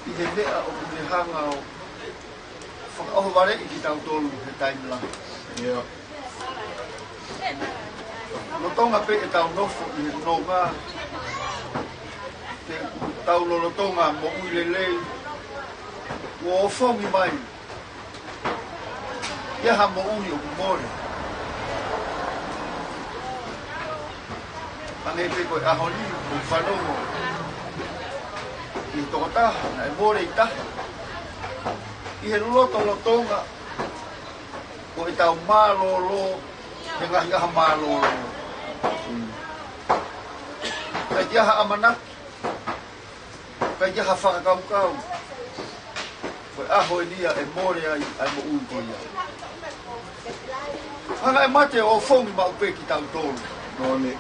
ʻi he meʻa ʻoku ne hanga ʻo fakaʻohovaleʻi kitautolu he taimi lahi. ʻIo. Lolotonga pē ʻetau nofo ʻi he nonga, ke tau lolotonga moʻui lelei, kuo ʻofongi mai ʻi ha moʻui ʻoku mole. Hangē pē ko e ʻaho ni, ʻoku fanongo ki he tokotaha naʻe mole ʻi tahi. ʻI he lotolotonga ʻo ʻetau mālōlō, he ngaahi ʻaho mālōlō. ʻIkai ke ʻi ai ha ʻamanaki, ʻikai ke ʻi ai ha fakakaukau ko e ʻaho eni ia ʻe mole ai ʻa e moʻui ko ia. Hanga e mate ʻo ʻofongi maʻu pē kitautolu. Moʻoni.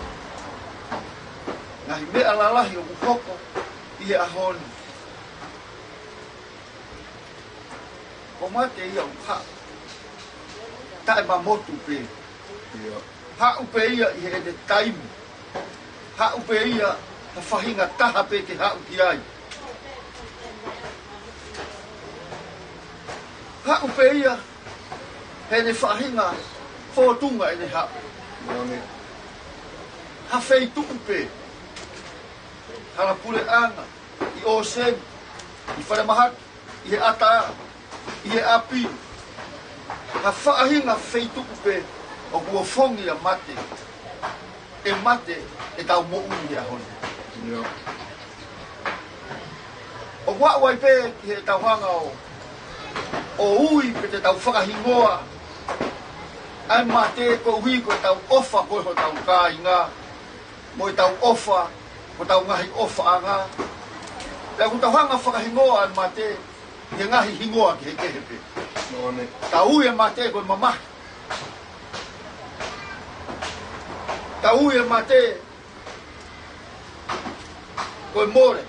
Ngaahi meʻa lalahi ʻoku hoko ʻi he ʻaho ni. Ko mate ia ʻoku haʻu taʻemamotu pē. ʻIo. Haʻu pē ia ʻi heʻene taimi. Haʻu pē ia ha faʻahinga taha pē ke haʻu ki ai. Haʻu pē ia heʻene faʻahinga fōtunga ʻene haʻu. Moʻoni. Ha feituʻu pē. Hala puleʻanga, ʻi ʻōseni, ʻi falemahaki, ʻi he ʻatā, ʻi he ʻapi, ha faʻahinga feituʻu pē ʻoku ʻofongi ʻa mate. ʻE mate ʻetau moʻui he ʻaho ni. ʻIo. ʻOku aʻu ai pē ki heʻetau hanga ʻo, ʻo ui pe te tau fakahingoa ʻa e mate koeʻuhi ko ʻetau ʻofa ko ē hotau kāinga, mo ʻetau ʻofa ko ʻetau ngaahi ʻofaʻanga. Pea ʻoku tau hanga fakahingoa ʻa e mate ʻi he ngaahi hingoa kehekehe pē. Moʻoni. Tau ui e mate ko e mamahi. Tau ui e mate ko e mole.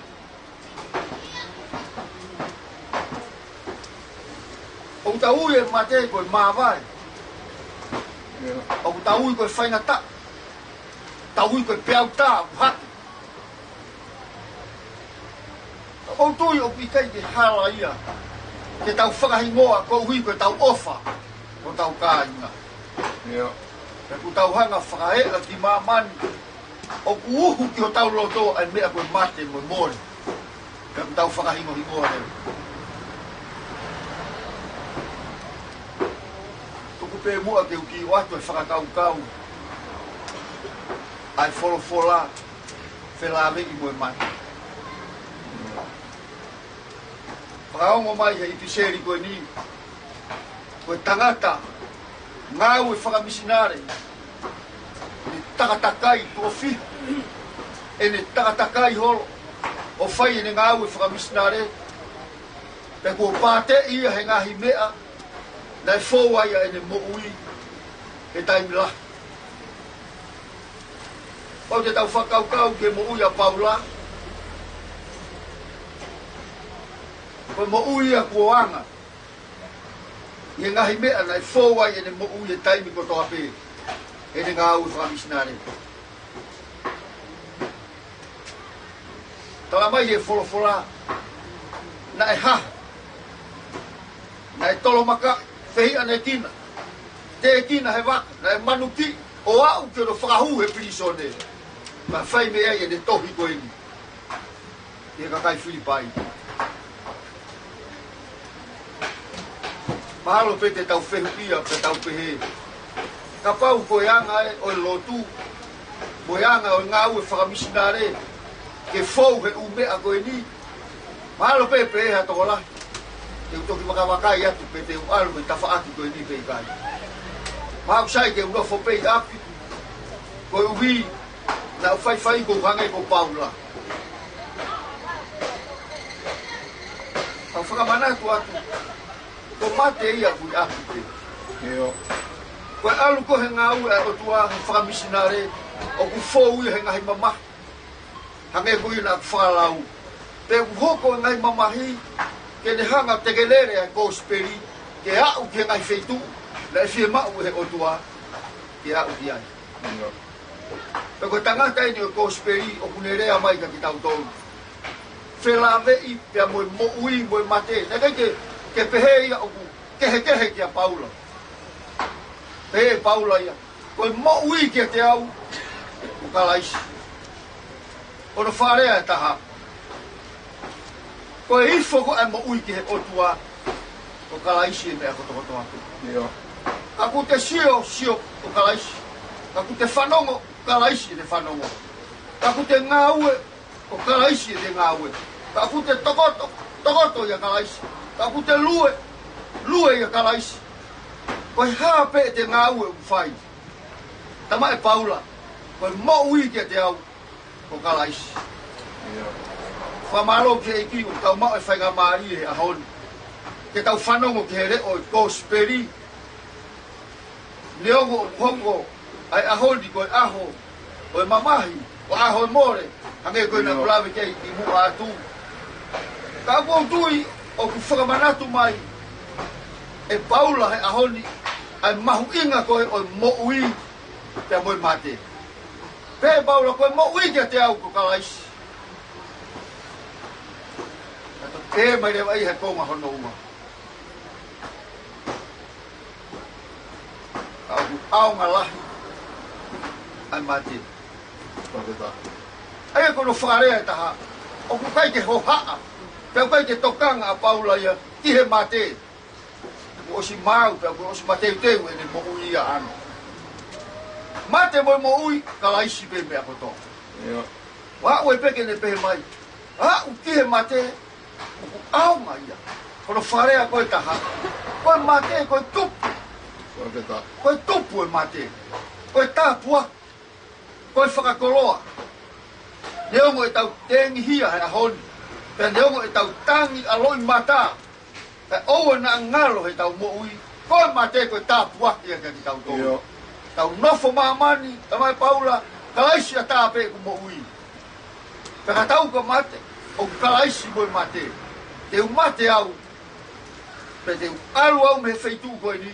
ʻOku tau ui e mate ko e māvae. ʻIo. ʻOku tau ui ko e faingataʻa. Tau ui ko e peau tā ʻoku hake. ʻOku ou tui ʻoku ʻikai ke hala ia ke tau fakahingoa koeʻuhi ko ʻetau ʻofa ko hotau kāinga. ʻIo. Pea ʻoku tau hanga fakaeʻa ki māmani ʻoku uhu ki hotau loto ʻa e meʻa ko e mate mo e mole. Pea ʻoku tau fakahingohingoa leva. Tuku pē muʻa ke u kiʻi ʻoatu e fakakaukau ʻa e folofola felāveʻi mo e mate. Fakaongo mai he ʻipiseli ko eni, ko e tangata ngāue fakamisinale, ne takatakai tuʻo fiha ʻene takatakai holo ʻo fai ʻene ngāue fakamisinale, pea kuo pāteʻi ia he ngaahi meʻa naʻe fou ai ʻa ʻene moʻui he taimi lahi. ʻOku tau fakakaukau ki he moʻui ʻa Paula, ko e moʻui ia kuo anga ʻi he ngaahi meʻa naʻe fou ai ʻene moʻui he taimi kotoa pē ʻene ngāue fakamisinale. Tala mai he folofola, naʻe haha, naʻe tolomakaʻi, fehiʻanekina, tēkina he vaka, naʻe manuki ʻo aʻu ki hono fakahū he pilīsone. Mafai mei ai ʻene tohi ko eni ki he kakai Filipai. Mahalo pē te tau fehuʻia pe tau pehē, kapau ko e anga ē ʻo e lotu mo e anga ʻo e ngāue fakamisinale ke fou he ʻū meʻa ko eni, mahalo pē pehē ha tokolahi te u toki vakavakai atu pe te u ʻalu ki he tafaʻaki ko eni pe ʻikai. Mahalo sai ke u nofo pē ʻi ʻapi, koeʻuhi naʻa ku faifai ʻoku ou hangē ko Paula. Ka u fakamanatu atu, ko mate ia ʻoku ʻi ʻapi pē. ʻIo. Ko e ʻalu ko ē he ngāue ʻa e ʻOtua he fakamisinale, ʻoku fou ia he ngaahi mamahi. Hangē ko ia naʻa ku fakalau, pe ʻoku hoko e ngaahi mamahi ke ne hanga ʻo tekelele ʻa e kosipeli ke aʻu ki he ngaahi feituʻu naʻe fiemaʻu ʻe he ʻOtua ke aʻu ki ai. ʻIo. Pea ko e tangata eni ʻo e kosipeli ʻoku ne lea mai kia kitautolu, felāveʻi pea mo e moʻui mo e mate. Naʻe ʻikai ke, ke pehē ia ʻoku kehekehe kia Paula. Pehē ʻe Paula ia, ko e moʻui kiate au ko Kalaisi. Ko hono fakalea ʻe taha, ko e ifo ko ē ʻa e moʻui ki he ʻOtua, ko Kalaisi e meʻa kotokotoa. ʻIo. Kapau te u sio, sio ko Kalaisi. Kapau te u fanongo, Kalaisi ʻene fanongo. Kapau te u ngāue, ko Kalaisi ʻene ngāue. Kapau te u tokoto, tokoto ʻia Kalaisi. Kapau te u lue, lue ʻia Kalaisi. Ko e hā pē ʻete ngāue ʻoku fai, talamai ʻe Paula, ko e moʻui kiate au ko Kalaisi. ʻIo. Fakamālō ki he ʻEiki ʻoku tau maʻu e faingamālie he ʻaho ni ke tau fanongo ki he leʻo ʻo e kosipeli. Neongo ʻoku hoko ʻa e ʻaho ni ko e ʻaho ʻo e mamahi, ko e ʻaho ʻo e mole, hangē ko ia naʻa ku lave ki ai kimuʻa atu. Ka ʻoku ou tui ʻoku fakamanatu mai ʻe Paula he ʻaho ni ʻa e mahuʻinga ko ē ʻo e moʻui pea mo e mate. Pehē ʻe Paula, ko e moʻui kiate au ko Kalaisi. Ka toki pehē mai leva ia he konga hono ua, ka ʻoku ʻaonga lahi ʻa e mate. ʻA ia ko hono fakalea ʻe taha, ʻoku ʻikai ke hohaʻa, pea ʻoku ʻikai ke tokanga ʻa Paula ia ki he mate. Kuo ʻosi maau, pea kuo ʻosi mateuteu ʻene moʻui ia ʻana. Mate mo e moʻui, Kalaisi pē meʻa kotoa. ʻIo. Aʻu ai pē ke ne pehē mai, aʻu ki he mate, ʻoku ʻaonga ia. Ko hono fakalea ko ē ʻe taha, ko e mate, ko e tupu. Ko e tupu e mate. Ko e tāpuaki, ko e fakakoloa. Neongo ʻetau tengihia he ʻaho ni, pea neongo ʻetau tangi ʻa loʻimata, pea ʻoua naʻa ngalo heʻetau moʻui, ko e mate ko e tāpuaki ia kiate kitautolu. ʻIo. Tau nofo ʻi māmani, talamai ʻe Paula, Kalaisi ʻatā pē ʻeku moʻui. Pea ka tau ka mate, ʻoku Kalaisi mo e mate. Te u mate au, pea te u ʻalu au mei he feituʻu ko eni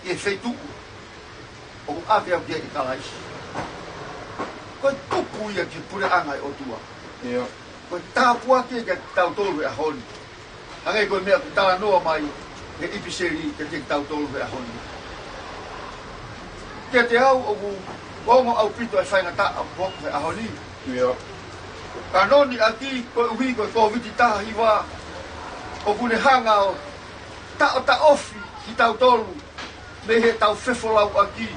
ki he feituʻu ʻoku ʻave au ki ai ʻe Kalaisi. Ko e tupu ia ki he puleʻanga ʻo e ʻOtua. ʻIo. Ko e tāpuaki ia kiate kitautolu he ʻaho ni. Hangē ko e meʻa ʻoku talanoa mai he ʻipiseli kiate kitautolu he ʻaho ni. Kiate au ʻoku ongo ʻaupito e faingataʻa ʻoku hoko he ʻaho ni. ʻIo. Ka noni ʻaki koeʻuhi ko e Kōviti taha hiva, ʻoku ne hanga ʻo taʻotaʻofi kitautolu mei heʻetau fefolauʻaki,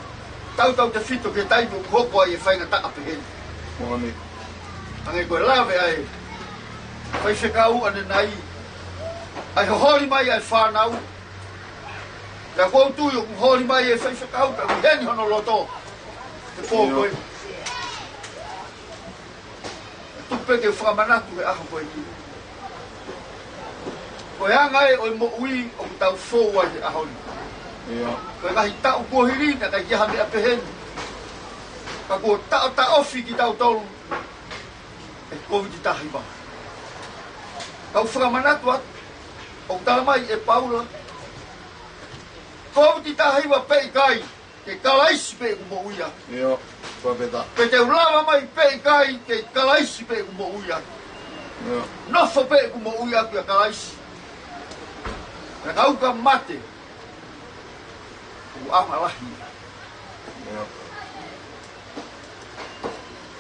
tautautefito ki he taimi ʻoku hoko ai e faingataʻa pehē ni. Moʻoni. Hangē ko e lave ʻa e faifekau ʻanenai, ʻa e hoholi mai ʻa e fānau. Pea ʻoku ou tui ʻoku holi mai e faifekau, pea ʻoku ʻi heni hono loto he pō ko ē. ʻIo. Tuku pē ke u fakamanatu he ʻaho ko eni, ko e anga ē ʻo e moʻui ʻoku tau fou ai he ʻaho ni. ʻIo. Ko e ngaahi taʻu kuo hili naʻe ʻikai ke ʻi ai ha meʻa pehē ni. Ka kuo taʻotaʻofi kitautolu ʻe he Kōviti taha hiva. Ka u fakamanatu atu, ʻoku talamai ʻe Paula, Kōviti taha hiva pe ʻikai, kei Kalaisi pē ʻeku moʻui ʻaki. ʻIo, fakafetaʻi. Pe te u lava mai pe ʻikai, kei Kalaisi pē ʻeku moʻui ʻaki. ʻIo. Nofo pē ʻeku moʻui ʻaki ʻia Kalaisi. Pea ka u ka mate, ʻoku ʻaonga lahi. ʻIo.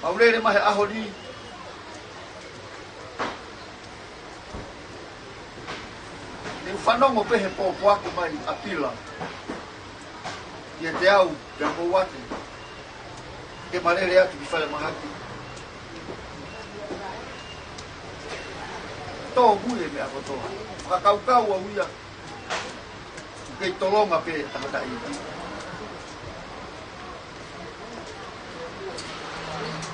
Mau lele mai he ʻaho ni. Ne u fanongo pē he pōpoaki mai ʻa Pila kiate au, pea mo Uate, ke ma lele atu ki falemahaki. Tō mui e meʻa kotoa. Fakakaukau au ia, kei tolonga pē tangataʻeiki.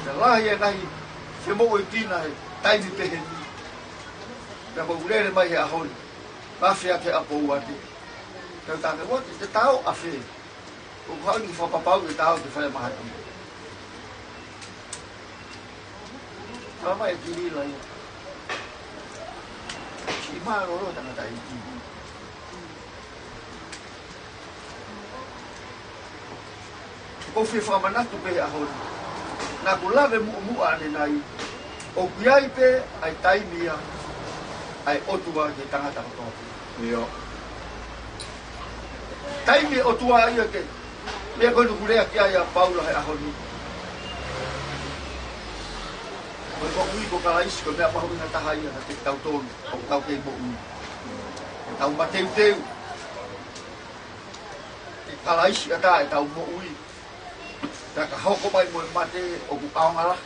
Pea lahi e ngaahi femoʻuekina he taimi pehē ni. Pea mau lele mai he ʻaho ni, mafia ke ʻapo Uate. Pea u tala kia Uate, te ta ō ʻafē? ʻOku ou haʻu ni fakapapau ke ta ō ki falemahaki. Tala mai ʻe Kilila ia, siʻi mālōlō tangataʻeiki. ʻOku ou fie fakamanatu pē he ʻaho ni, naʻa ku lave muʻomuʻa ʻanenai, ʻoku ʻi ai pē ʻa e taimi ia ʻa e ʻOtua ki he tangata kotoa pē. ʻIo. Taimi ʻOtua ia ke, meʻa ko eni ʻoku lea ki ai ʻa Paula he ʻaho ni. Ko e moʻui ko Kalaisi, ko e meʻa mahuʻinga taha ia kiate kitautolu ʻoku tau kei moʻui. Tau mateuteu. ʻE Kalaisi ʻatā ʻetau moʻui. Pea ka hoko mai mo e mate, ʻoku ʻaonga lahi.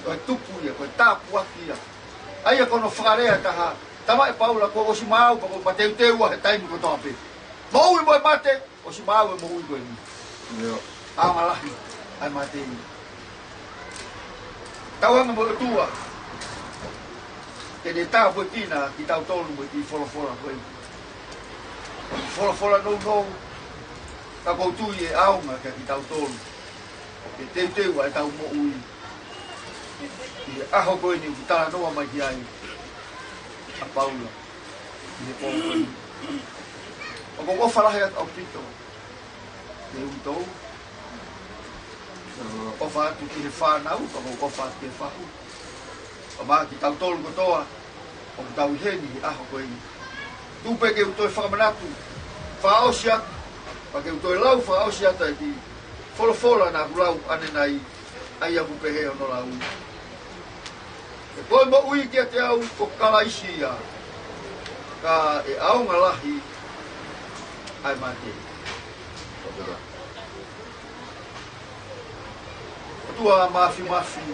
Ko e tupu ia, ko e tāpuaki ia. ʻA ia ko hono fakalea ʻe taha, tala mai ʻe Paula, kuo u ʻosi maau, pea kuo u mateuteu he taimi kotoa pē. Moʻui mo e mate, ʻosi maau e moʻui ko eni. ʻIo. ʻAonga lahi ʻa e mate ni. Tauange mo e ʻOtua ke ne tāpuekina kitautolu mo e kiʻi folofola ko eni. Folofola nounou, ka ʻoku ou tui ʻe ʻaonga kia kitautolu ke teuteu ʻa ʻetau moʻui ʻi he ʻaho ko eni ʻoku talanoa mai ki ai ʻa Paula ʻi he pō ko eni. ʻOku ou ʻofa lahi atu ʻaupito ki he uitou. ʻOfa atu ki he fānau, ʻoku ou ʻofa atu ki he fahu. Pea mo kitautolu kotoa ʻoku tau ʻi heni he ʻaho ko eni. Tuku pē ke u toe fakamanatu fakaʻosi atu, pea ke u toe lau fakaʻosi atu e kiʻi folofola naʻa ku lau ʻanenai, ʻa ia ʻoku pehē hono lau: He ko e moʻui kiate au ko Kalaisi ia, ka ʻe ʻaonga lahi ʻa e mate. ʻOtua Māfimafi.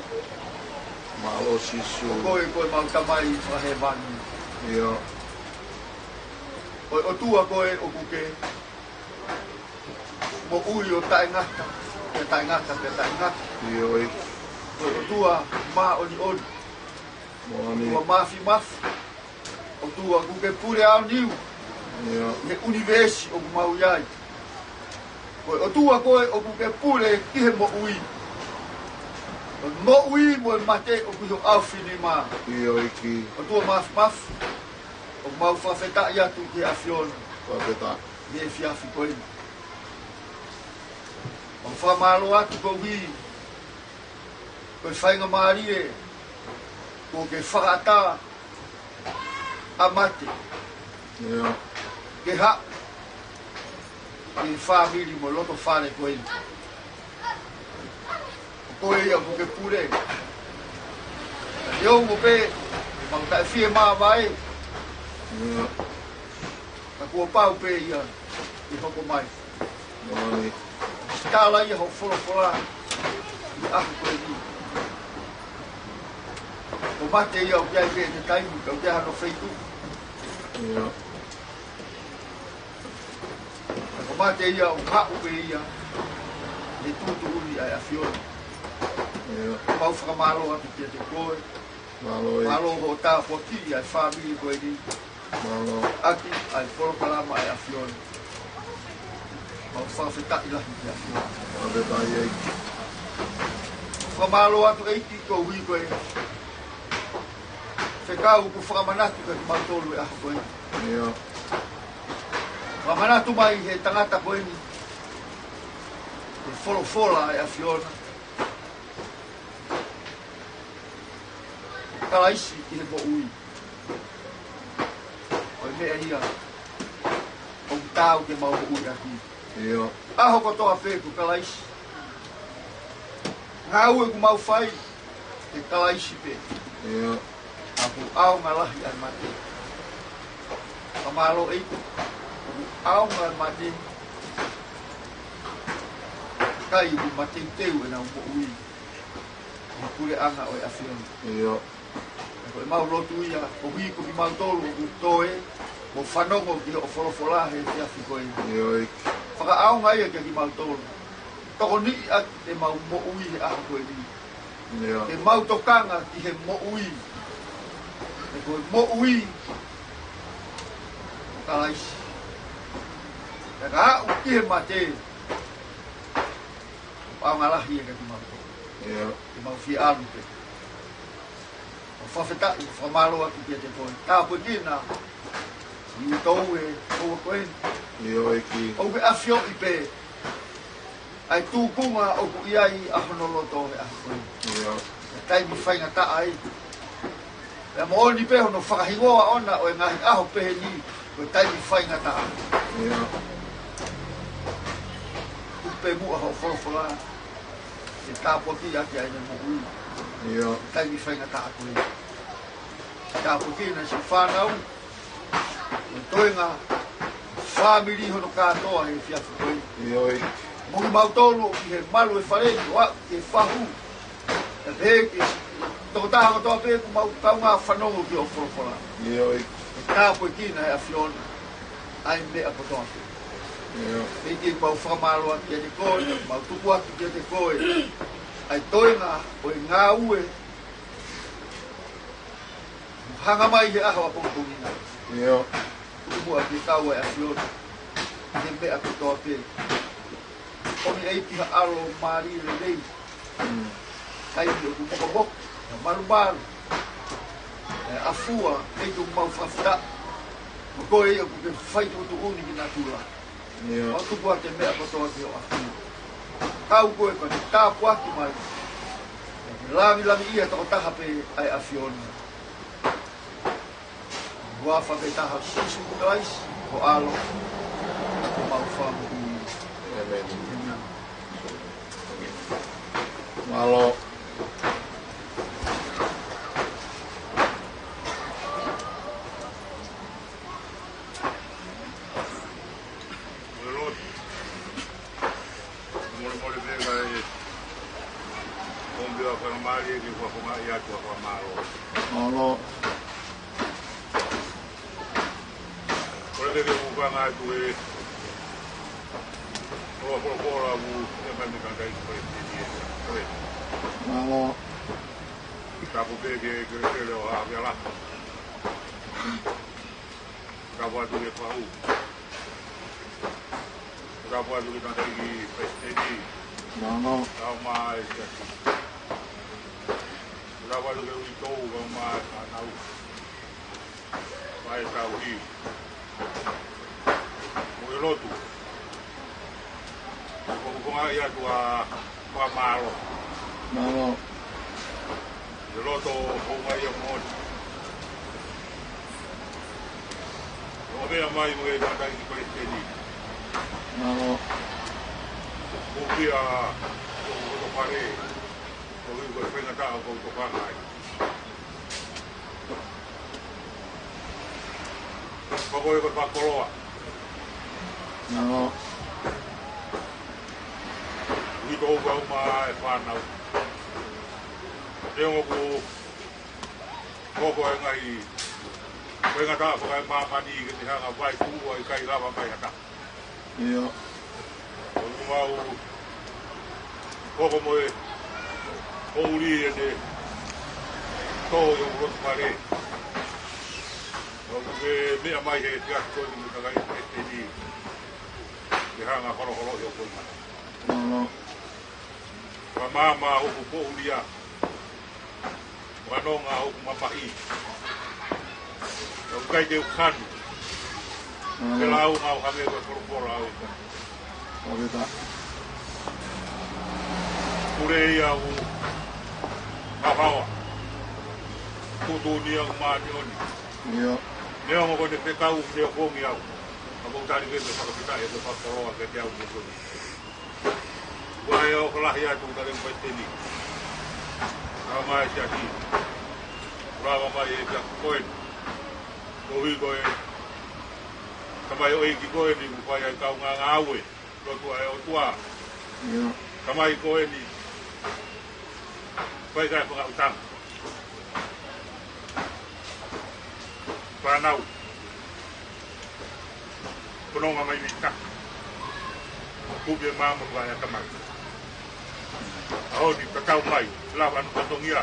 Mālō Sīsū. Ko koe ko ʻemau Tamai fakahēvani. ʻIo. Ko e ʻOtua koe ʻoku ke moʻui ʻo taʻengata, pea taʻengata, pea taʻengata. ʻIo. Ko e ʻOtua māʻoniʻoni. Māʻoniʻoni. ʻOtua Māfimafi. ʻOtua ʻoku ke pule aoniu. ʻIo. ʻI he ʻunivēsi ʻoku mau ʻi ai. Ko e ʻOtua koe ʻoku ke pule ki he moʻui. Ko e moʻui mo e mate ʻoku ʻi ho ʻaofinima. ʻIo ʻEiki. ʻOtua Māfimafi. ʻOku mau fakafetaʻi atu ki he ʻAfiona. Fakafetaʻi. ʻI he efiafi ko eni. ʻOku fakamālō atu koeʻuhi ko e faingamālie kuo ke fakaʻatā ʻa mate. ʻIo. Ke haʻu ki he fāmili mo e loto fale ko eni. Ko koe ia ʻoku ke pule. Neongo pē ʻemau taʻe fie māvae. ʻIo. Ka kuo pau pē ia ʻe hoko mai. Mālō. Tala ia ho folofola ʻi he ʻaho ko eni. Ko mate ia ʻoku ʻi ai pē ʻene taimi, ka ʻoku ʻi ai hano feituʻu. ʻIo. Ka ko mate ia ʻoku haʻu pē ia he tuʻutuʻuni ʻa e ʻAfiona. ʻIo. Mau fakamālō atu kiate koe. Mālō ʻEiki. Mālō hoʻo tāpuakiʻi ʻa e fāmili ko eni. Mālō. ʻAki ʻa e polokalama ʻa e ʻAfiona. Mau fakafetaʻi lahi ki he ʻAfiona. Fakafetaʻi ʻEiki. Fakamālō atu ʻEiki koeʻuhi ko e fekau kuo fakamanatu kiate kimautolu he ʻaho ko eni. ʻIo. Fakamanatu mai he tangata ko eni e folofola ʻa e ʻAfiona. Kalaisi ki he moʻui. Ko e meʻa ia ʻoku taau ke mau moʻui ʻaki. ʻIo. ʻAho kotoa pē ko Kalaisi. Ngāue ʻoku mau fai, ʻe Kalaisi pē. ʻIo. ʻOku ʻaonga lahi ʻa e mate. Fakamālō ʻEiki, ʻoku ʻaonga ʻa e mate. ʻIkai ʻoku mateuteu ʻenau moʻui ʻi he puleʻanga ʻo e ʻAfiona. ʻIo. Ko ʻemau lotu ia, koeʻuhi ko kimautolu ʻoku toe mo fanongo ki hoʻo folofola he efiafi ko eni. ʻIo, ʻEiki. Fakaʻaonga ia kia kimautolu. Tokoniʻi ʻaki ʻemau moʻui he ʻaho ko eni. ʻIo. Ke mau tokanga ki he moʻui. He ko e moʻui ʻo Kalaisi. Pea ka aʻu ki he mate, ʻaonga lahi ia kia kimautolu. ʻIo. Ke mau fie ʻalu pē. ʻOku fakafetaʻi, fakamālō atu kiate koe. Tāpuekina ʻa e ʻOtua ʻi he ʻaho ko eni. ʻIo, ʻEiki. ʻOku ke ʻafioʻi pē ʻa e tūkunga ʻoku ʻi ai ʻa hono loto he ʻaho ko eni. ʻIo. He taimi faingataʻa ia. Pea moʻoni pē hono fakahingoa ʻona ʻo e ngaahi ʻaho pehē ni, ko e taimi faingataʻa. ʻIo. Tuku pē muʻa hoʻo folofola ke tāpuakiʻi ʻaki ʻa ʻene moʻui. ʻIo. Taimi faingataʻa ko ē. Tāpuekina siʻi fānau, mo e toenga fāmili hono kātoa he efiafi ko ē. ʻIo, ʻEiki. Mo kimautolu ʻi he malu ʻo e fale ni ʻo aʻu ki he fahu. Pea pehē ki he tokotaha kotoa pē ʻoku mau kaungā fanongo ki hoʻo folofola. ʻIo, ʻEiki. Ke tāpuekina ʻe he ʻAfiona ʻa e meʻa kotoa pē. ʻIo. ʻEiki, mau fakamālō atu kiate koe, mau tuku atu kiate koe ʻa e toenga ʻo e ngāue hanga mai he ʻaho ʻapongipongi na. ʻIo. Tuku muʻa ke kau ʻa e ʻAfiona ʻi he meʻa kotoa pē. ʻOmi ʻEiki ha ʻalomālie lelei. Mm. Taimi ʻoku mokomoko, ʻa e malumalu, ʻa e ʻafua, ʻEiki, ʻoku mau fakafetaʻi. Ko koe ia ʻoku ke fai tuʻutuʻuni ki natula. ʻIo. Mau tuku atu e meʻa kotoa ki ho ʻAfio. Kau koe, ko e tāpuaki mai. Ke lāngilangiʻia tokotaha pē ʻa e ʻAfiona. Huafa pē taha ʻo Sīsū Kalaisi, ko e ʻAlo, ko homau Fakamoʻui. ʻĒmeni. ʻĒmeni. Mālō. Molemole pē kae ʻomi ʻa e faingamālie ke u fakafofongaʻi atu ʻa e fakamālō. Mālō. Kole pē ke u hūfanga atu he ʻofa folofola ʻoku ʻomai mei he Tangataʻeiki Palesiteni ē. Kole. Mālō. Tapu pē ki he kelekele ʻo Haʻa Fialahi. Tapu atu ki he fahu. Tapu atu ki he Tangataʻeiki Palesiteni. Mālō. Kae ʻumaʻā e siasi. Tapu atu ki he uitou, kae ʻumaʻā e fānau. Fai tauhi. Mo e lotu. Ko e fakafofongaʻi atu ʻa e fakamālō. Mālō. He loto houngaʻia moʻoni. ʻO meʻa mai mo e Tangataʻeiki Palesiteni. Mālō. Ko ia, ko e loto fale. Ko e faingataʻa ʻoku ou tokanga ai. Ko koe ko e fakakoloa. Mālō. Uitou kae ʻumaʻā e fānau. Neongo ʻoku hoko e ngaahi faingataʻa fakaemāmani ke te hanga ʻo vaetuʻua ʻikai lava mai ha taha. ʻIo. ʻOku mau hoko mo e poʻuli ʻene tō ʻi hoku loto fale. ʻOku ke meʻa mai he siasi ko eni mo e Tangataʻeiki Palesiteni. Ke hanga ʻo holoholoʻi hoku mata. Mālō. Fakamaama hoku poʻuli ʻa Fanongo hoku mamahi. ʻOku ʻikai te u kanu. Mm. Ke lau ngau hangē ko e folofola ʻo e ʻOtua. ʻOku ʻikai. Pule ia ʻoku mafaoa. Tuʻutuʻuni ia ʻoku māʻoniʻoni. ʻIo. Neongo ko ʻene fekau ke u kongi au. Ka ʻoku ou tali ke te fakafetaʻi ʻa e fakakoloa kiate au mo koe. Ko e ʻOku lahi atu ka le mai teni. Ka mai siasi. Lava mai e kia koe. Koeʻuhi ko e tamai ʻo e ʻEiki ko eni ʻoku fai ai kaungā ngāue. Lotu ʻa e ʻOtua. Ia. Tamai ko eni. Fai kai fakautanga. Fānau. Kononga mai ni ka. Kupe mama ko e tamai. ʻAho ni tatau mai. Lava ʻa e fatongia.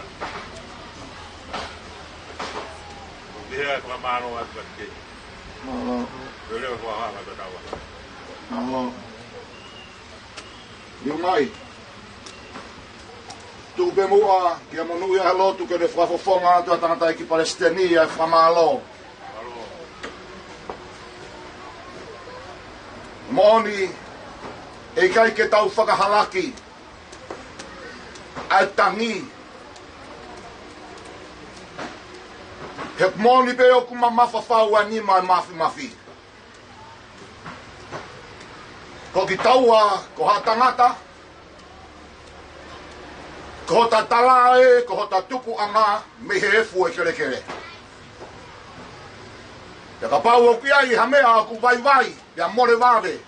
Ko e hā e fakamālō atu kiate koe. Mālō. Lelei ʻa e fakahā ʻa e tatau. Mālō. Liliu mai. Tuku pē muʻa, ke monūʻia he lotu, ke ne fakafofonga atu ʻa e tangataʻeiki palesiteni ʻa e fakamālō. Moʻoni, ʻe ʻikai ke tau fakahalaki ʻa e tangi. He moʻoni pē ʻoku mamafa fau ʻa e nima ʻa e mafimafi. Ko kitaua, ko ha tangata, ko hota tala ē, ko hota tupuʻanga mei he efu ʻo e kelekele. Pea kapau ʻoku ʻi ai ha meʻa ʻoku vaivai, pea mole vave,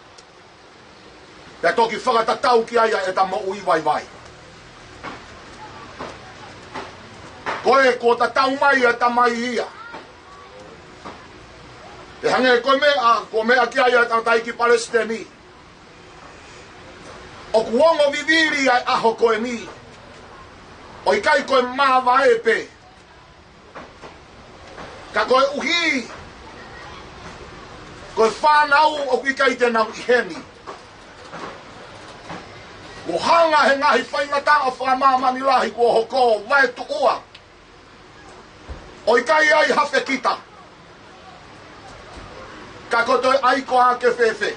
pea toki fakatatau ki ai ʻa ʻeta moʻui vaivai. Ko e kuo tatau mai ʻa e tamai ia. ʻE hangē ko e meʻa, ko e meʻa ki ai ʻa e tangataʻeiki palesiteni. ʻOku ongo vivili ʻa e ʻaho ko eni. ʻO ʻikai ko e māvae pē. Ka koeʻuhi, ko e fānau ʻoku ʻikai te nau ʻi heni. Kuo hanga he ngaahi faingataʻa fakamāmani lahi kuo hoko vaetuʻua. ʻO ʻikai ai ha fekita. Ka ko e toe ʻai koā ke fēfē.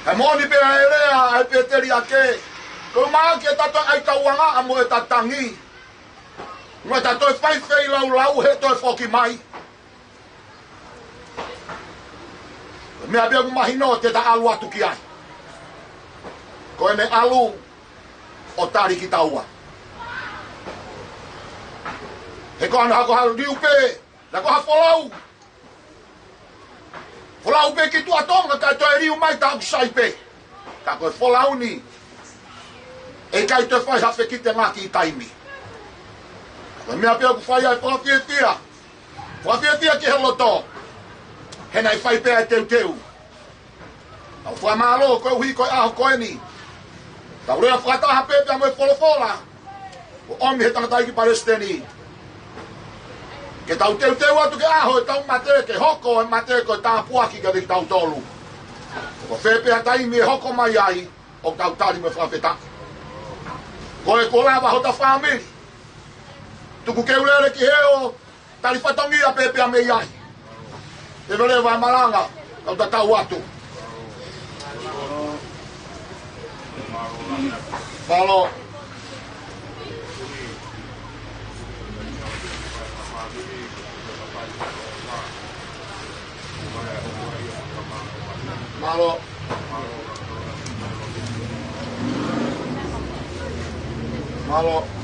He moʻoni pē ʻa e lea ʻa e pēteliake. Ko e maʻa ke ta toe ʻai tauangaʻa mo ʻeta tangi. Mo ʻeta toe fai feilaulau he toe foki mai. Meʻa pē ʻoku mahino te ta ʻalu atu ki ai. Ko ʻene ʻalu ʻo tali kitaua. He ko ʻene hako ha liliu pē, na ko ha folau. Folau pē ki tuʻa Tonga kae toe liliu mai ta ʻoku sai pē. Ka ko e folau ni, ʻe ʻikai toe fai ha fekite ngaki taimi. Ko e meʻa pē ʻoku fai ai fakafiefia. Fakafiefia ki he loto. He naʻe fai pē ʻa e teuteu. ʻOku fakamālō koeʻuhi ko e ʻaho ko eni. Tau lea fakataha pē pea mo e folofola. ʻOku ʻomi he tangataʻeiki palesiteni. Ke tau teuteu atu ke ʻaho ʻetau mate ke hoko e mate ko e tāpuaki kiate kitautolu. Ko fē pē ʻa e taimi ʻe hoko mai ai, ʻoku tau tali mo e fakafetaʻi. Ko e kuo lava hota fāmili. Tuku ke u lele ki hē ʻo tali fatongia pē pea mei ai. Leveleva e malanga, kau tatau atu. Mālō. Mālō. Mālō.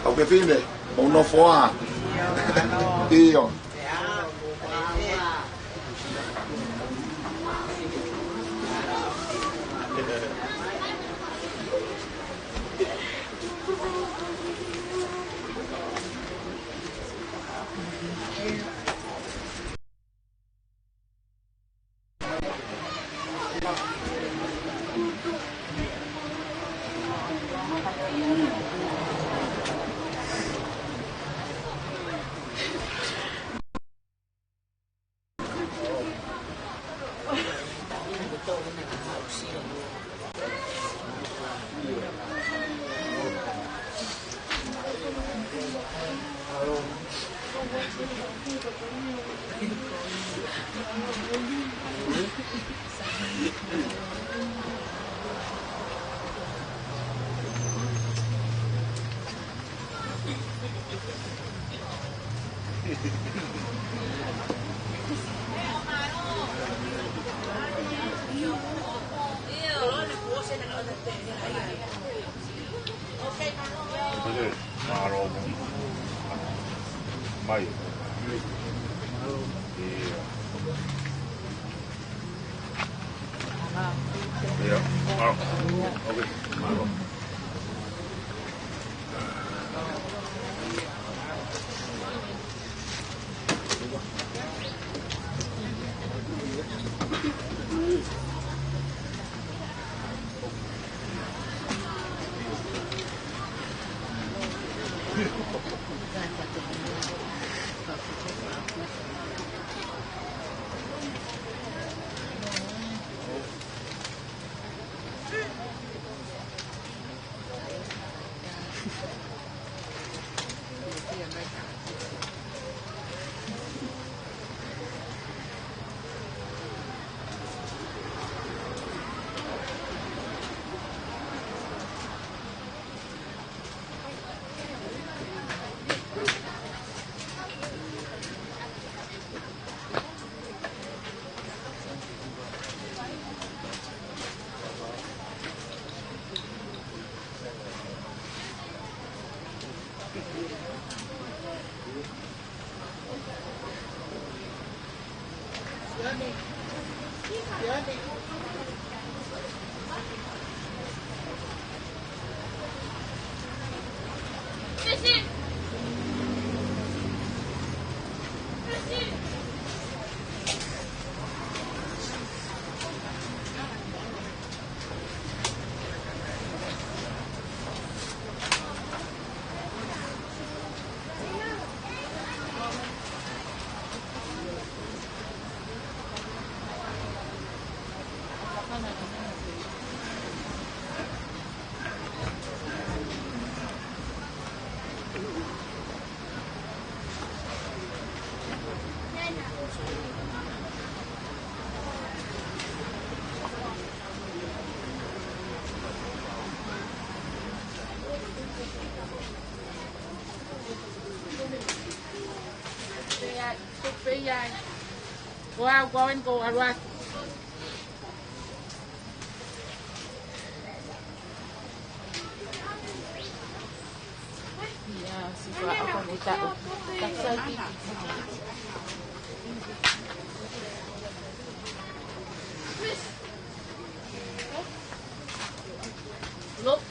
Kau ke fine, mau nofo ā. ʻIo. Mālō. Mai. ʻIo. ʻIo. Mālō. Okay. Mālō. Pea, pea, ko au, ko au eni ko au atu. Ia, si ko au ko kita. Look.